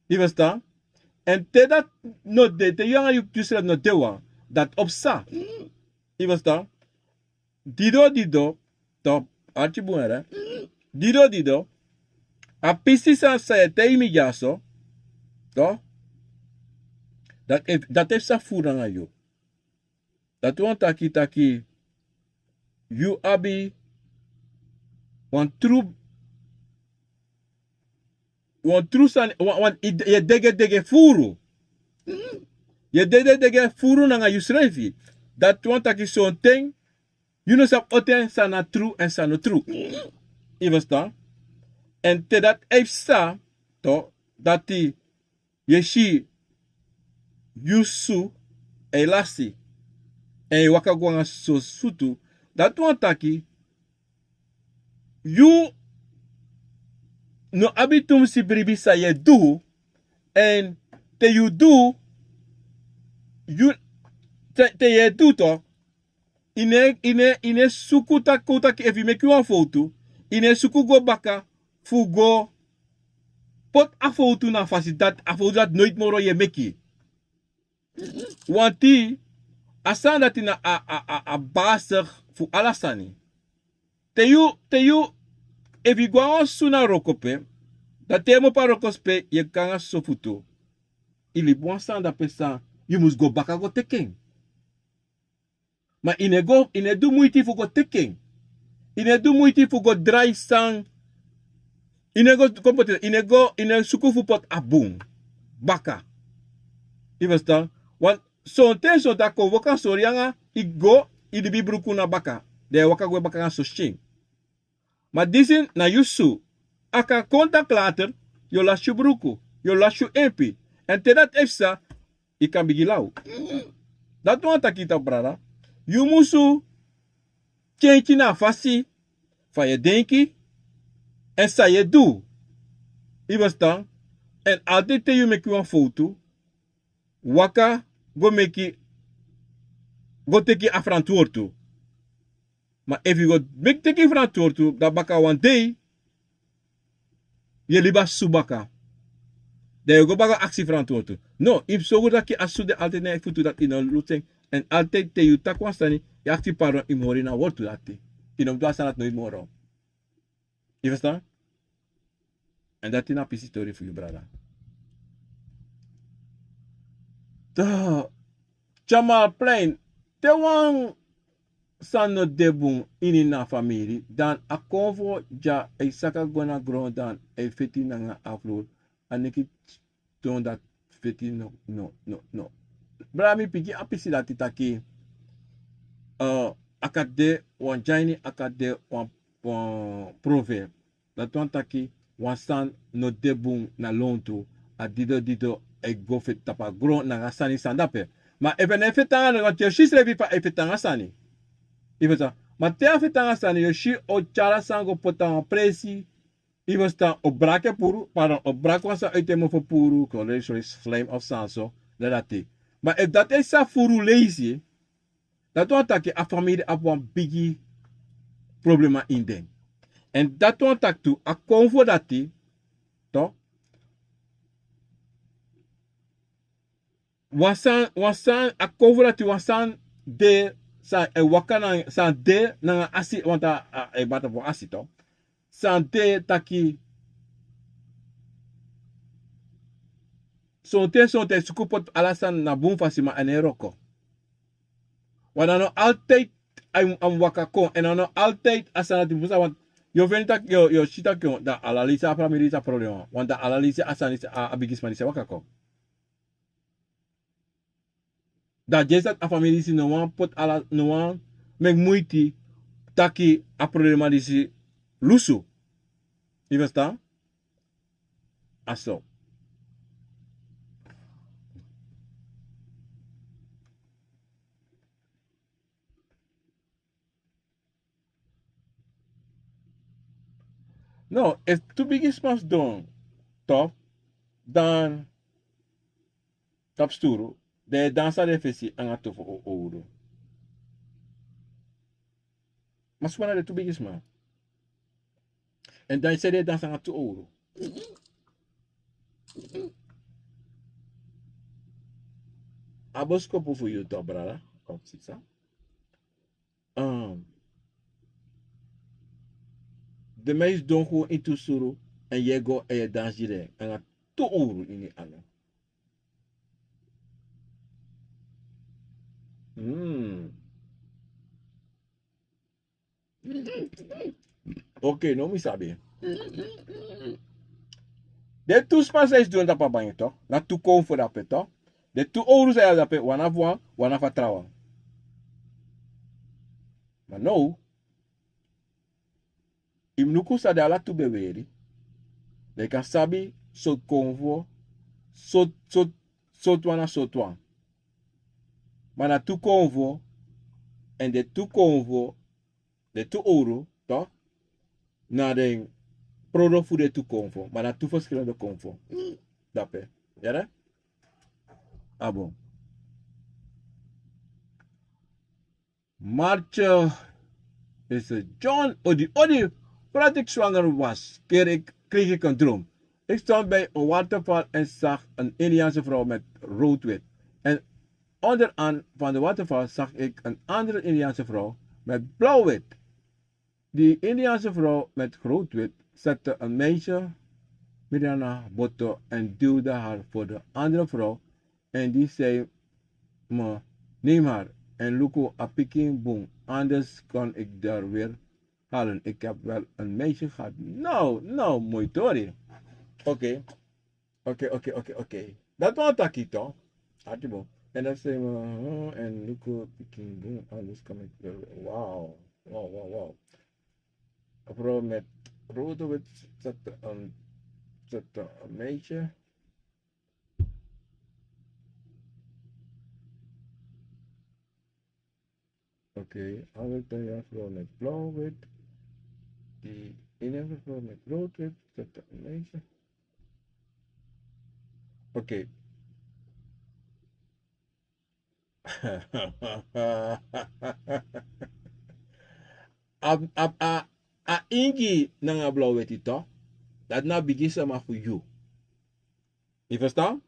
Yu e ferstan? Èn te dati no de, te yu nanga yu, yusrefi no de wan, dati o psa. Yu e ferstan? Dido, dido, to, arki bun, hè. Dido, dido, a pisi san, san yu e taigi mi dyaso, to, dati e, dati e psa furu nanga yu. Dati wani taki, taki yu abi wan tru, wan tru sani, wan, wan, yu e dede, dede furu. Yu e dede, dede furu nanga yusrefi. Dati wani taki sonten yu no sabi oten san na tru èn san no tru. Yu e ferstan? Èn te dati e psa, to, dati yu e si yu susu e lasi, èn yu e waka go nanga sofutu, dati wani taki yu no abi tumsi bribi san yu e du, èn te yu du, yu, te, te yu e du, to, yu no e, yu no e, yu no e suku taki, kon taki efu yu meki wan fowtu, yu no e suku go baka fu go poti a fowtu na fasi dati, a fowtu dati noiti moro yu e meki. Wanti a sani dati na a, a, a, a basi fu ala sani. Te yu, te yu, efu yu go na wan susu na wroko pe, dan te yu e mopo a wroko spe, yu e kon nanga sofutu. Yu libi wan sani dape san yu mus go baka go teki en. Ma yu no e go, yu no e du muiti fu go teki en. Yu no e du muiti fu go drai san. Yu no e go, kon poti, yu no e go, yu no e suku fu poti a bun baka. Yu e ferstan? Wan, sonten, sonten a kon wooko a sori nanga yu, go, yu libi bruku na baka. Dan yu e waka gwe baka nanga soso syen. Ma disi na yu susu. A kan kon taki later, yu o lasi yu bruku, yu o lasi yu empi. Èn te dati e psa, yu kan bigin law. Dati wani taki, tapu brada, yu musu kenki na a fasi fa yu e denki, èn san yu e du. Yu e ferstan? Èn altèit te yu meki wan fowtu, waka go meki, go teki a frantwortu. Ma efu yu go meki teki frantwortu, dan baka wan dei yu e libi a susu baka. Dan yu o go baka aksi frantwortu. No, yu mus sorgu taki a susu de altèit na yu futu, dati yu no lusu en. Èn altèit te yu taki wan sani, yu aksi pardon, yu mus hori na a wortu dati. Yu no mus du a sani dati noiti moro. Yu e ferstan? Èn dati na a pisi tori fu yu, brada. Tya, Tyamal Plein, te wan sani no de bun ini a famiri, dan a konfo dya e saka go na gron, dan e feti nanga a fluru. A neki ston dati feti no, no, no, no. Brada, mi piki a pisi dati taki, eh, a kan de wan dya ini, a kan de wan, wan proverb. Dati wani taki wan sani no de bun na lontu, a dido dido e go feti tapu a gron nanga a sani san de ape. Ma efu a no e feti nanga lontu, yu o si srefi fa a e feti nanga sani. Yu e ferstan? Ma te a feti nanga sani, yu o si a o tyari a sani go poti na wan presi. Yu e ferstan? A o braki en puru, pardon, a o braki wan sani uiti en mofo puru, kon lei soi slijm of sani so, dan dati. Ma efu dati e sa furu leisi, dati wani taki a famiri abi wan bigi problema ini den. En dati wan taki tu, a konfo dati, to, wan sani, wan sani, a konfo dati wan sani de, san e waka nanga, san de nanga asi, want a, a, e bata fu asi to. San de taki, sonten, sonten e suku poti ala sani na bun fasi ma a no e wroko. Want a no altijd a mus, a mus waka kon, èn a no altijd a sani dati mus, want yu o feni taki, yu o, yu o si taki, dan ala leisi a famiri disi a problema. Want dan ala leisi a sani disi, a, a bigisma disi e waka kon. Dan disi dati a famiri disi no wani poti ala, no wani meki muiti taki a problema disi lusu. Yu ferstan? A so. No, efu tu bigisma sidon, to, dan tapu sturu, dan yu e dansi na den fesi nanga tu fu o-, owru. Ma suma na den tu bigisma. Èn dan yu sabi den e dansi nanga tu owru. A boskopu fu yu to, brada of sisa. Ehm, den man sidon fu ini tu suru, èn yu e go èn yu e dansi gi den nanga tu owru ini yu anu. Hmm. Ok, now mi sabi. Den tu sma san e sidon tapu a bangi to, na tu konfo dape to. Den tu owru san e dape, wan na fu wan, wan na fu a trawan. Ma now, yu mus luku san den ala tu beweri. Dan yu kan sabi sortu konfo, sortu, sortu, sortu wan na sortu wan. Ma na tu konfo, èn den tu konfo, den tu owru, to, na den prodo fu den tu konfo, ma na tu verschillende konfo. Dape. Yere? A bon. Martje is, eh, John Odi Odi. Voordat ik zwanger was, kreeg ik, kreeg ik een droom. Ik stond bij een waterval en zag een Indiaanse vrouw met rood-wit. En onderaan van de waterval zag ik een andere Indiaanse vrouw met blauw-wit. Die Indiaanse vrouw met rood-wit zette een meisje, Mirana Botto, en duwde haar voor de andere vrouw. En die zei me: "Neem haar en luku a pikin bun, anders kan ik daar weer halen. Ik heb wel een meisje gehad." Nou, nou, mooi tori. Oké. Oké, oké, oké, oké. Dat wan taki to. Artibo. En dan zei me, "Hmm, en luku pikin bun, anders kan ik weer." Wauw. Wauw, wauw, wauw. A vrouw met rood-wit zette een, zette een meisje. Oké, altijd een vrouw met blauw-wit. Die ene vrouw met rood-wit, zet een meisje. Oké. A, a, a, a ingi nanga blauw-witi to. Dati na bigi sama fu yu. Yu ferstan?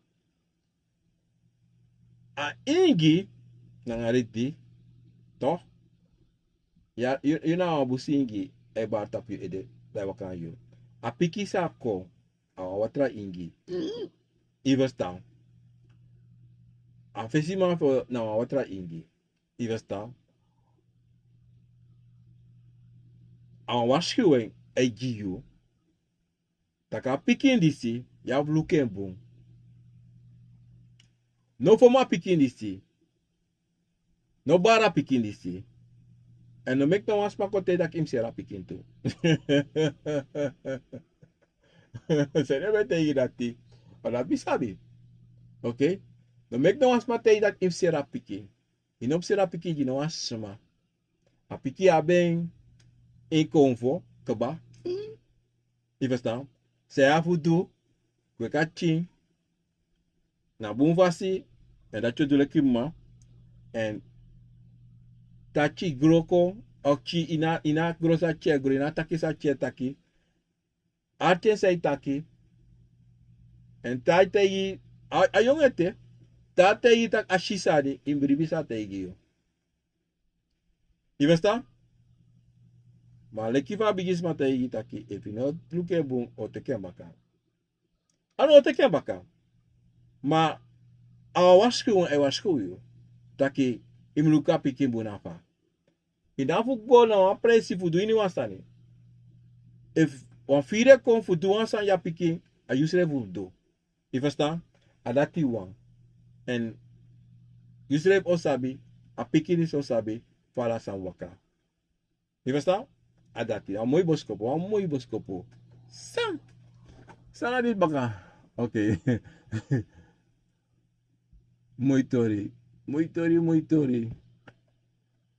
A ingi nanga redi, to. Ya, yu, yu na wan busi ingi e bari tapu yu ede, dan e waka nanga yu. A pikin san kon, a wan watra ingi. Yu ferstan? A fesiman fu na wan watra ingi. Yu ferstan? A wan warskow e gi yu. Taki a pikin disi, yu abi luku en bun. No fon a pikin disi. No bari a pikin disi. Èn no meki no wan sma kon taigi taki yu mus seri a pikin tu. Seri ben taigi yu dati. Ma dati mi sabi. Oké? No meki no wan sma taigi yu taki yu mus seri a pikin. Yu no mus seri a pikin gi no wan sma. A pikin abi en inkomen fu kaba. Yu ferstan? San yu abi fu du, kweki a pikin na bun fasi, èn dati yu o du leki mama. Èn te a pikin gro kon, Oki ina ina grosa chegro ina takisa che taki. Arte sai taki. En tai tai a yongete. Tatai tak ashisadi in bribisa taigi yo. Yu verstaan? Ma leki fa a bigisma taigi taki efi no luke bun o teke en baka. A no o teke en baka. Ma a wan warskuwin e warskuwi yu taki yu mus luku a pikin bun na fa yu no abi fu go na wan presi fu du ini wan sani. Efu wan firi e kon fu du wan sani ya pikin a yusrefi fu du. Yu verstaan? A dati wan. En yusrefi o sabi a pikin disi o sabi fu ala sani waka. Yu verstaan? A dati a moi boskopu a moi boskopu. San san na disi baka? Ok. Moi tori. Moi tori moi tori.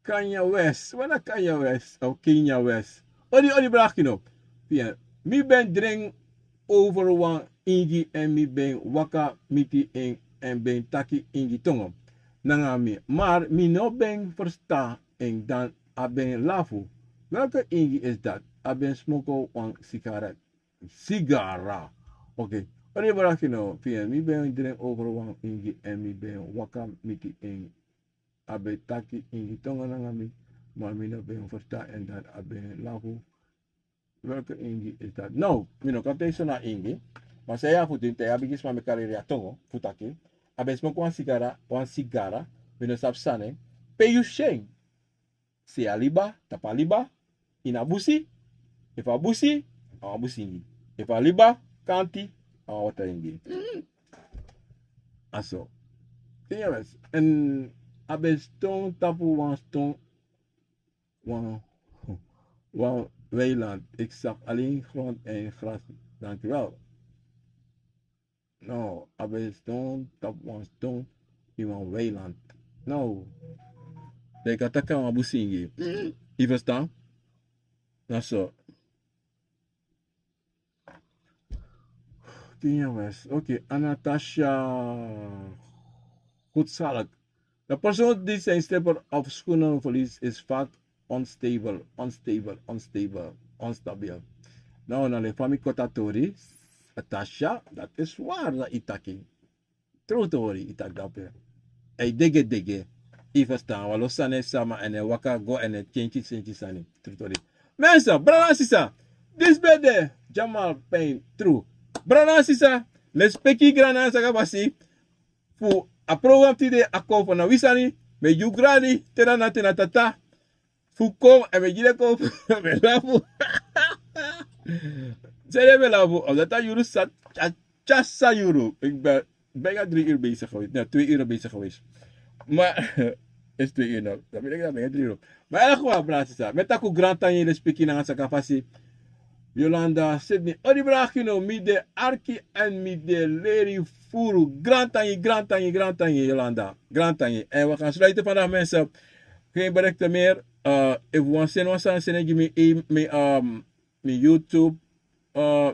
Kanya west wana kanya west of kenya west. Odi odi brakino. Pia mi ben dring over wan ingi en mi ben waka miti en en ben taki ingi tongo nanga mi mar mi no ben versta en dan a ben lafu. Welke ingi is dat? A ben smoko wan sigaret. Sigara. Ok. Odi brakino. Pia mi ben dring over wan ingi en mi ben waka miti en a ben taki ingi tongo nanga mi. Ma mi no ben versta en dan a ben lafu. Welke ingi is dat? No, mi no kan taigi so na ingi. Ma san yu abi fu du ini te yu abi gi sma meki a leri a tongo fu taki a ben smoko wan sigara wan sigara. Mi no sabi san nen. Pe yu si en? Si a liba tapu a liba. Ini a busi. Efu a busi a wan busi ingi. Efu a liba kanti a wan wata ingi. A so. Tin yawes. En a ben ston tapu wan ston wan wan weiland. Ik zag alleen grond en gras. Dank u wel. No, a ben ston tapu wan ston in wan weiland. No. Dan yu kan taki a wan busingi. Yu verstan? Na so. Tin yawes. Ok, Anastasia. Goed salak. De persoon die zijn slipper of schoenen verliest is vaak onstable, onstable, onstable, onstabiel. No no le fami kota tori. Atasha, dat is waar dat itaki. True tori itak dape. Hij dege dege. Yu verstan wan lo sani e sama en e waka go en e kenki senki sani. True tori. Mensen, brada sisa. Disbede. Jamal pijn true. Brada sisa. Lespeki grana saka basi. Fu a program tide a kon fu na wi sani. Mi e gi un gradi te na na te na tata. Fu kon èn mi e gi den kon fu mi e lafu. Sede mi e lafu omdat a yuru sa tyasa yuru. Bijna drie uur bezig geweest. Nee, twee uur bezig geweest. Maar is twee uur nou. Dan ben ik dan ben ik drie uur. Maar in elk geval brada sisa mi e taki un grantangi lespeki nanga saka fasi. Yolanda Sydney odi brada kino mi de arki èn mi de leri furu. Grantangi grantangi grantangi Yolanda. Grantangi èn wi kan sluiten vandaag mensen. Geen berichten meer. Efu wan seni wan sani seni gi mi mi mi YouTube.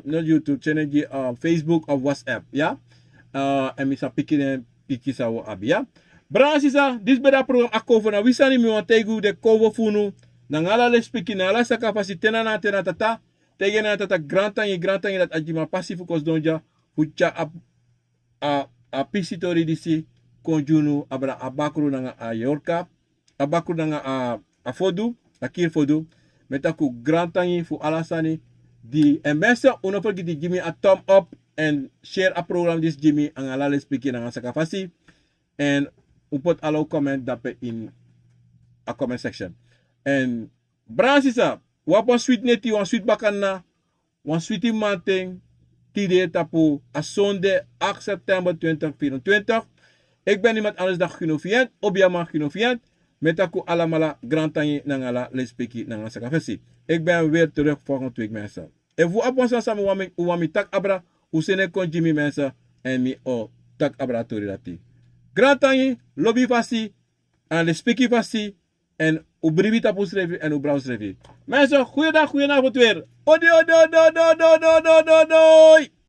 Not YouTube seni gi Facebook of WhatsApp ya. Èn mi sa piki den piki san wi abi ya. Brada sisa disi ben de a program a konfo na wi sani mi wani taigi un den konfo fu unu. Nanga ala lespeki nanga ala saka fasi te na na te na tata. Taigi en na tata grantangi grantangi dati a gi mi a pasi fu kon sidon dya fu tyari a a pisi tori disi kon gi unu abra a bakru nanga a yorka. A bakru nanga a fodu a kiri fodu. Mi e taki un grantangi fu ala sani. Di èn mensen un no fergiti gi mi a tom op èn share a program disi gi mi anga ala lespeki nanga saka fasi. Èn un poti ala un comment dape ini a comment section. Èn brada sisa, wi abi wan switi neti wan switi bakana. Wan switi manten tide tapu a sonde acht september twintig vierentwintig. Ik ben niemand anders dan Gino Vient, Obiaman Gino Vient. Mi e taki un alamala grantangi nanga ala lespeki nanga saka fesi. Ik ben weer terug volgende week mensen. Efu un abi wan sani san mi wani mi taki abra, un seni en kon gi mi mensen. Èn mi o taki abra a tori dati. Grantangi, lobi fasi, èn lespeki fasi. Èn un bribi tapu unsrefi èn un bra unsrefi. Mensen, goeiedag, goeienaavond weer. Odi odi odi odi odi odi odi odi odi.